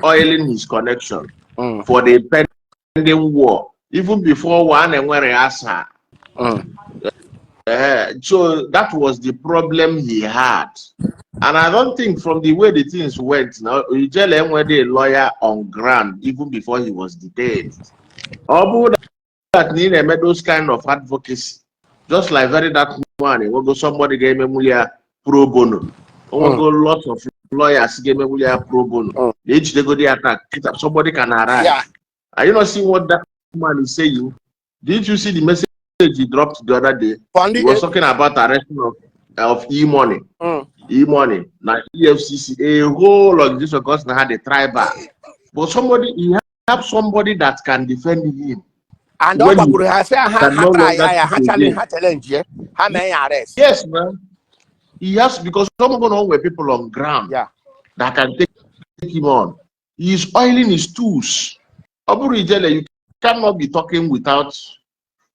[SPEAKER 4] oiling his connection for the pending war. Even before one and where asa. So that was the problem he had. And I don't think from the way the things went now, Ijele enwere a lawyer on ground even before he was detained. Ọ bụrụ that na ị na-eme those kind of advocacy, just like very dark man, enwego somebody ga-emenwuli ya pro bono. Onwego lot of lawyers ga-emenwuli ya pro bono. Na-ejidegodi ya taa, kịta, somebody can arrive. Are you not seeing what that man is saying? Did you see the message he dropped the other day?
[SPEAKER 2] For ndị
[SPEAKER 4] He was talking about arresting of e-money. E-money. Now EFCC, a whole organization because now had a tribal. But somebody, he have somebody that can defend him.
[SPEAKER 2] And ọ
[SPEAKER 4] When he
[SPEAKER 2] gbagburu ha sị ha
[SPEAKER 4] can
[SPEAKER 2] ha
[SPEAKER 4] no
[SPEAKER 2] try
[SPEAKER 4] longer
[SPEAKER 2] ya ya ha
[SPEAKER 4] speak
[SPEAKER 2] challenge
[SPEAKER 4] again.
[SPEAKER 2] Ha challenge ya, ha mee ya arrest.
[SPEAKER 4] Yes, man. He has because some of them were people on ground that can take him on. He is oiling his tools. Ọ bụrụ Ijele, you cannot be talking without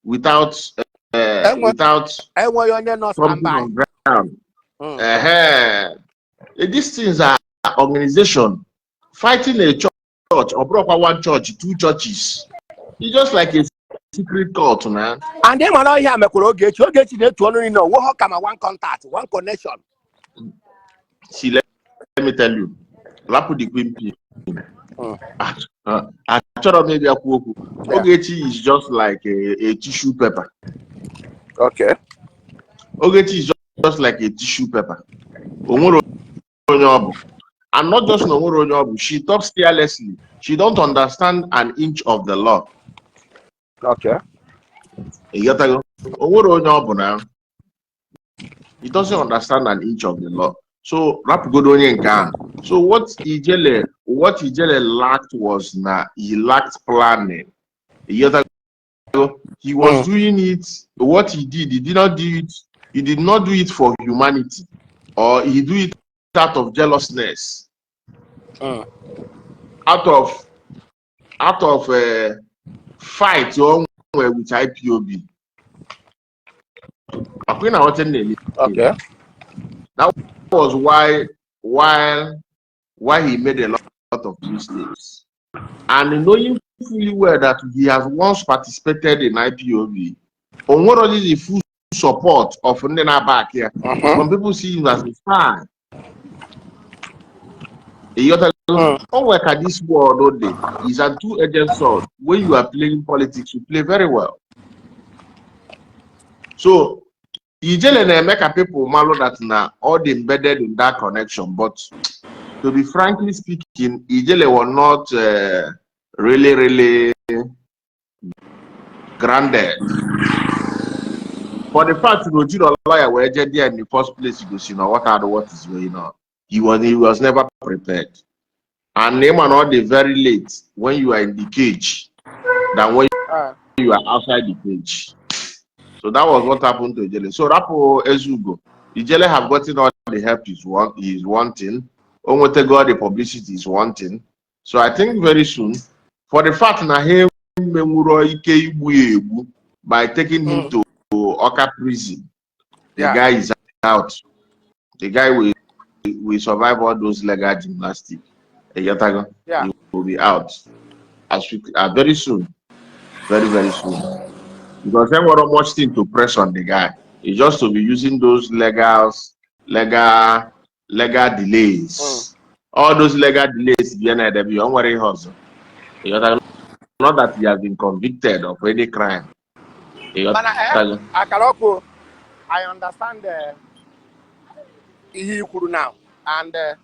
[SPEAKER 4] without
[SPEAKER 2] Enweghị onye nọ
[SPEAKER 4] something
[SPEAKER 2] standby.
[SPEAKER 4] On ground. These things are organization fighting a church or bụrụkwa one church, two churches. It's just like a secret cult, man.
[SPEAKER 2] And ị mara ihe a mekwara Ogechi. Ogechi na-etu ọnụ niile onwe ha kama one contact, one connection.
[SPEAKER 4] See, let me tell you, rapụ the queen pin. Achọrọ m ịbịa kwuo okwu. Ogechi is just like a tissue paper. Ogechi is just like a tissue paper. O nwere onye ọ bụ. And not just na o nwere onye ọ bụ, she talks carelessly. She don't understand an inch of the law. Ị ghọtago? O nwere onye ọ bụ na he doesn't understand an inch of the law. So rapụgodo onye nke ahụ. So what Ijele lacked was na he lacked planning. Ị ghọtago? He was doing it, what he did, he did not do it, he did not do it for humanity, or he do it out of jealousness, out of fight o nwere with IPOB. Akwụ na aghọta m na-eme. That was why he made a lot of mistakes. And knowing fully well that he has once participated in IPOB, o nwere the full support of ndị na-back ya. Some people see him as a spy. Ịghọtago? O nwere ka this world dị is a two-edged sword. When you are playing politics, you play very well. So Ijele na-eme ka people malụ that na all the embedded in that connection, but to be frankly speaking, Ijele was not really, really grounded. For the fact na ojiro lawyer wee jee there in the first place gosi na what had what is going on. He was never prepared. And ịma na ọ dị very late when you are in the cage than when you are outside the cage. So that was what happened to Ijele. So rapụ Ezugo. Ijele have gotten all the help he's wanting. O nwetago all the publicity he's wanting. So I think very soon, for the fact na ha menwuro ike igbu ya egbu by taking him to Oka prison, the guy is out. The guy will survive all those legal gymnastics. Ịghọtago?
[SPEAKER 2] Yeah.
[SPEAKER 4] He will be out as we, very soon. Very, very soon. Because there weren't much thing to press on the guy. It's just to be using those legal delays. All those legal delays, be don't worry, hustle. Not that he has been convicted of any crime.
[SPEAKER 2] Mana
[SPEAKER 4] Ịghọtago?
[SPEAKER 2] Akara ọkụ, I understand ihe i kwuru now, and e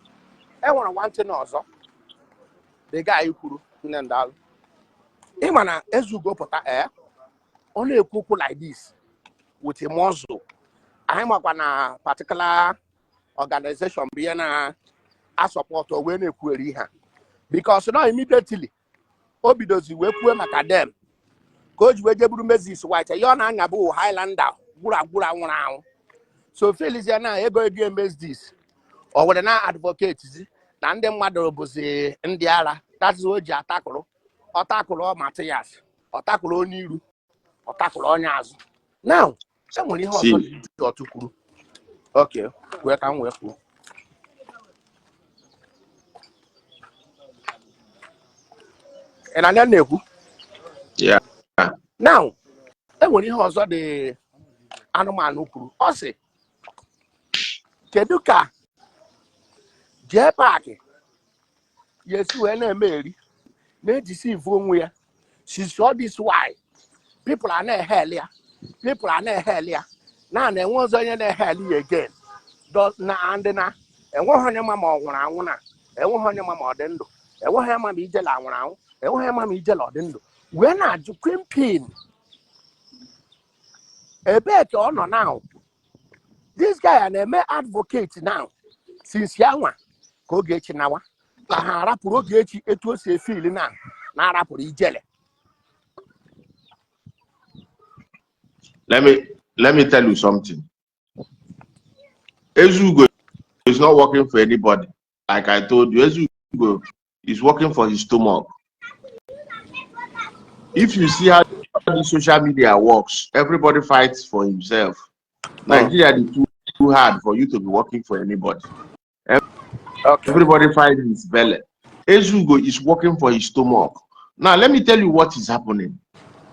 [SPEAKER 2] nwere one thing ọzọ the guy kwuru. Nne, ndalụ. Ịma na Ezugo pụta, ọ na-ekwu okwu like this with a muzzle. Anyị makwa na particular organization bụ ihe na-asupport o wee na-ekwugheri ihe a, because no immediately o bidozi wee kwuo maka dem ka o ji wee jeburu Moses White ya, ọ na-anya bụ Highlander gwuru agwụrụ anwụrụ anwụ. So Felicia na ego ego emez this, o were na advocate zi na ndị mmadụ bụzi ndị ara. That's o ji atakụrụ, ọ takụrụ Matias, ọ takụrụ onye iru, ọ takụrụ onye azụ. Now e nwere ihe ọzọ
[SPEAKER 4] See,
[SPEAKER 2] dị ọtụ kwuru. Okay, wee ka m wee kwuo. Ị na-anya na-ekwu?
[SPEAKER 4] Yeah.
[SPEAKER 2] Now e nwere ihe ọzọ dị anụmanụ kwuru. Ọ sị, kedu ka jee paakị ya esi wee na-eme eri na-ejisi ivu onwe ya since all this why people are na-eheli ya, people are na-eheli ya na na-enwe ọzọ onye na-eheli ya again na and na enweghị onye ma ma ọ nwụrụ anwụ, na enweghị onye ma ma ọ dị ndụ, enweghị onye ma ma ijela nwụrụ anwụ, enweghị onye ma ma ijela ọ dị ndụ, wee na-ajụ Queen ebee ka ọ nọ now. This guy a na-eme advocate now since ya nwa ka Ogechi nawa, ka ha arapụrụ Ogechi etu o si efili na na-arapụrụ ijele.
[SPEAKER 4] Let me tell you something. Ezugo is not working for anybody. Like I told you, Ezugo is working for his stomach. If you see how the social media works, everybody fights for himself. Nigeria is too hard for you to be working for anybody. Everybody fights his belly. Ezugo is working for his stomach. Now, let me tell you what is happening.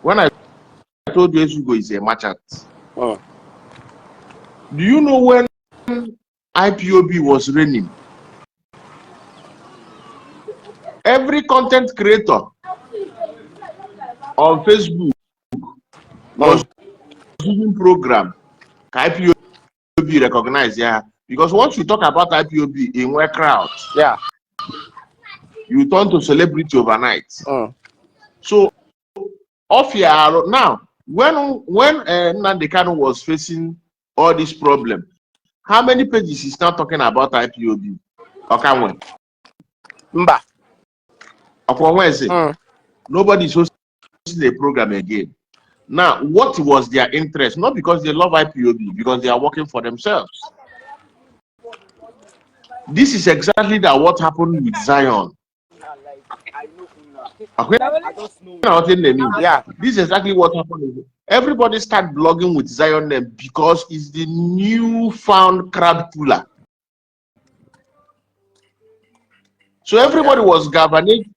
[SPEAKER 4] When I told you Ezugo is a merchant, do you know when IPOB was reigning? Every content creator on Facebook was using program ka IPOB recognize ya, because once you talk about IPOB in where crowd, you turn to celebrity overnight. So off your now, when Nnamdi Kanu was facing all this problem, how many pages is now talking about IPOB? Okanwe.
[SPEAKER 2] Mba.
[SPEAKER 4] Okanweze. Nobody is hosting a program again. Now, what was their interest? Not because they love IPOB, because they are working for themselves. This is exactly that what happened with Zion. Okay? What I mean?
[SPEAKER 2] Yeah.
[SPEAKER 4] This is exactly what happened. Everybody start blogging with Zion name because it's the newfound crowd puller. So everybody was governing.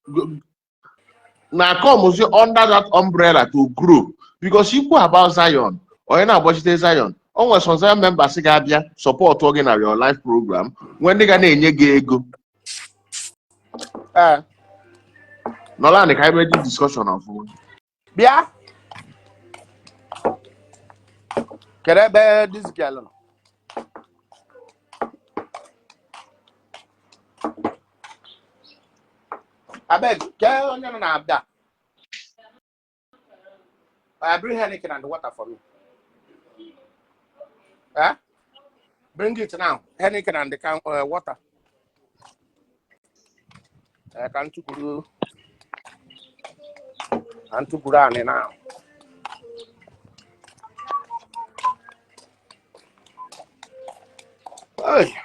[SPEAKER 4] Now come under that umbrella to grow, because you go about Zion or you about Zion. O nwere some Zion members ga-abịa support gị na your live program when ndị ga na-enye gị ego. Nọla ka anyị mee discussion ọfụma.
[SPEAKER 2] Bịa, kedu ebe this girl nọ? Abeg, kee onye nọ na abịa? Bring Heineken and water for me. Eh? Bring it now. Heineken and the can, water. Ka ntụkwuru ka ntụkwuru anị now. Hey,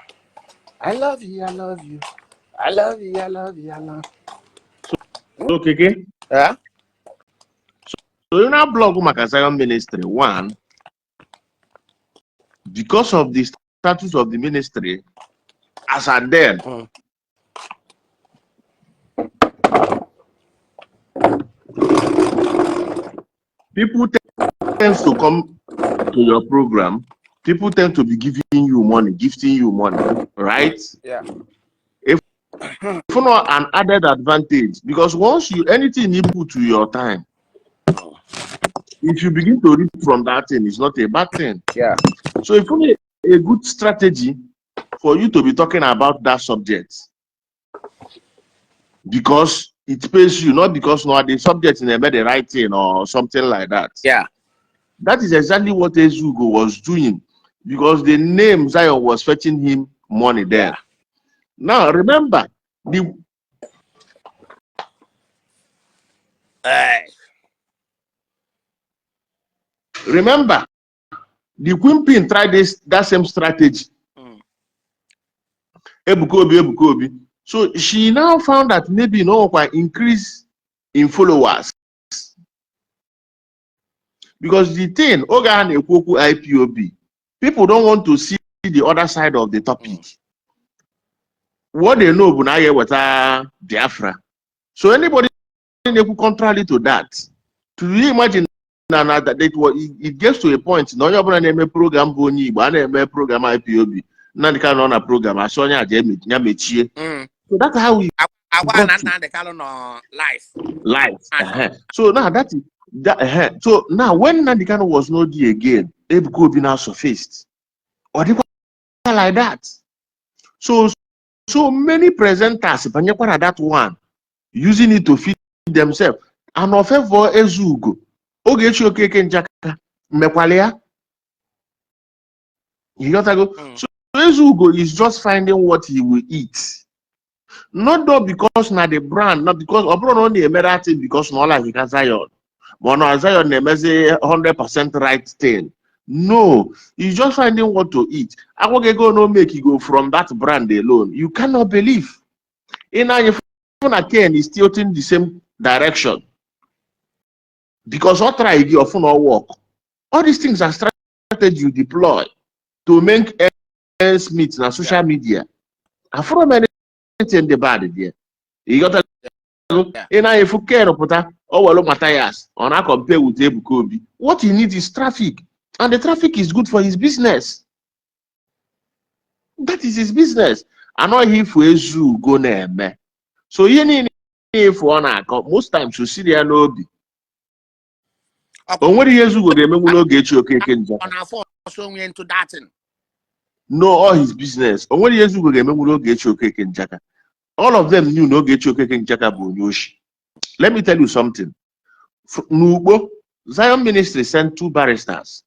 [SPEAKER 2] I love you, I love you. I love you, I love you, I love.
[SPEAKER 4] So Keke,
[SPEAKER 2] Eh?
[SPEAKER 4] So you now blog maka Zion Ministry one, because of the status of the ministry as at then, people tend to come to your program, people tend to be giving you money, gifting you money, right?
[SPEAKER 2] Yeah.
[SPEAKER 4] If not an added advantage, because once you anything you put to your time, If you begin to read from that thing, it's not a bad thing. So if only a good strategy for you to be talking about that subject because it pays you, not because no the subject never the right thing or something like that. That is exactly what Ezugo was doing because the name Zion was fetching him money there. Now remember the
[SPEAKER 2] Hey.
[SPEAKER 4] Remember the Queen Pin tried this that same strategy. Ebuka Obi, Ebuka Obi. So she now found that maybe no quite increase in followers. Because the thing, oge a na-ekwu okwu IPOB, people don't want to see the other side of the topic. What they know bụ na a ga-eweta Biafra. So anybody na-ekwu contrary to that, to you imagine na that it gets to a point na onye ọbụla na-eme program bụ onye Igbo, a na-eme program IPOB, Nnamdi Kanu nọ na program, asị onye aja ya mechie. So that's how we
[SPEAKER 2] Agwa
[SPEAKER 4] got
[SPEAKER 2] na
[SPEAKER 4] to
[SPEAKER 2] Nnamdi Kanu nọ live.
[SPEAKER 4] Life.
[SPEAKER 2] Ah.
[SPEAKER 4] So now that is that. So now when Nnamdi Kanu was not there again, Ebuka Obi now surfaced. Or dịkwa like that. So many presenters banyekwara that one, using it to feed themselves. And ofevo Ezugo, Ogechi Okeke Njaka, mekwala ya. You got go. So Ezugo is just finding what he will eat. Not though because na the brand, not because ọ bụrụ na ọ na-eme that thing because na ọ like ka Zion. Ma ọ na Zion na-emezi 100% right thing. No, he's just finding what to eat. Agwaghị ego no make you go from that brand alone. You cannot believe. In anya na Ken is tilting the same direction. Because ọ try gị ọfụ na ọ work. All these things are strategy you deploy to make ends meet na social media. Afụrụ m anything dị bad there. You got
[SPEAKER 2] Yeah.
[SPEAKER 4] ị na-efu Ken pụta o welu Matthias ọ na-compare with Ebuka Obi. What he needs is traffic, and the traffic is good for his business. That is his business. Anọghị ifu Ezugo na-eme. So ihe niile efu ọ na-akọ most times o siri ya n'obi. O nwere ihe Ezugo ga-emenwu n'Ogechi Okeke Njaka.
[SPEAKER 2] Ọ na-afọ ọsọ onwe into that thing.
[SPEAKER 4] No, all his business. O nwere ihe Ezugo ga-emenwu n'Ogechi Okeke Njaka. All of them knew na Ogechi Okeke Njaka bụ onye oshi. Let me tell you something. N'Ugbo, Zion Ministry sent two barristers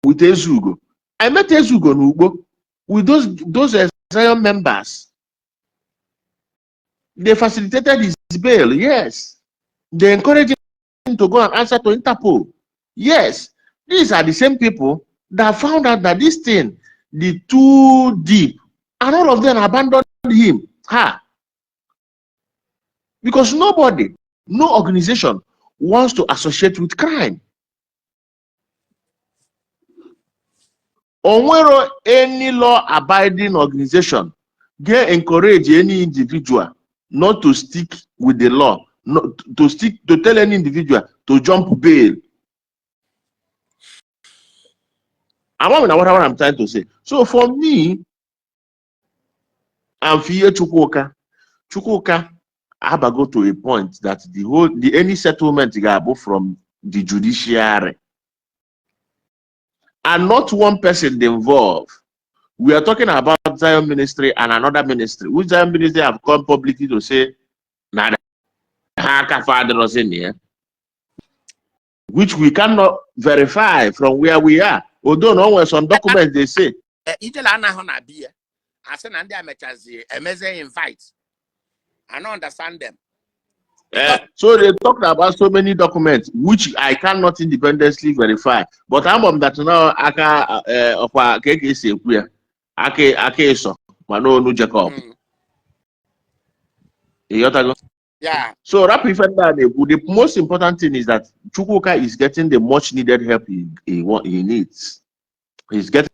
[SPEAKER 4] with Ezugo. I met Ezugo n'Ugbo with those Zion members. They facilitated his bail, yes. They encouraged him to go and answer to Interpol. Yes. These are the same people that found out that this thing, the too deep, and all of them abandoned him. Ha! Because nobody, no organization wants to associate with crime. Onwero any law-abiding organization get encourage any individual not to stick with the law, not to stick to tell any individual to jump bail. I'm not what I'm trying to say. So for me, and for Chukwuka, Chukwuka abago to a point that the whole the any settlement ga-abụ from the judiciary and not one person involved. We are talking about Zion Ministry and another ministry, which Zion Ministry have come publicly to say, na ha aka fa adịrọzi na ya, which we cannot verify from where we are. Although no nwere some documents they say
[SPEAKER 2] Ijele anaghị na biya asị na ndị a mechazie emezie invite. I don't understand them.
[SPEAKER 4] So they talked about so many documents which I cannot independently verify. But I'm on that now aka ọkwa ka eke esi ekwu ya aka aka ịsọ mana onu Jacob. Ịghọtago?
[SPEAKER 2] Yeah.
[SPEAKER 4] So rapụ ife ndị a na-ekwu, the most important thing is that Chukwuka is getting the much needed help he needs. He's getting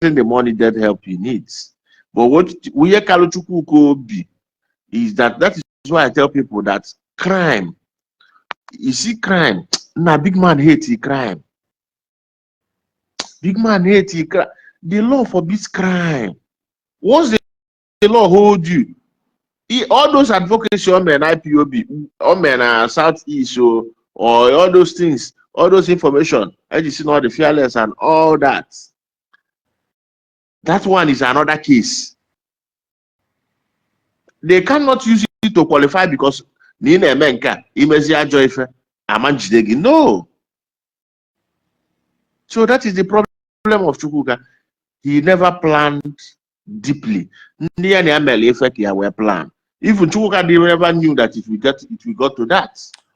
[SPEAKER 4] the more needed help he needs. But what ihe kalụ Chukwuka obi is that that is why I tell people that crime, you see crime, na big man hate crime. Big man hate crime. The law forbids crime. Once the law hold you, all those advocacy o mere na IPOB, o mere na Southeast o, or all those things, All those information eji si na ọ dị fearless and all that, that one is another case. They cannot use it to qualify because na ị na-eme nke a, imezi ajọ ife, ama njide gị. No, so that is the problem of Chukwuka. He never planned deeply. Ndị ya na ya mere ife ka ya wee plan. Even Chukwuka never knew that if we got to that.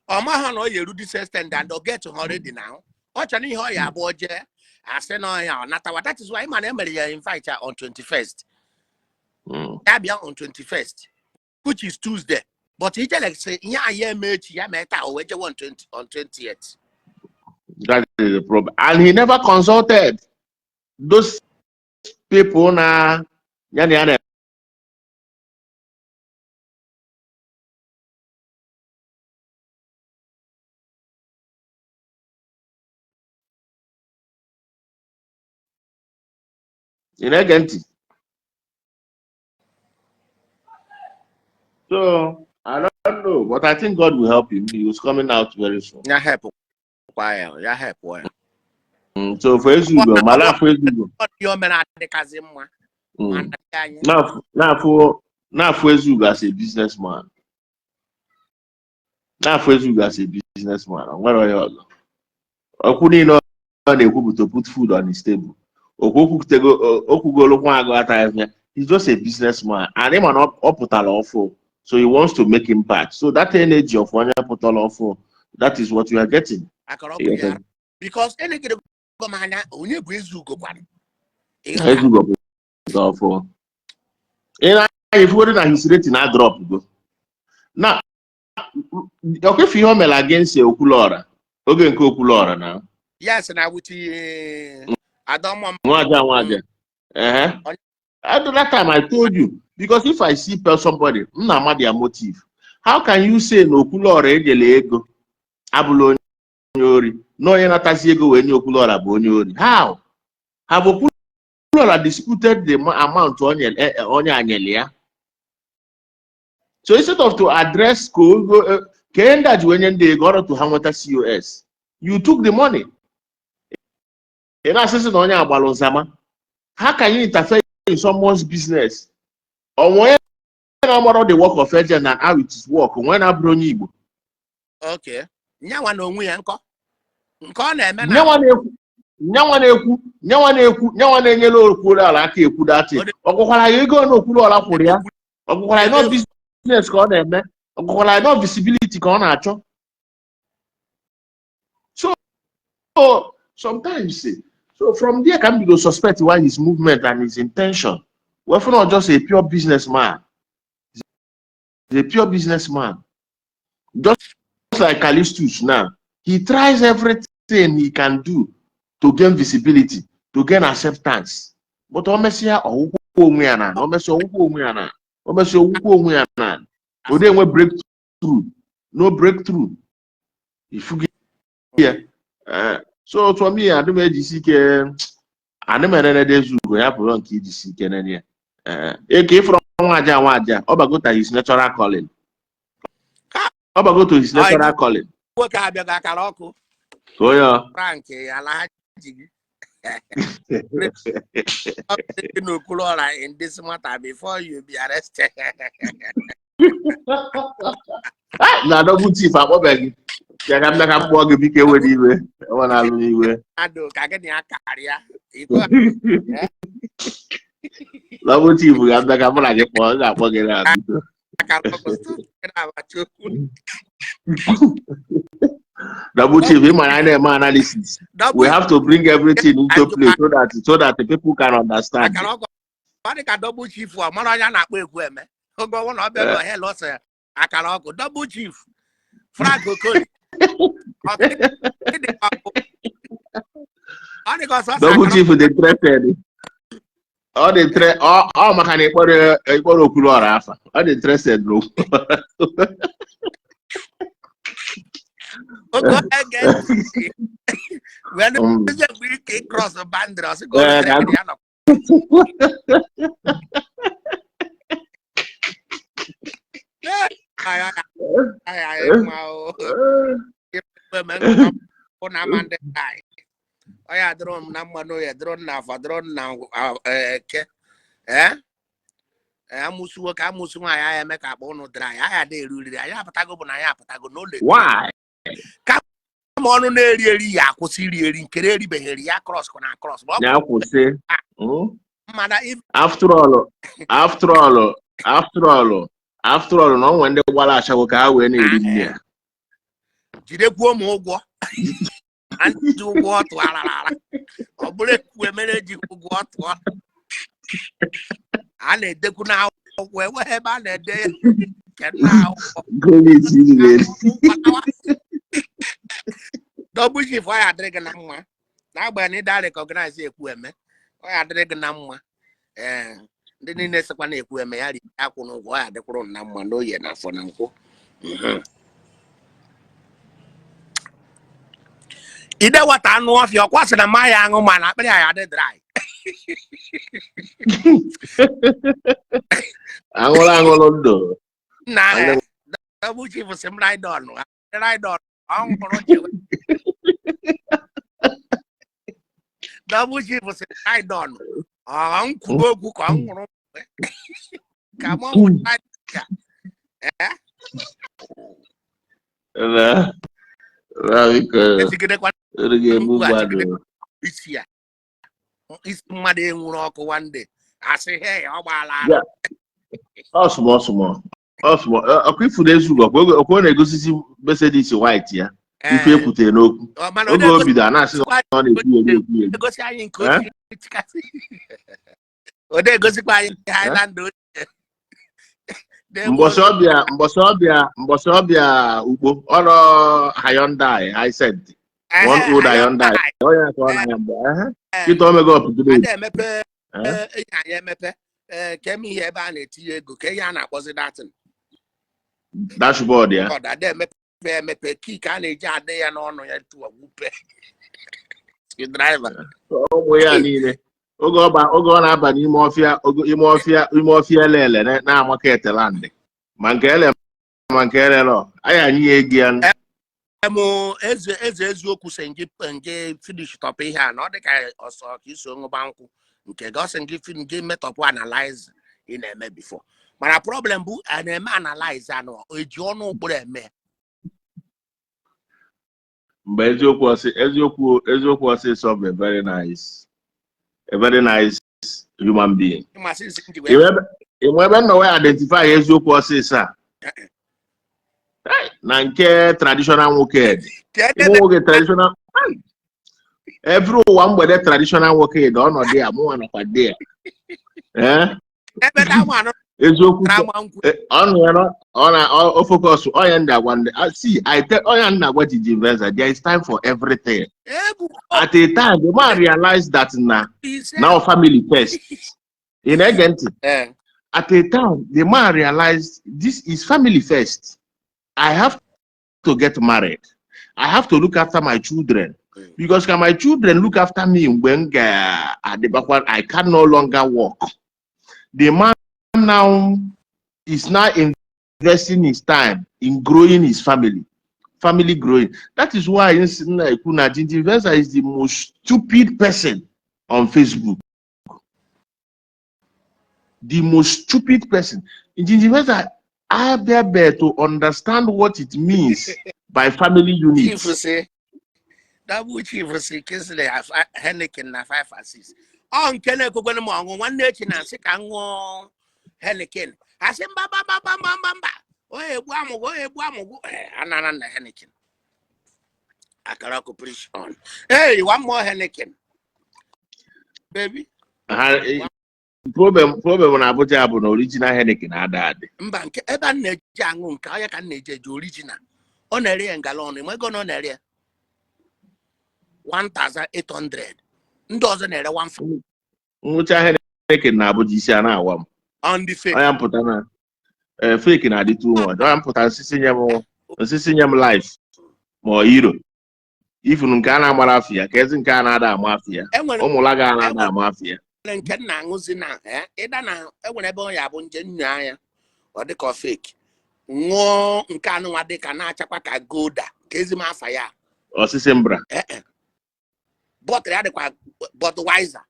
[SPEAKER 2] Ọ maghị na ọ ya eru this extent and ọ get already now. Ọ chọrọ ihe ọ ya abụọ jee asị na ọ ya ọ natawa. That is why ma na emere ya invite ya on 21st. Ya bịa on 21st, which is Tuesday, but ijele sị ihe a ya eme echi, ya mee taa, o wee jewe on 20, on 20th.
[SPEAKER 4] That is the problem. And he never consulted those people na ya na ya na ị na-ege ntị. So I don't know, but I think God will help him. He was coming out very soon.
[SPEAKER 2] Ya help kwa ya, ya help ya.
[SPEAKER 4] So for Ezugo, ma na-afụ Ezugo.
[SPEAKER 2] Ọ dị o mere adịkazi mma. Mana dị anyị.
[SPEAKER 4] Na-afụ Ezugo as a businessman. Na-afụ Ezugo as a businessman. O nwere onye ọzọ. Okwu niile ọ na-ekwu bụ to put food on his table. Okwu okwutego okwugolokwa agụ ataghị ya. He's just a businessman. And ịma na ọ pụtara ọfụ. So he wants to make impact. So that energy of onye pụtara ọfụ, that is what you are getting.
[SPEAKER 2] Akọrọ ọkụ ya because enegide m anya onye bụ Ezugo kwanụ. Ịghọta?
[SPEAKER 4] Ezugo pụtara ọfụ. Ị na-anya ifugodo na his rating na drop go. Na ọkwefu ihe o mere against Okwuluora oge nke Okwuluora na
[SPEAKER 2] Yes, na with Adọmọ.
[SPEAKER 4] Nwaja nwaja. Ehe. At that time I told you, because if I see somebody, m na-ama their motive. How can you say na Okwuluora enyela ego abụla onye ori, na onye natazi ego wee nye Okwuluora bụ onye ori? How? Have Okwuluora disputed the amount onye onye anyele ya? So instead of to address ka ogo ka ihe ndị a ji wee nye ndị ego ọrụ to ha nweta COS, you took the money. Ị na-asịsị na onye agbalụ nzama. How can you interfere in someone's business? Onwe onye na-amarọ the work of agent and how it is work, onwe na-abụrụ onye Igbo.
[SPEAKER 2] Okay, nyanwa na onwe ya nkọ nke ọ na-eme na
[SPEAKER 4] Nyanwa na-ekwu, nyanwa na-ekwu, nyanwa na-ekwu, nyanwa na-enyere Okwuluora aka ekwu datị. Ọ gwakwara ya ego na Okwuluora kwụrụ ya? Ọ gwakwara ya no business ka ọ na-eme? Ọ gwakwara ya no visibility ka ọ na-achọ? So sometimes, so from there can be suspect why his movement and his intention. Well, for not just a pure businessman. He's a pure businessman. Just like Callistus now, he tries everything he can do to gain visibility, to gain acceptance. But o mesịa ọwụkwụ onwe ya na, o mesịa ọwụkwụ onwe ya na, o mesịa ọwụkwụ onwe ya na, o na-enwe breakthrough, no breakthrough. Ifugi ya. So for me, adị m ejisi ike, adị m enene Ezugo ya pụrụ nke ijisi ike nene ya. Eke ịfụrụ nwaja nwaja, ọ bago to his natural calling. Ọ bago to his natural calling.
[SPEAKER 2] Nwoke abịaghị akara ọkụ.
[SPEAKER 4] Ka onye ọ?
[SPEAKER 2] Frank ala ji gị n'Okwuluora in this matter before you be arrested.
[SPEAKER 4] Na double chief akpọbeghị ya ka m bịa ka m kpọọ gị, biko ewere iwe, enwe na-alụ n'iwe.
[SPEAKER 2] Ado ka gị na ya karịa iko.
[SPEAKER 4] Double chief ga mbịa ka mụ na gị kpọọ, m ga-akpọ gị na biko.
[SPEAKER 2] Akara ọkụ still na-abacha okwu.
[SPEAKER 4] Double chief, ị mara anyị na-eme analysis. We have to bring everything into play so that the people can understand.
[SPEAKER 2] Akara ọkụ ọ dị ka double chief, ọ mara onye a na-akpọ ekwu eme oge ọnwụ na ọ bịa n'ọhịa lọsọ ya. Akara ọkụ, double chief Frank Okoli. Ọ dị ka ọ dị ka ọsọsọ
[SPEAKER 4] Double
[SPEAKER 2] akara
[SPEAKER 4] chief dị interested. Ọ dị ọ maka na ịkpọrọ Okwuluora afa. Ọ dị interested n'okwu.
[SPEAKER 2] Oge ọ na-ege ntị wee nụzie mgbe ike cross boundary, ọ sị ka o
[SPEAKER 4] Ee,
[SPEAKER 2] rutere ya nọ. Ay, ay, ay, ay, ma o. Eme nke ọ na ama ndị anyị. Ọ ya dịrị m na mma n'oye, dịrị m na afọ, dịrị m na eke. Ee, ee, amụsụ nwoke, amụsụ nwaanyị, anyị eme ka akpa ụnụ dịrị anyị. Anyị ada eri oriri anyị apụtago, bụ na anyị apụtago n'ụlọ.
[SPEAKER 4] Why?
[SPEAKER 2] Kama ọnụ na-eri eri ya akwụsị iri eri, nke na-eribeghị eri ya cross na cross ma ọ bụ
[SPEAKER 4] Ya kwụsị.
[SPEAKER 2] Mana if
[SPEAKER 4] After all, na o nwere ndị gbara achawo ka ha wee na-eri nri ya.
[SPEAKER 2] Jidekwuo m ụgwọ na ndị ụgwọ ọ tụara ara, ọ bụrụ ekwu emere ji ụgwọ ọ tụọ, a na-edekwu n'akwụkwọ, enweghị ebe a na-ede ya nke nna akwụkwọ.
[SPEAKER 4] Gọọmenti niile.
[SPEAKER 2] Double chief, ọ ya adịrị gị na mma. N'agbanyeghị na ịda recognize ekwu eme, ọ ya adịrị gị na mma. Ee, ndị niile sịkwa na ekwu eme ya ri akwụ n'ụgwọ, ọ ya adịkwụrụ na mma n'oye na afọ na nkwụ. Ide wata anụ ọfịa, ọkwa sị na mma ya aṅụ, ma na akpịrị ya adị dry.
[SPEAKER 4] Aṅụrụ aṅụrụ ndụ.
[SPEAKER 2] Nna.
[SPEAKER 4] Nwanne.
[SPEAKER 2] Double chief sị m ride on, ride on. Ọ nwụrụ chewe. Double chief sị ride on, ọ nkwugo okwu ka ọ nwụrụ ka mụ nwụrụ ride ya. Ee.
[SPEAKER 4] Na biko.
[SPEAKER 2] Ejigidekwa.
[SPEAKER 4] Unu ga-egbu
[SPEAKER 2] Mkpu a
[SPEAKER 4] mmadụ.
[SPEAKER 2] Jigide isi ya, isi mmadụ enwuru ọkụ one day, asị he ọ gbaala ara.
[SPEAKER 4] Ya. Ọ small small. Ọ small. Ọkwa ifuru ezugo, ọkwa ọ na-egosisi Mercedes white ya. Ife ekwutere n'okwu.
[SPEAKER 2] Ọ mana
[SPEAKER 4] Oge
[SPEAKER 2] onye
[SPEAKER 4] o bido a na-asị na ọ na-ekwu eri ekwu eri.
[SPEAKER 2] egosi anyị nke
[SPEAKER 4] Eh?
[SPEAKER 2] ochie chikasị, ọ na-egosikwa anyị Highland ochie.
[SPEAKER 4] Mbọsị ọbịa ugbo ọrụ Hyundai Hycent. One old Hyundai. Ọ ya ka ọ na-anya mgbe. Ehe. Kịta o mego upgrade.
[SPEAKER 2] A na-emepe.
[SPEAKER 4] Eh?
[SPEAKER 2] Ihe anyị emepe, ee, ka eme ihe ebe a na-etinye ego, ka ihe a na-akpọzi datin.
[SPEAKER 4] Dashboard ya.
[SPEAKER 2] Ọ da emepe emepe kii ka a na-eji adị ya n'ọnụ ya tụọ wupe driver.
[SPEAKER 4] Ụmụ ya niile. Oge ọ na-aba n'ime ọfịa, ime ọfịa elele na-amaka land. Ma nke ele ma nke elelo. Anyị anyị ya ego ya.
[SPEAKER 2] Mụ eze eze eziokwu sị nge nge finish tọpụ ihe a na ọ dị ka ọsọ ka iso ṅụba nkwụ nke gị. Ọ sị gị fin gị metọpụ analyze ị na-eme before, mana problem bụ a na-eme analyze anụ eji ọnụ ụkpụrụ eme.
[SPEAKER 4] Mgbe eziokwu ọsịsọ bụ a very nice human being.
[SPEAKER 2] Ịmasị nsị nji wee
[SPEAKER 4] Ịnwe ebe nọ wee identify eziokwu ọsịsọ a. Hey, na nke traditional nwoke dị.
[SPEAKER 2] Ka
[SPEAKER 4] Ịmụ nwoke traditional every ụwa mgbede, traditional nwoke dị ọnọdụ ya, mụnwa nọkwa dị ya. Eh?
[SPEAKER 2] Ebe na anụ
[SPEAKER 4] Eziokwu
[SPEAKER 2] ama nkwụ.
[SPEAKER 4] Ọ nọ ya ọ na ọ focus ọ ya ndị agwa ndị. Ah, see, I tell ọ ya ndị agwa Gigi Venza, there is time for everything.
[SPEAKER 2] Egwu.
[SPEAKER 4] At a time, the man realized that na
[SPEAKER 2] ise.
[SPEAKER 4] now family first. Ị na-ege ntị?
[SPEAKER 2] Ee.
[SPEAKER 4] At a time, the man realized this is family first. I have to get married. I have to look after my children. Because can my children look after me mgbe m ga-adịbakwa, I can no longer work. The man now is now investing his time in growing his family. Family growing. That is why na-ekwu na Gigi Venza is the most stupid person on Facebook. The most stupid person. Gigi Venza abịabe to understand what it means by family unit.
[SPEAKER 2] Chief sị, double chief sị Kingsley Heineken na 5 and 6, ọ nke na-ekwekwana m ọṅụ. Nwanne echi na nsị ka m ṅụọ Heineken, asị mba mba mba mba mba mba mba, onye egbu amụgwụ, onye egbu amụgwụ. Anara na Heineken akara ọkụ preach on. Hey, one more Heineken, baby.
[SPEAKER 4] Ha, problem na Abuja bụ na original Heineken ada adị.
[SPEAKER 2] Mba, nke ebe a na-eji aṅụ nke onye ka m na-eji eji original, ọ na-ere ya ngala ọnụ ego na ọ na-ere ya 1800, ndị ọzọ na-ere 15.
[SPEAKER 4] Nwụcha Heineken na Abuja, isi a na-awa m.
[SPEAKER 2] On the fake.
[SPEAKER 4] Onye mpụta na fake na-adị too much. Onye mpụta nsisi nye m life ma ọ hero. Ifunu nke a na-amara afọ ya ka ezi nke a na-ada ama afọ ya.
[SPEAKER 2] Enwere
[SPEAKER 4] Ụmụlaga a na-ada ama afọ ya.
[SPEAKER 2] nke m na-aṅụzi na ịda na enwere ebe ọ ya bụ nje nyo anya, ọ dịka ọ fake, ṅụọ nke anụnwa dịka na-achakwa ka Gulder, ka ezi m afa ya.
[SPEAKER 4] Osisi mbra.
[SPEAKER 2] Eh, eh. Bottle ya dịkwa Budweiser.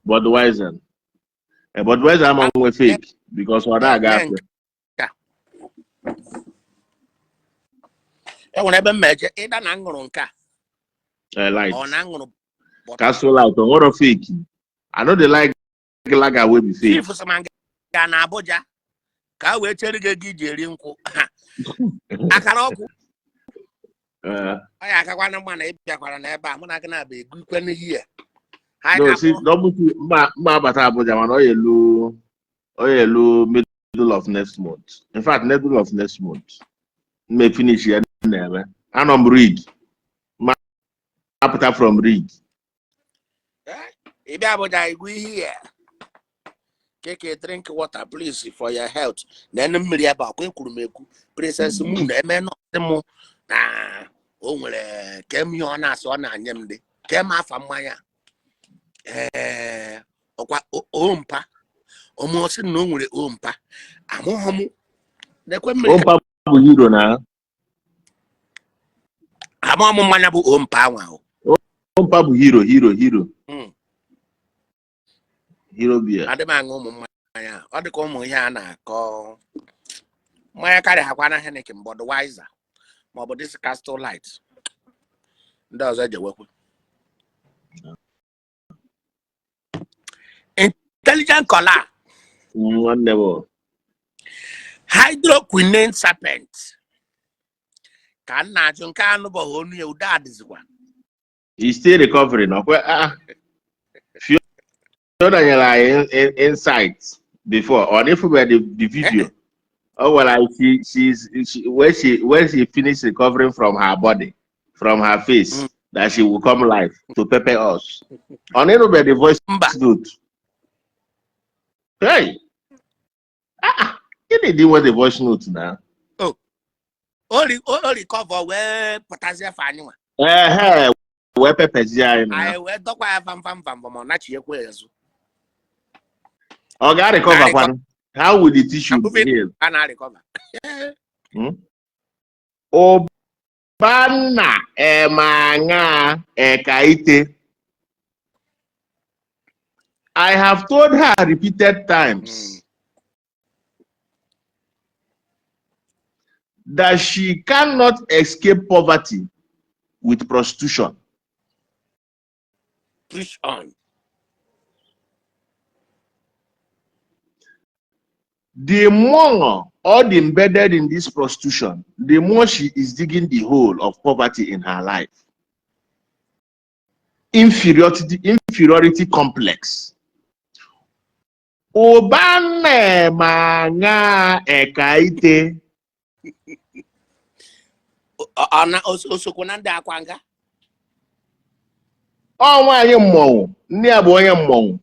[SPEAKER 4] Budweiser. Eh, Budweiser ama nwe fake because ọ na-aga
[SPEAKER 2] Eh,
[SPEAKER 4] afịa.
[SPEAKER 2] E nwere ebe m eje ịda na m ṅụrụ nke a.
[SPEAKER 4] Eh, light.
[SPEAKER 2] Ọ na m ṅụrụ
[SPEAKER 4] Castle Light, o nwere fake. I no dey like lager wey be fake.
[SPEAKER 2] Chief sị ma ga na Abuja ka a wee chere gị ego iji eri nkwụ akara ọkụ.
[SPEAKER 4] Eh,
[SPEAKER 2] Ọ ya akakwana mma na ị bịakwara n'ebe a mụ na gị na-abụ ego ikwe n'ihi ya. Ha
[SPEAKER 4] no,
[SPEAKER 2] ga-akpọ
[SPEAKER 4] see, double mma mma abata Abuja mana ọ ya elu middle of next month. In fact, middle of next month. Mme finish ya na-eme. Anọ m rig. Ma apụta from rig.
[SPEAKER 2] Eh, ị bịa Abuja igwe ihe ya keke drink water please for your health na enu mmiri ebe akwa ekwuru m ekwu Princess Moon eme nọọsị mụ na o nwere kem ihe ọ na-asị ọ na-anye m dị kem afa mmanya ee ọkwa ompa ọmụsị na o nwere ompa amụghọ m nekwe mmiri
[SPEAKER 4] Ompa bụ hero na.
[SPEAKER 2] Amụghọ m mmanya bụ ompa anwa o.
[SPEAKER 4] Ompa bụ hero hero hero. Hero beer.
[SPEAKER 2] Adị m aṅụ ụmụ mmanya ọ dịka ụmụ ihe a na-akọ mmanya karịa hakwa na Heineken, Budweiser maọbụ this Castle Light ndị ọzọ ejewekwe. Intelligent caller.
[SPEAKER 4] Nwanne m.
[SPEAKER 2] Hydroquinone serpent ka m na-ajụ nke anụbọghị onu ya udo adịzikwa.
[SPEAKER 4] He's still recovering. Ọkwa ah Fiona nyere anyị insight before ọ na-efube the video. Oh well, I she she's she, when she finished recovering from her body, from her face, that she will come live to pepper us. Ọ na-erube the voice
[SPEAKER 2] Mba.
[SPEAKER 4] Note. Hey, ah, ah, gịnị dị nwe the voice note na?
[SPEAKER 2] O recover wee pụtazie fa anyị nwa.
[SPEAKER 4] Ehe, wee pepezie anyị na.
[SPEAKER 2] Anyị wee dọkwa ya vam vam vam vam ọ nachiekwa ya azụ.
[SPEAKER 4] Ọ ga-recover kwanụ? How will the tissue
[SPEAKER 2] Abụbe-
[SPEAKER 4] heal?
[SPEAKER 2] A na-recover.
[SPEAKER 4] Ụbanna Emanga Ekaite. I have told her repeated times that she cannot escape poverty with prostitution.
[SPEAKER 2] Preach on.
[SPEAKER 4] The more all embedded in this prostitution, the more she is digging the hole of poverty in her life. Inferiority complex. Ụbanna Emanga Ekaite.
[SPEAKER 2] Ọ na o sokwa na ndị akwa nga.
[SPEAKER 4] Ọ nwaanyị mmọnwụ, nne ya bụ onye mmọnwụ.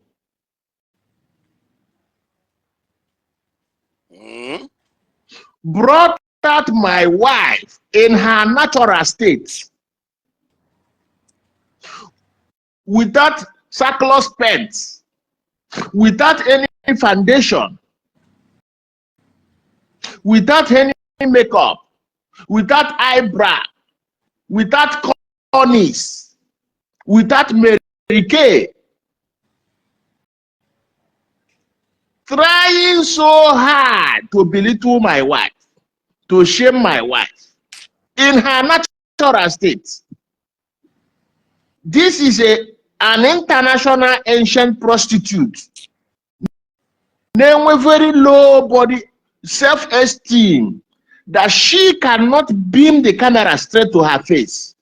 [SPEAKER 4] Brought out my wife in her natural state without circulus pants, without any foundation, without any makeup, without eyebrow, without cornice, without Mary Kay, trying so hard to belittle my wife, to shame my wife in her natural state. This is an international ancient prostitute. Na-enwe very low body self-esteem that she cannot beam the camera straight to her face.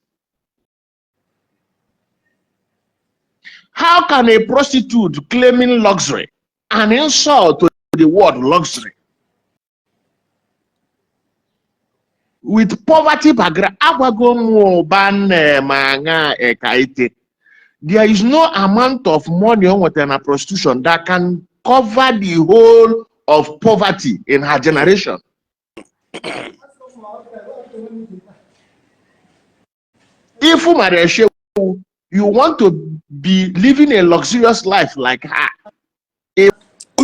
[SPEAKER 4] How can a prostitute claiming luxury, an insult to the word luxury, with poverty background, agwago m Ụbanna Emanga Ekaite, there is no amount of money o nwetara na prostitution that can cover the whole of poverty in her generation. If Maria Shehu, you want to be living a luxurious life like her, if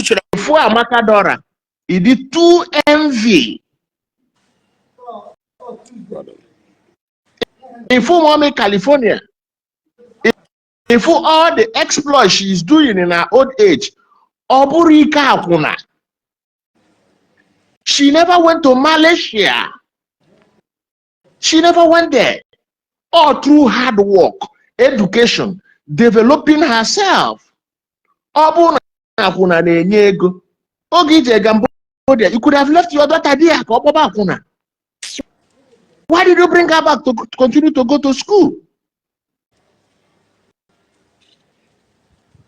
[SPEAKER 4] Amaka Dora, it is too envy. Ifu mommy California, ifu all the exploits she is doing in her old age, ọ bụrụ ike akwụna. She never went to Malaysia. She never went there. All through hard work, education, developing herself. Ọ bụrụ na akwụna na-enye ego, oge ije Cambodia, you could have left your daughter there ka ọ gbaba akwụna. Why did you bring her back to continue to go to school?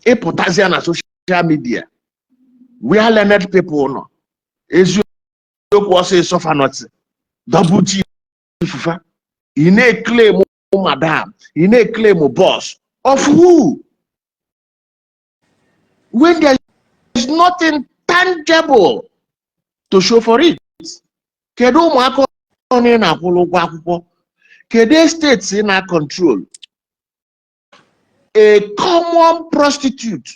[SPEAKER 4] Ị pụtazịa na social media where learned people nọ, eziokwu ọsịsọ fanọtị double G fufa, ị na-eclaim madam, ị na-eclaim boss of who? When there is nothing tangible to show for it. Kedu ụmụaka one ị na-akwụrụ ụgwọ akwụkwọ? Kedu estates ị na-control? A common prostitute.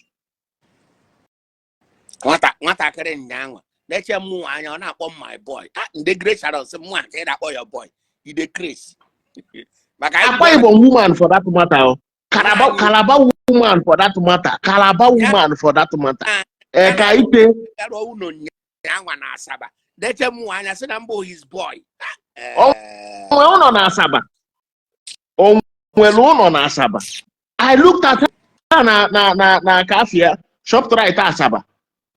[SPEAKER 2] Nwata nwatakịrị nyaanwa na-eche mụ anya, ọ na-akpọ m my boy. Ah, ndị Great Sharon sị mụ a ka ị na-akpọ your boy, you dey craze maka anyị.
[SPEAKER 4] Akwa Ibom woman for that matter o. Calabar,
[SPEAKER 2] Nwaanyị.
[SPEAKER 4] Calabar woman for that matter. Calabar woman for that matter. Eka ite.
[SPEAKER 2] Bịara ụlọ nyaanwa na Asaba na-eche mụ anya sị na mbụ his boy.
[SPEAKER 4] O nwere ụlọ na Asaba. O nwere ụlọ na Asaba. I looked at her na Kafia, Shoprite Asaba.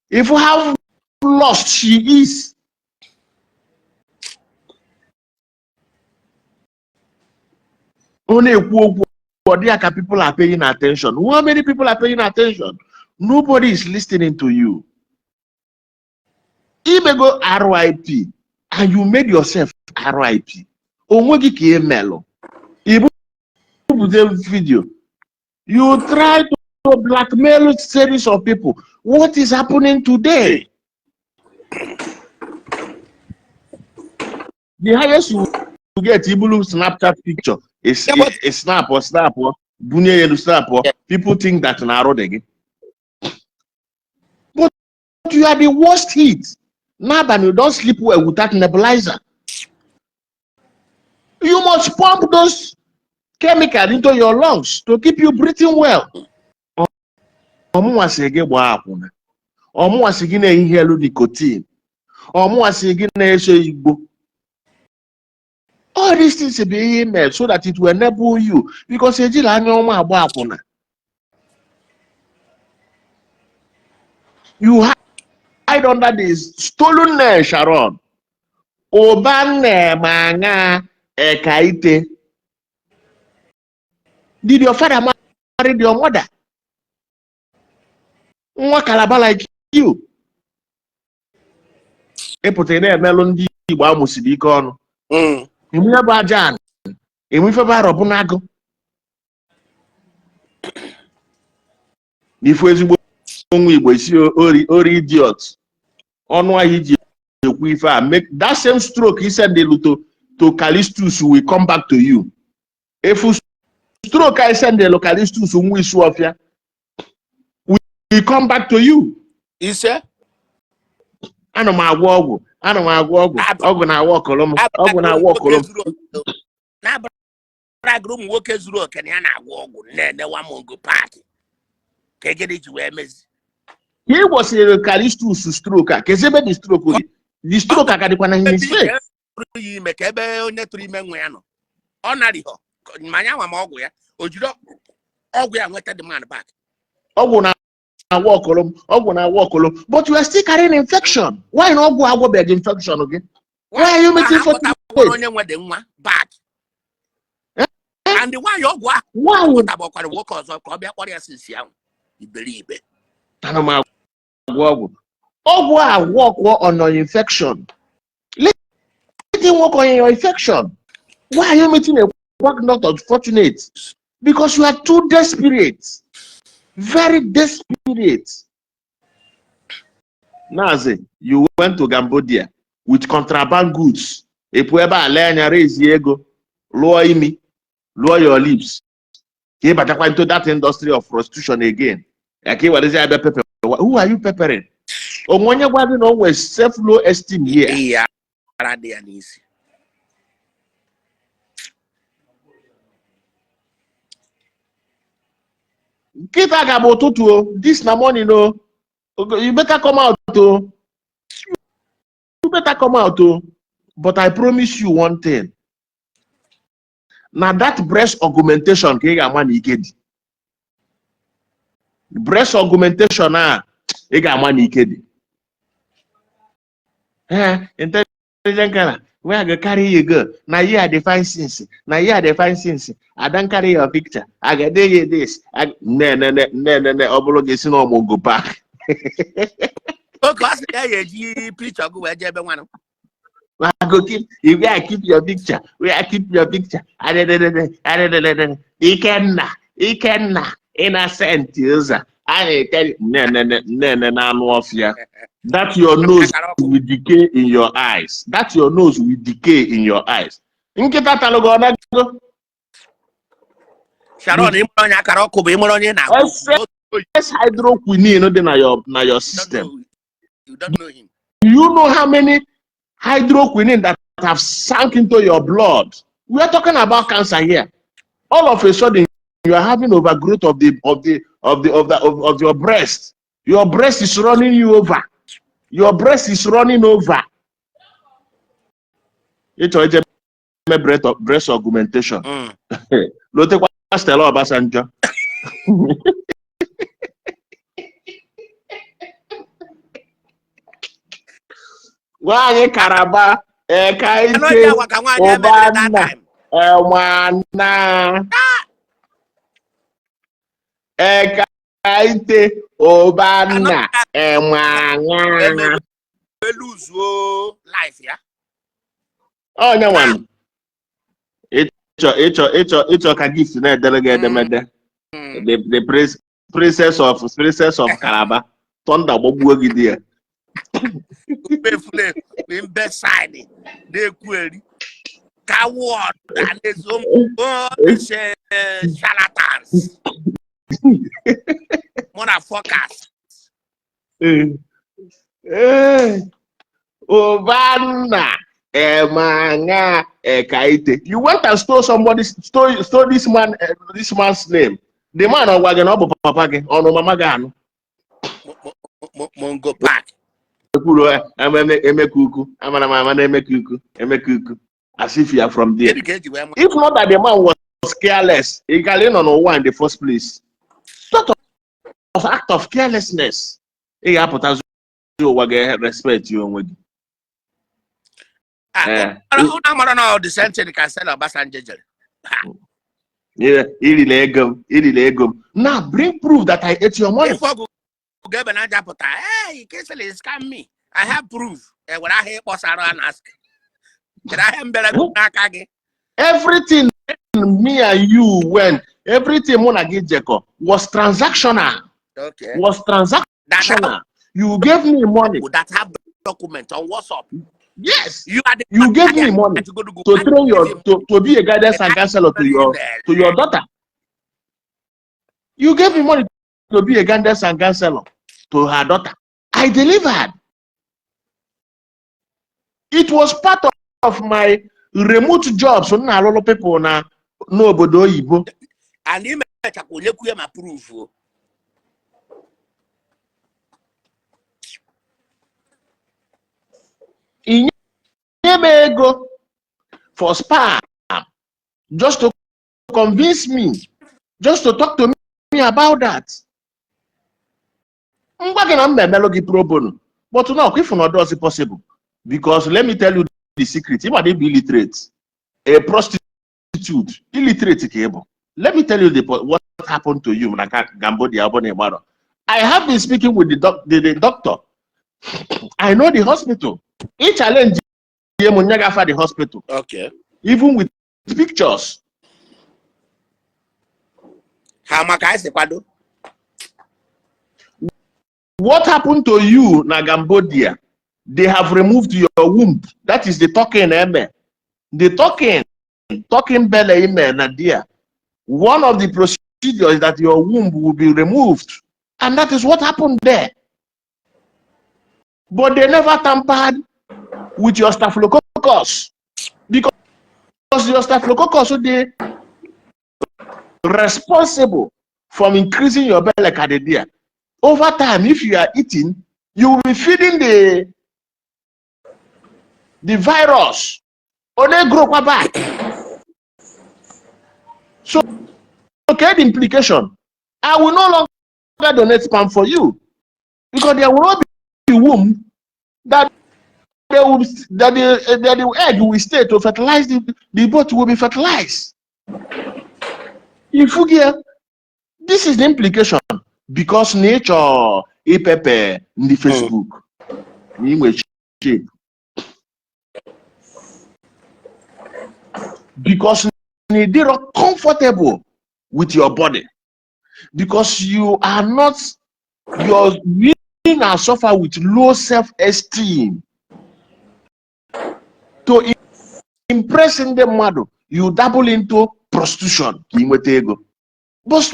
[SPEAKER 4] If how lost she is. Ọ na-ekwu okwu, ọ dị ya ka people are paying attention. How many people are paying attention? Nobody is listening to you. Imego RIP and you made yourself RIP. Onwe gị ka emelụ. Ibupụta video. You try to blackmail series of people. What is happening today? The highest you get, ibulu Snapchat picture, is
[SPEAKER 2] Yeah, but-
[SPEAKER 4] a snap or snap or bunye elu snap or
[SPEAKER 2] Yeah.
[SPEAKER 4] people think that na arụ dị gị. But you are the worst hit. N'abalị, you don't sleep well without nebulizer. You must pump those chemicals into your lungs to keep you breathing well. Ọmụnwa sị gị gbaa akwụna. Ọmụnwa sị gị na-ehihe elu nicotine. Ọmụnwa sị gị na-eso igbo. All these things bụ ihe ime so that it will enable you because ejila anya ọma agba akwụna. You hide under the stolen name Sharon. Ụba nne Ekaite. Did your father marry your mother? Nwa Calabar like you. Ị pụta ị na-emelụ ndị Igbo amụsiri ike ọnụ. Ime ihe bụ aja anị. Ime ife bụ arọbụnagụ. N'ifu ezigbo nwa Igbo isi ori ori idiot. Ọnụ ahụ iji ekwu ife a, make that same stroke he send to Callistus will come back to you. If stroke I send to Callistus nwa isu ọfịa will come back to you.
[SPEAKER 2] Ise.
[SPEAKER 4] Ana m agwọ ọgwụ, ana m agwọ ọgwụ, ọgwụ na-awa ọkọlọ m, ọgwụ na-awa ọkọlọ m.
[SPEAKER 2] Na-abụragịrị ụmụ nwoke zuru oke na ya na-agwọ ọgwụ na-enewa mongo paaki ka egede ji wee mezi.
[SPEAKER 4] Ka ị gwọsịrị Callistus stroke a, kezi ebe the stroke dị? The stroke a ka dịkwa na his face.
[SPEAKER 2] Tụrụ ya ime ka ebe onye tụrụ ime nwa ya nọ, ọ narịghọ ma ya nwa ma ọgwụ ya o jiri ọgwụ ya nweta the man back.
[SPEAKER 4] Ọgwụ na-awa ọkọlọ m, ọgwụ na-awa ọkọlọ m, but you are still carrying infection. Why na ọgwụ agwọbeghị infection gị? Why are you meeting for
[SPEAKER 2] akpọtakwara onye nwe dị nwa back? And nwaanyị ọgwụ ahụ
[SPEAKER 4] Why would
[SPEAKER 2] kpọtabakwara nwoke ọzọ ka ọ bịa kpọrọ ya sinsi ahụ iberibe.
[SPEAKER 4] Ana m agwọ ọgwụ. Ọgwụ a work on your infection. Let it work on your infection. Why are you meeting a quack not unfortunate? Because you are too desperate. Very desperate. Nazi, you went to Cambodia with contraband goods. Ị pụọ ebe a lee anya raise ego, lụọ imi, lụọ your lips. Ka ị batakwa into that industry of prostitution again. Ya ka ị werezi abịa pepper. Who are you peppering? Onwe onye gwa gị na o nwere self low esteem here.
[SPEAKER 2] Iyi ara dị ya n'isi.
[SPEAKER 4] Nkịta ga-abụ ụtụtụ o. This na morning o. You better come out o. You better come out o. But I promise you one thing. Na that breast augmentation ka ị ga-ama na ike dị. Breast augmentation a, ị ga-ama na ike dị. Eh, intelligent girl, where I go carry you go? Na you are the fine since. Na you are the fine since. I don't carry your picture. I go do you this. I... Ne, ne, ne, ne, ne, ne. Ọ bụrụ gị si na ọmụgo park.
[SPEAKER 2] Oge ọ sị ya ya eji picture gị wee jee ebe nwanụ.
[SPEAKER 4] I go keep you, where I keep your picture. Where I keep your picture. Adededede, adededede. Ikenna, Ikenna, innocent ụzọ. A na-ete ne ne ne ne ne na anụ ọfịa. That your nose
[SPEAKER 2] Akara ọkụ.
[SPEAKER 4] will decay in your eyes. That your nose will decay in your eyes. Nkịta talụ gị, ọ nago.
[SPEAKER 2] Sharon, ịmụrụ onye akara ọkụ bụ ịmụrụ onye na-agwa.
[SPEAKER 4] Excess hydroquinone dị na your system.
[SPEAKER 2] You don't know him.
[SPEAKER 4] Do you know how many hydroquinone that have sunk into your blood? We are talking about cancer here. All of a sudden, you are having overgrowth of the of the of the of the of, of your breast. Your breast is running you over. Your breast is running over. Ịchọ ije eme breast augmentation. Lotekwa Stella Obasanjo. Nwaanyị karaba eka
[SPEAKER 2] Anọ
[SPEAKER 4] ike
[SPEAKER 2] ji agwa ka nwaanyị emere that
[SPEAKER 4] ụbanna
[SPEAKER 2] time.
[SPEAKER 4] enwana eka ite ụbanna enwana.
[SPEAKER 2] Emere luzuo life ya.
[SPEAKER 4] Onye nwanụ ịchọ ka Gift na-edere gị edemede. The princess of Calabar, thunder gbagbuo gị di ya.
[SPEAKER 2] Efule imbecile na-ekwu eri coward and his own charlatans, motherfuckers.
[SPEAKER 4] Ee, Ụbanna Emanga Ekaite. You went and stole somebody, stole this man, this man's name. The man ọ gwa gị na ọ bụ papa gị, ọnụ mama gị anụ.
[SPEAKER 2] Mongo Park.
[SPEAKER 4] Ekwuru emeka ukwu, amara m ama na emeka ukwu, emeka ukwu. As if you are from there.
[SPEAKER 2] Kedu ka eji wee ma?
[SPEAKER 4] If not that the man was careless, ị gara ịnọ n'ụwa in the first place. Sort of act of carelessness. Ị ga-apụtazi ụwa ga-respect ya onwe gị.
[SPEAKER 2] Ah, ụnụ amara na ọ the same thing ka Stella Obasanjo jere. Ha.
[SPEAKER 4] Yeah, irila ego m, irila ego m. Now bring proof that I ate your money.
[SPEAKER 2] Ife ọgụ ga-ebe na aja pụta, "Hey, Kingsley scam me. I have proof." E were ahịa ịkpọsara a na kedu ahịa mbere n'aka gị?
[SPEAKER 4] Everything me and you went, everything mụ na gị jekọ was transactional. Was transactional. You gave me money.
[SPEAKER 2] That have document on WhatsApp.
[SPEAKER 4] Yes.
[SPEAKER 2] You are the
[SPEAKER 4] You gave me money
[SPEAKER 2] to go to go
[SPEAKER 4] to train your to be a guidance and counselor to your daughter. You gave me money to be a guidance and counselor to her daughter. I delivered. It was part of my remote jobs. So na alụlụ people na n'obodo oyibo.
[SPEAKER 2] And imechakwa onye kwuye ma proof o.
[SPEAKER 4] Inye m ego for spam just to convince me, just to talk to me about that. Ngwa gị na m na-emelụ gị pro bono, but no, if not does possible, because let me tell you the secret. Ịma na ịbụ illiterate, a prostitute, illiterate ka ị bụ. Let me tell you what happened to you na Cambodia. Ọ bụ na ịgbarọ. I have been speaking with the doctor. I know the hospital. Ị challenge ihe m nye gafa the hospital. Even with pictures.
[SPEAKER 2] Ha maka anyị si kwado.
[SPEAKER 4] What happened to you na Cambodia? They have removed your womb. That is the talking eme. The talking belle ime na there. One of the procedures is that your womb will be removed. And that is what happened there. But they never tampered with your staphylococcus. Because your staphylococcus will be responsible from increasing your belly ka dị there. Over time, if you are eating, you will be feeding the virus. Ọ na-egrowkwa back. So okay, the implication, I will no longer donate sperm for you because there will not be womb that they will that the egg will stay to fertilize. The both will be fertilized. If you get this is the implication, because nature ipepe ndị Facebook na inwe shape, because na ịdịrọ comfortable with your body, because you are not your being and suffer with low self-esteem, to impress ndị mmadụ, you dabble into prostitution ka ị nweta ego. But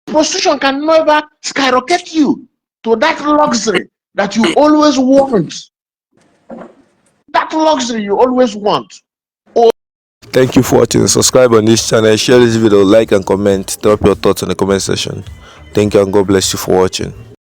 [SPEAKER 4] prostitution can never skyrocket you to that luxury that you always want, that luxury you always want.
[SPEAKER 5] Thank you for watching. Subscribe on this channel, share this video, like and comment. Drop your thoughts in the comment section. Thank you and God bless you for watching.